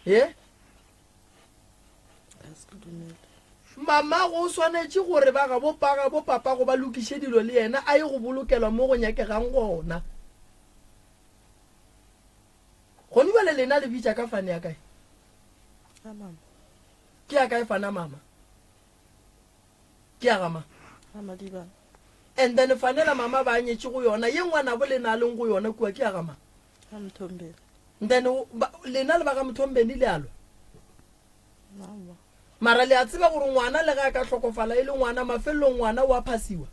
Ye? Mamago o swanetše gore ba ga bopaga bopapago ba lokiše dilo le yena a ye go bolokelwa mo go nyakegang gona. Gone bjale lena le bitša ka fane ya kae? Ke ya kae fana mama? Ke ya ga mang? Ga Madibana. And then fanela mama ba nyetše go yona ye ngwanabo lena a leng go yona kua ke ya ga mang? Ga Mthombeni. Then ba, lena le ba ga Mthombeni le a lwa? Aowa. Mara le a tseba gore ngwana le ge a ka hlokofala e le ngwana mafelelong ngwana o a phasiwa?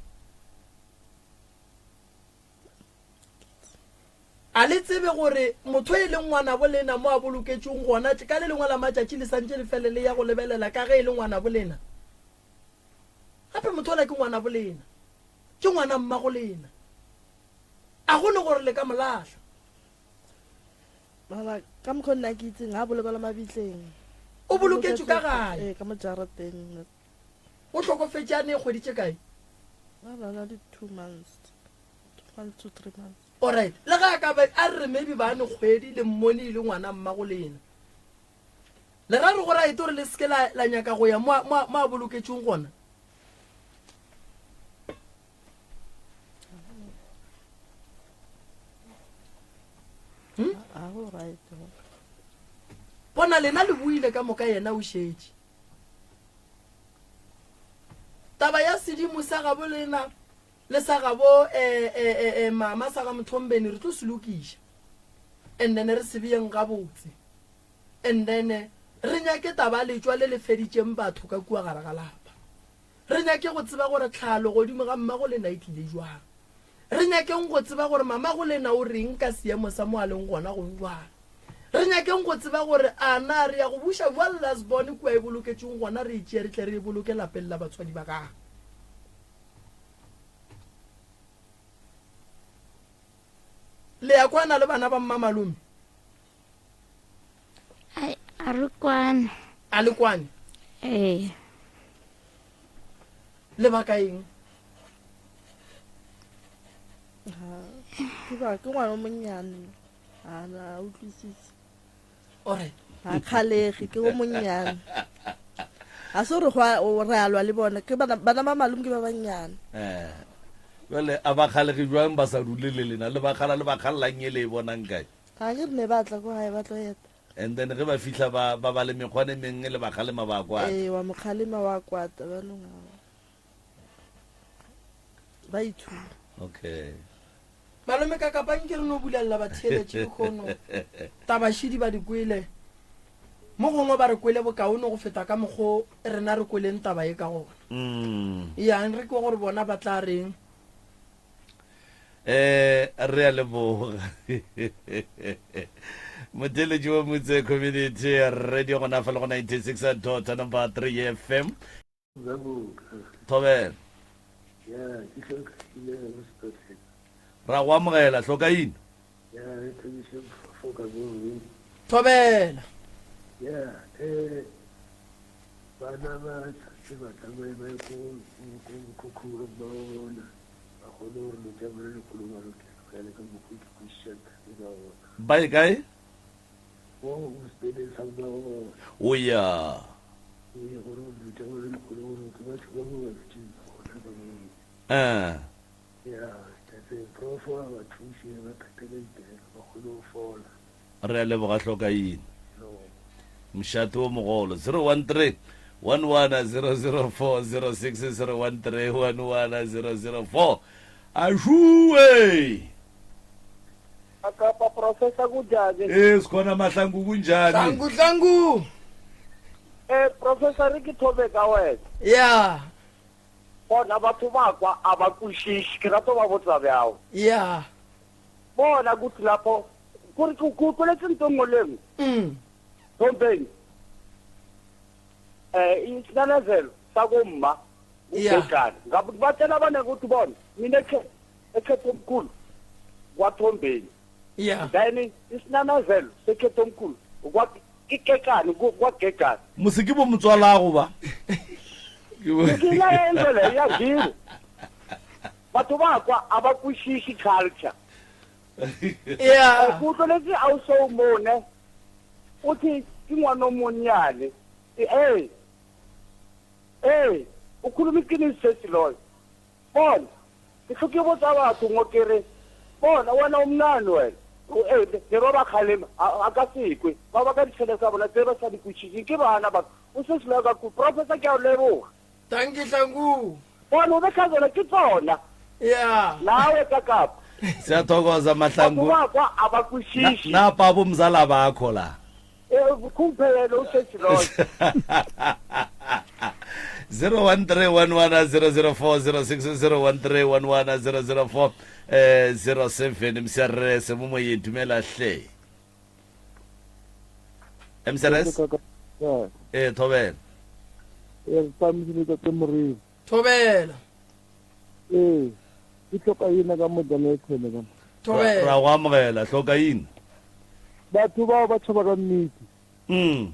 A le tsebe gore motho e leng ngwanabo lena mo a boloketšweng gona, ka le lengwe la matšatši le santše le fele le ya go lebelela ka ge e le ngwanabo lena? Gape motho ola ke ngwanabo lena, ke ngwana mmago lena. A go ne gore le ka mo lahla. Mara ka mokgwa nna ke itseng, ga a bolokelwa mabitleng. O boloketšwe ka gae? Ee, ka mo jarateng. O hlokofetše a ne kgwedi tše kae? A na le 2 months. 2 months to 3 months. Alright, le ge a ka ba a re maybe ba ne kgwedi le mmone e le ngwana mmago lena. Le ra re go right gore le seke la, la nyaka go ya mo a, mo a, mo a boloketšweng gona? Hmm? A go right. Bona lena le buile ka moka yena o šetše. Taba ya sedimo sa gabo lena Le sa gabo eh, eh, eh, eh, mama sa ga Mthombeni re tlo se lokiša and then re se beyeng gabotse and then re nyake taba letšwa le le feditšeng batho ka kua gare ga lapa. Re nyake go tseba gore tlhalo godimo ga mmago lena e tlile jwang. Re nyakeng go tseba gore mamago lena o reng ka seemo sa mo a leng gona gong jwang. Re nyakeng go tseba gore a na re ya go buša bjang last born kua e boloketšweng gona re e tšee re tle re e boloke lapeng la batswadi ba gagwe. Le ya kwana le bana ba mmamalome? Ai, a re kwane. A le kwane? Ee. Lebaka eng? Ke ba ke ngwana o monnyane a na utlwisise. Alright. Ga kgalege ke o monnyane. Ga se gore go re a lwa le bona ke bana bana ba malome ke ba bannyane. Eh. Jale a ba kgalege jwang ba sa dule le lena le ba kgala le ba kgallang e le e bonang kae? Ga ke re ne ba tla ko gae ba tlo eta. And then ge ba fihla ba ba ba le mekgwa e mengwe le ba kgalema ba kwata. Ee wa mo kgalema wa kwata banong ba ithuta. Okay. Malome ka kapang ke re no bulelela batheeletši lehono. Tabašidi ba di kwele. Mo gongwe ba re kwele bokaone go feta ka mokgo rena re kweleng taba ye ka gona. Mm. Yang re kwe gore bona ba tla reng. Eh, re a leboga. Motheeletši wa Motse Community Radio gona fa le go 96 dot number 3 FM. Thobela. Ra go amogela hlokaina. Thobela. Ba ye kae? O ya. Eh. Re a leboga hlokaina. Mošate o mogolo. 013 11004 06 013 11004. Ašuwe! Akapa Professor kunjani? Eh sikhona Mahlangu kunjani? Hlangu hlangu. Eh Professor re ke thome ka wena. Ya. Bona batho ba kwa a ba kwešiše ke rata ba botsa bjao. Ya. Bona kuthi lapho kore ke utlweletse nto nngwe le nngwe. Mm. Thompeng. Eh isinanazelo sakomma Yeah. ubhekana. Ngabe batshela abanye ukuthi bona mina ekhe ekhetho omkhulu kwathombeni. Yeah. Then isinanazelo sekhetho omkhulu kwa kekekane kwagegane. Mose ke bo motswalago ba. Ke la entse le ya zero. Batho ba kwa a ba kwešiše culture. Yeah. Ke utlweletse ausi o mone o thi ke ngwana o monnyane. Ee. Ee, o khuluma iqiniso sesi loyo. Bona, ke hloke botsa batho ngo ke re, bona wena o mnane wena. Ee, ne ba ba kgalema, a ka se kwe. Ba baka ditšhelete tsa bona tse ba sa di kwešišeng. Ke bana batho. O sesi loyo ka ku. Professor ke a o leboga. Dankie Hlangu. Bona o be tlhatsela ke tsona. Yeah. Nawe ka kapa. Siyathokoza Mahlangu. Batho ba kwa a ba kwešiše. Na pa bo mzala bakho la. Eh khumphele o sesi loyo. 0131100406 01311004 eh 07 msrs mo moyeng dumela hle. Msrs ee thobela. Ee re tsamaisile tate Moremi. Thobela. Ee ke hloka ina ka mo Danielton ka mo. Thobela. Ra go amogela hloka ina. Batho bao ba tšhaba ka nnete. Mm.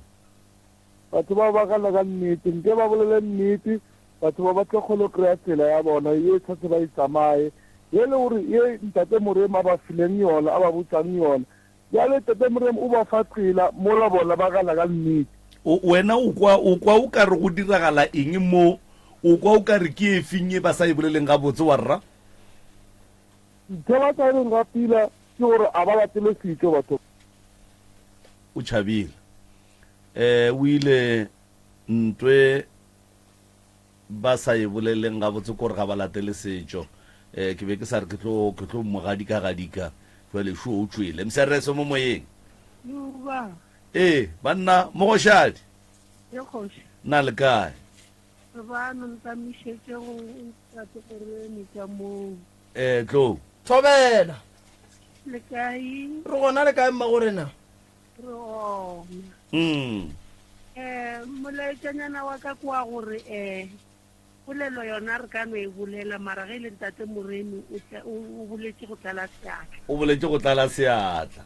Batho bao ba gana ka nnete nke ba bolele nnete batho ba ba tlo kgone go kry-a tsela ya bona ye tshwanetse ba e tsamaye ye le gore ye ntate Moremi a ba fileng yona a ba botsang yona Bjale Tate Moremi o ba fa tsela, mola bona ba gana ka nnete. O, wena o kwa, o kwa o ka re go diragala eng mo? O kwa o ka re ke efeng ye ba sa e boleleng gabotse, warra? Ntho ba sa e reng ga pila ke gore a ba latele setšo batho. O tšhabile. Eh, o ile ntwe. Ba sa e boleleng gabotse kore ga ba latele setšo. Eh, ke be ke sa re ke tlo, ke tlo mo gadika-gadika, jwale šo o tšwele. Msereso mo moyeng. Luba. Ee, banna, mogošadi. Ye kgoši. Na le kae? Re ba no ntamišetše go tate Moremi ka moo. Eh, Tlou. Thobela. Le kae? Re gona le kae mmagorena? Re gona. Mm. Eh, molaetšanyana wa ka ke wa gore eh polelo yona re ka no e bolela mara ge e le ntate Moremi o tla- o o boletše go tlala seatla. O boletše go tlala seatla.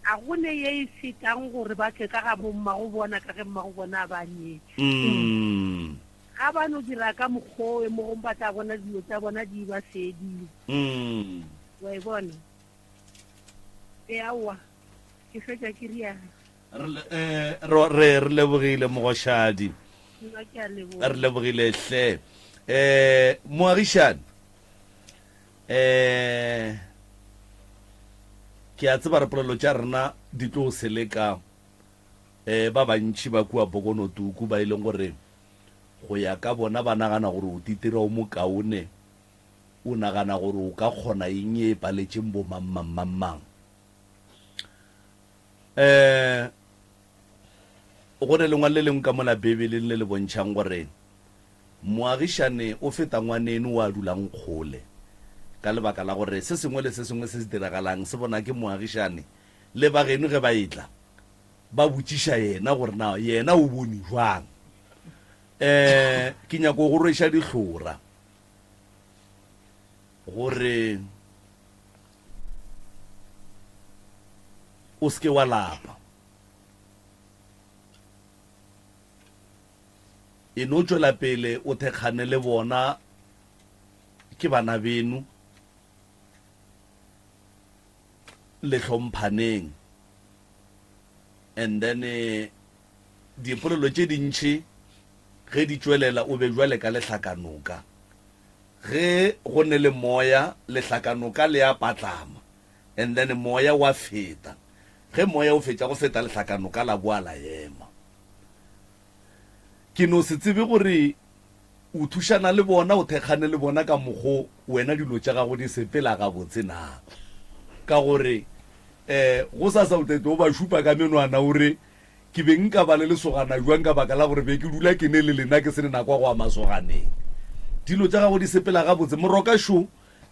A go ne ye e fetang gore ba tle ka ga bommago bona ka ge mmago bona a ba nyetše. Mm. Ga ba no dira ka mokgwa o e mogong ba tla bona dilo tša bona di ba seeding. Mm. Wa e bona? Ee, aowa, ke fetša ke rialo. Re le- eh, ro- re re lebogile mogošadi. Nna ke a leboga. Re lebogile hle. Eh, moagišani. Eh, ke a tseba re polelo tša rena di tlo seleka eh ba bantši ba kua Bokonotuku ba e leng gore go ya ka bona ba nagana gore o titira o mokaone O nagana gore o ka kgona eng ye e paletšeng bo mang mang mang mang? Um go ne lengwalo le lengwe ka mola Bibeleng le le bontšhang gore moagišane o feta ngwaneno o a dulang kgole, ka lebaka la gore se sengwe le se sengwe se se diragalang se bona ke moagišane, le ba geno ge ba etla ba botšiša yena gore na yena o bone jwang. Um ke nyako go rweša dihlora. Gore o se ke wa lapa. E no tšwela pele o thekgane le bona, ke bana beno, le hlomphaneng. And then dipolelo tše dintši ge di tšwelela o be bjale ka lehlakanoka. Ge go ne le moya, lehlakanoka le a patlama and then moya wa feta. Ge moya o fetša go feta lehlakanoka la boa la ema. Ke no se tsebe gore o thušana le bona, o thekgane le bona ka mokgo wena dilo tša gago di sepela gabotse na. Ka gore um gosasa o tla tlo ba šupa ka menwana o re, Ke be nka ba le lesogana bjang ka baka la gore be ke dula ke ne le lena ke se ne nako ya go ya masoganeng. Dilo tša gago di sepela gabotse. Moroka šo,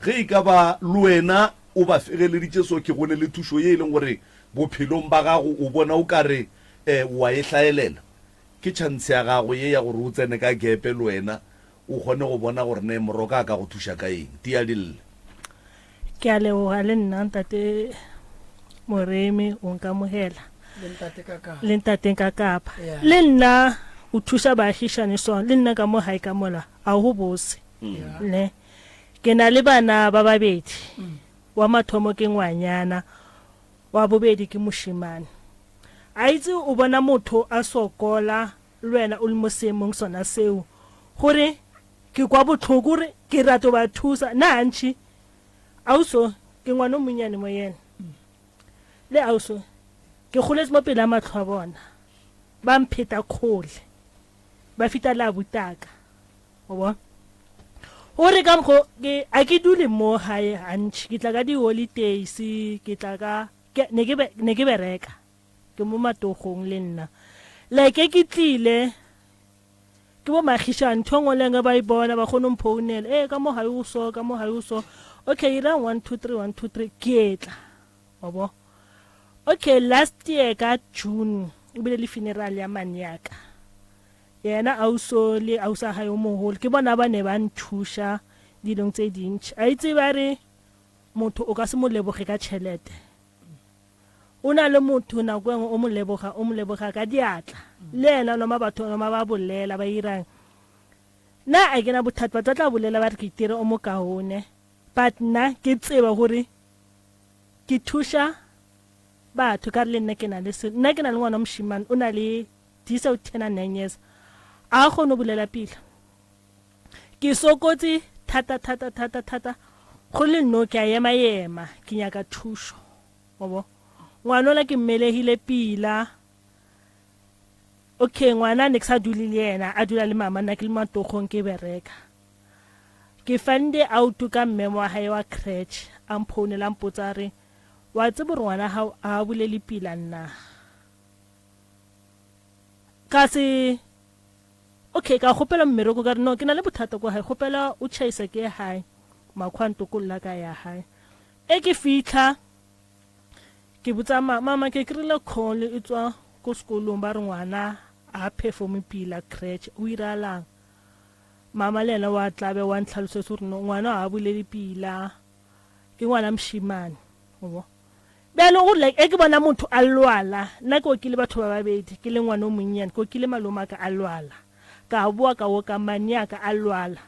ge e ka ba le wena o ba fegeleditše so ke go ne le thušo ye e leng gore bophelong ba gago o bona o ka re um o a e hlaelela. Ke chance ya gago ye ya gore o tsene ka gepe le wena o kgone go bona gore ne Moroka a ka go thuša ka eng. Tia di lle. Ke a leboga le nna ntate Moremi o nkamogela. Le ntate Kakapa. Le ntate Kakapa. Yeah. Le nna o thuša baagišane so le nna ka mo gae ka mola a go bose. Yeah. Ne. Ke na le bana ba babedi. Mm. Wa mathomo ke ngwanyana, wa bobedi ke mošemane. A itse o bona motho a sokola le wena o le mo seemong sona seo gore Ke kwa bohloko gore ke rato ba thusa nna gantši. Auso ke ngwana o monnyane mo yena. Le auso ke goletse mo pele a mahlo a bona. Ba mpheta kgole. Ba fita le abutaka. O bona? Gore ka mokgo ke a ke dule mo gae gantši. Ke tla ka di holidays, ke tla ka ke ne ke ne ke bereka. Ke mo matogong le nna. Like ke tlile Ke bo maagišane, ntho e nngwe le e nngwe ba e bona, ba kgone go mphounela, ee, ka mo gae o so, ka mo gae o so. Okay, irang one, two, three, one, two, three, ke etla. Wa bo? Okay, last year ka June, o bile le funeral ya mane ya ka. Yena auso le ausa gae o mogolo, ke bona ba ne ba nthuša dilong tse dintši. A itse ba re motho o ka se mo leboge ka tšhelete. O na le motho nako e nngwe o mo leboga, o mo leboga ka diatla. Le yena noma batho noma ba bolela ba irang. Nna a ke na bothata, batho ba tla bolela ba re ke itire o mokaone. But nna ke tseba gore ke thuša batho ka re le nna ke na le se. Nna ke na le ngwana wa mošemane o na le this o turner 9 years. A kgone go bolela pila. Ke sokotse thata thata thata thata go le no ke a ema ema ke nyaka thušo. Wa bo? Ngwanola ke mmelegile pila. Okay, ngwana ne ke sa dule le yena, a dula le mama, nna ke le matogong ke bereka. Ke fande out ka mme wa hae wa crèche, a mphounela a mpotsa a re, wa tseba gore ngwana hao a bolele pila nna? Ka se Okay, ka kgopela mmereko ka re no ke na le bothata kwa gae, kgopela o tšhaisa ke ye gae. Makgwa a ntokolla ka ya gae. E ke fitlha ke botsa ma mama ke kry-ile call e tswa ko sekolong ba re ngwana a performe pila crèche o iralang. Mama le yena wa tlabe wa ntlhalosetsa gore no ngwana ga bolele pila ke ngwana mošemane. O bo? Bjalo gore like e ke bona motho a lwala, nna ke okile batho ba babedi ke le ngwana o monnyane, ke okile malome a ka a lwala, ka boa ka oka mane a ka a lwala.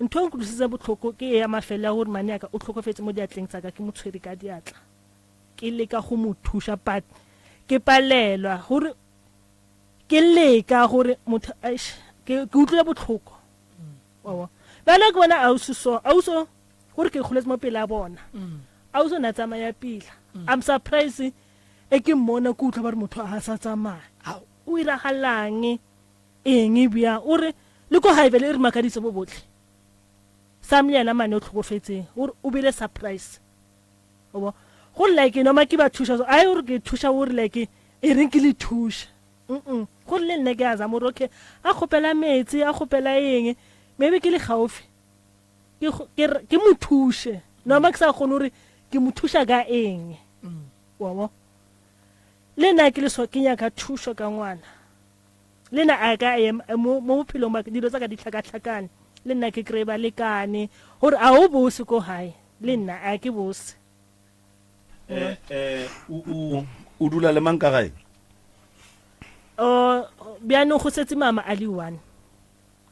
Ntho e nkutlwisitseng bohloko ke e ya mafelo ya gore mane a ka o hlokofetše mo diatleng tsa ka ke mo tshwere ka diatla ke leka go mo thuša but ke palelwa gore ke leka gore motho eish ke ke utlwile bohloko. Wa bona? Bjalo ke bona ausi so, ausi gore ke goletse mo pele a bona ausi o ne a tsamaya pila i'm surprised e ke mmona ke utlwa ba re motho a sa tsamaya o iragalang eng bjang o re le ko gae bjale e re makaditse bo botlhe sam le yena mane o tlhokofetseng o re o bile surprise o bo go like noma ke ba thuša so ai gore ke thuša o re like e reng ke le thuša mm gore le nna ke a zama gore okay a kgopela metsi a kgopela eng maybe ke le gaufi ke ke ke mo thuše noma ke sa kgone gore ke mo thuša ka eng wa bo le nna ke le so ke nyaka thušo ka ngwana le nna a ka ema mo mo bophelong ba dilo tsa ka di tlhakatlhakane le nna ke kry balekane gore a o bose ko gae le nna a ke bose eh eh o o o dula le mang ka gae o bjanong go setse mama a le one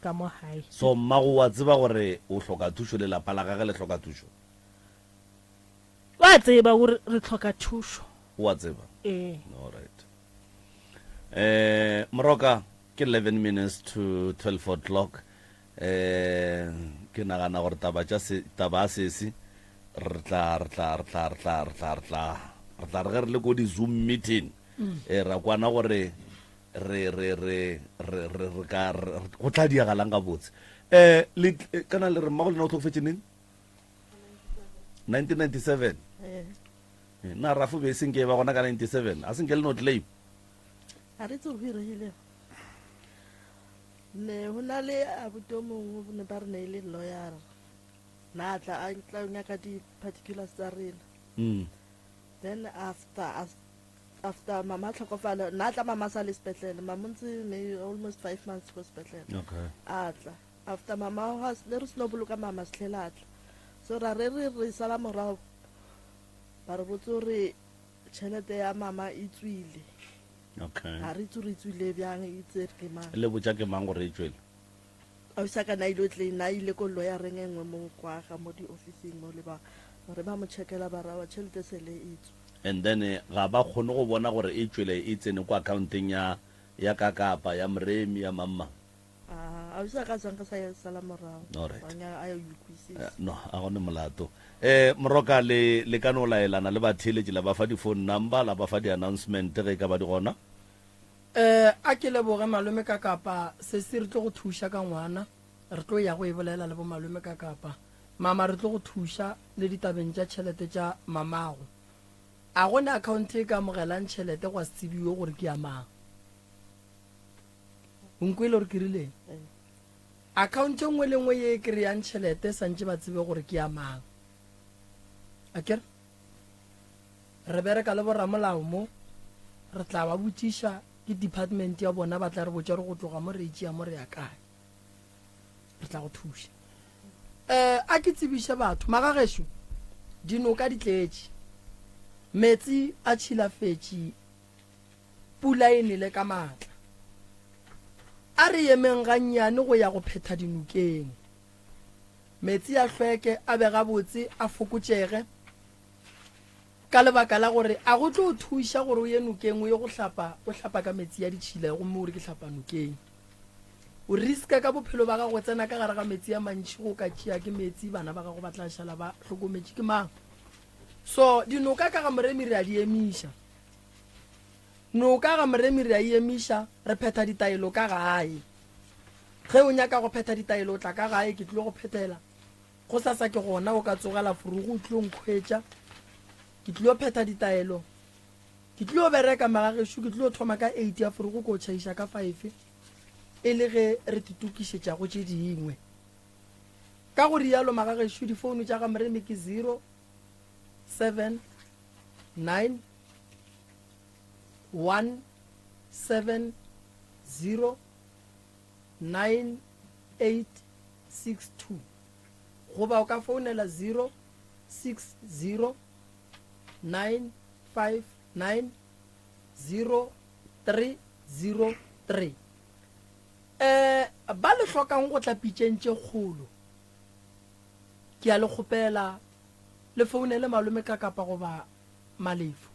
ka mo gae. So mmago wa tseba gore o hloka thušo le lapa la gage le hloka thušo? Wa tseba gore re hloka thušo. O a tseba? Ee. All right. Eh, Moroka, ke 11 minutes to 12 o'clock. Eh, ke nagana gore taba tša se, taba ya sesi re tla re tla re tla re tla re tla re tla Re tla re ge re le ko di-Zoom meeting, eh, ra kwana gore re, re, re, re, re, re ka, re, go tla diagalang gabotse. Eh, le, eh, kana le re mmago lena o hlokofetše neng? 1997. Eh. Eh, na rafo be e senke e ba gona ka 97, a senke le no claim. A re tsebe go iregile. Ne go na le abuti o mongwe ne ba re ne e le lawyer. Na tla a tla nyaka di-particulars tsa rena. Mm. Then after after mama a tlhokofala, na tla mama sa le sepetlele. Mama ntse maybe almost 5 months go sepetlele. Okay. A tla. After mama ha ne re seno boloka mama setlhela a tla. So ra re re re sala morago. Ba re botse gore tšhelete ya mama e tswile. Okay. Ga re itse gore e tswile bjang, e tsere ke mang. Le botša ke mang gore e tšwele? Ausi a ka na ile tle na ile ko lawyereng e nngwe mo kwa ga mo di-officing mo le ba gore ba mo checkela ba ra wa tšhelete se le e tswa. And then ga ba kgone go bona gore e tšwele e tsene ko accounteng ya ya ka kapa ya Moremi ya mang mang. Ah, ausi a ka tswang ka sa ya sala morago. Alright. Wa nya a ya utlwisisa. Eh, no, a gone molato. Eh, Moroka le le ka no laelana le batheeletši la ba fa di-phone number la ba fa di-announcement ge e ka ba di gona. Eh, a ke leboge malome ka kapa sesi re tlo go thuša ka ngwana re tlo ya go e bolela le bomalome ka kapa mama re tlo go thuša le ditabeng tša tšhelete tša mamago a go ne account e ka amogelang tšhelete gwa se tsebiwe gore ke ya mang o nkwele gore ke rileng account e nngwe le nngwe ye e kry-ang tšhelete santše ba tsebe gore ke ya mang a kere Re bereka le boramolao mo, re tla ba botšiša, ke department ya bona, ba tla re botša gore go tloga mo re e tšea mo re ya kae. Re tla go thuša. Um a ke tsebiše batho, magagešo, dinoka di tletše, metsi a tšhilafetše, pula e nele ka maatla. A re emeng gannyane go ya go phetha dinokeng. Metsi a hlweke, a be gabotse, a fokotšege. Ka lebaka la gore a go tlo thuša gore o ye nokeng o ye go hlapa, o hlapa ka metsi a ditšhila gomme o re ke hlapa nokeng. O riska ka bophelo ba gago tsena ka gare ga metsi a mantši go ka tšea ke metsi, bana ba gago ba tla šala ba hlokometše ke mang? So dinoka ka ga Moremi re a di emiša. Noka ga Moremi re a e emiša, re phetha ditaelo ka gae. Ge o nyaka go phetha ditaelo o tla ka gae ke tlilo go phethela. Gosasa ke gona o ka tsogela forugu o tlilo nkhwetša. Ke tlilo phetha ditaelo. Ke tlilo bereka magagešo, ke tlilo thoma ka eight ya forugu ko tšhaiša ka five e le ge re titokišetša go tše dingwe. Ka go rialo magagešo difounu tša ga Moremi ke 0 7 9 1 7 0 9 8 6 2 goba o ka founela 0 6 0 9 5 9 0 3 0 3. Eh, ba le hlokang go tla pitšeng tše kgolo, ke a le kgopela le founele malome ka kapa goba Malefo.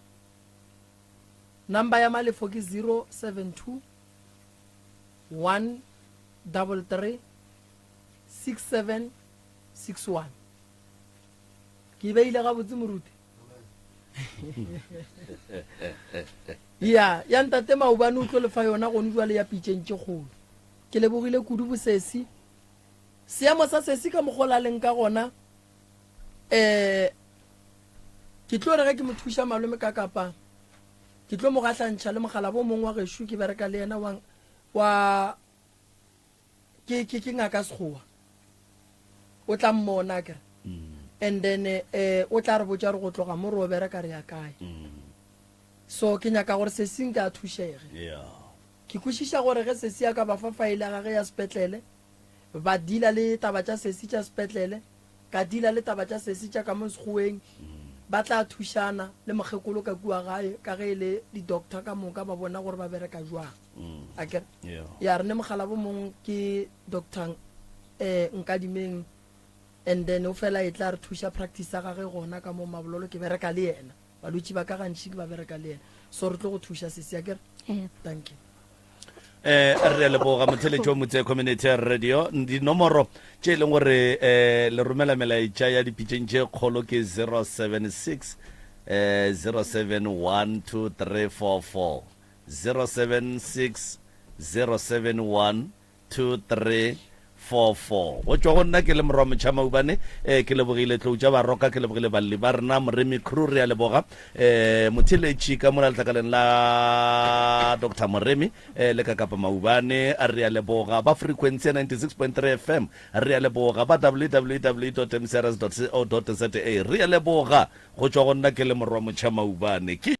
Number ya Malefo ke 0 7 2 1 33 6761. Ke e beile gabotse moruti? Ya, ya ntate maobane o tlo lefa yona gone jwale ya pitšeng tše kgolo. Ke lebogile kudu bosesi. Seemo sa sesi ka mokgwa o la leng ka gona, eh, ke tlo re ge ke mo thuša malome ka kapa ke tlo mo gahlantšha le mogala bo mongwe wa gešo ke bereka le yena wa, wa ke ke ke ngaka sekgowa o tla mmona kere and then eh o tla re botša re go tloga mo re o bereka re ya kae so ke nyaka gore sesi nke a thušege yeah ke kwešiša gore ge sesi a ka ba fa faele ya gage ya sepetlele ba deala le taba tša sesi tša sepetlele ka deala le taba tša sesi tša ka mo sekgoweng ba tla thušana le mokgekolo ka kua gae ka ge e le di-doctor ka moka ba bona gore ba bereka jwang a kere Yeah. ya re ne mogala bo mong ke doctor eh Nkadimeng and then o fela e tla re thuša practice ya gage gona ka mo Mabololo ke bereka le yena balwetši ba ka gantši ke ba bereka le yena so re tlo go thuša sesi a kere Eh. thank you eh re a leboga motheletši wa motse community radio dinomoro tše e leng gore eh le romela melaetša ya dipitšeng tše kgolo ke 076. eh 071 2344 076 071 2344 Go tšwa go nna ke le Morwa Motšha Maubane, eh, ke lebogile Tlou tša Baroka, ke lebogile balli ba rena, Moremi Crew, re a leboga, eh, motheeletši ka mola letlakaleng la Doctor Moremi, eh, le ka Kapa Maubane, re a leboga, ba frequency ya 96.3 FM, re a leboga, ba www.mcrs.co.za, re a leboga, go tšwa go nna ke le Morwa Motšha Maubane, ke.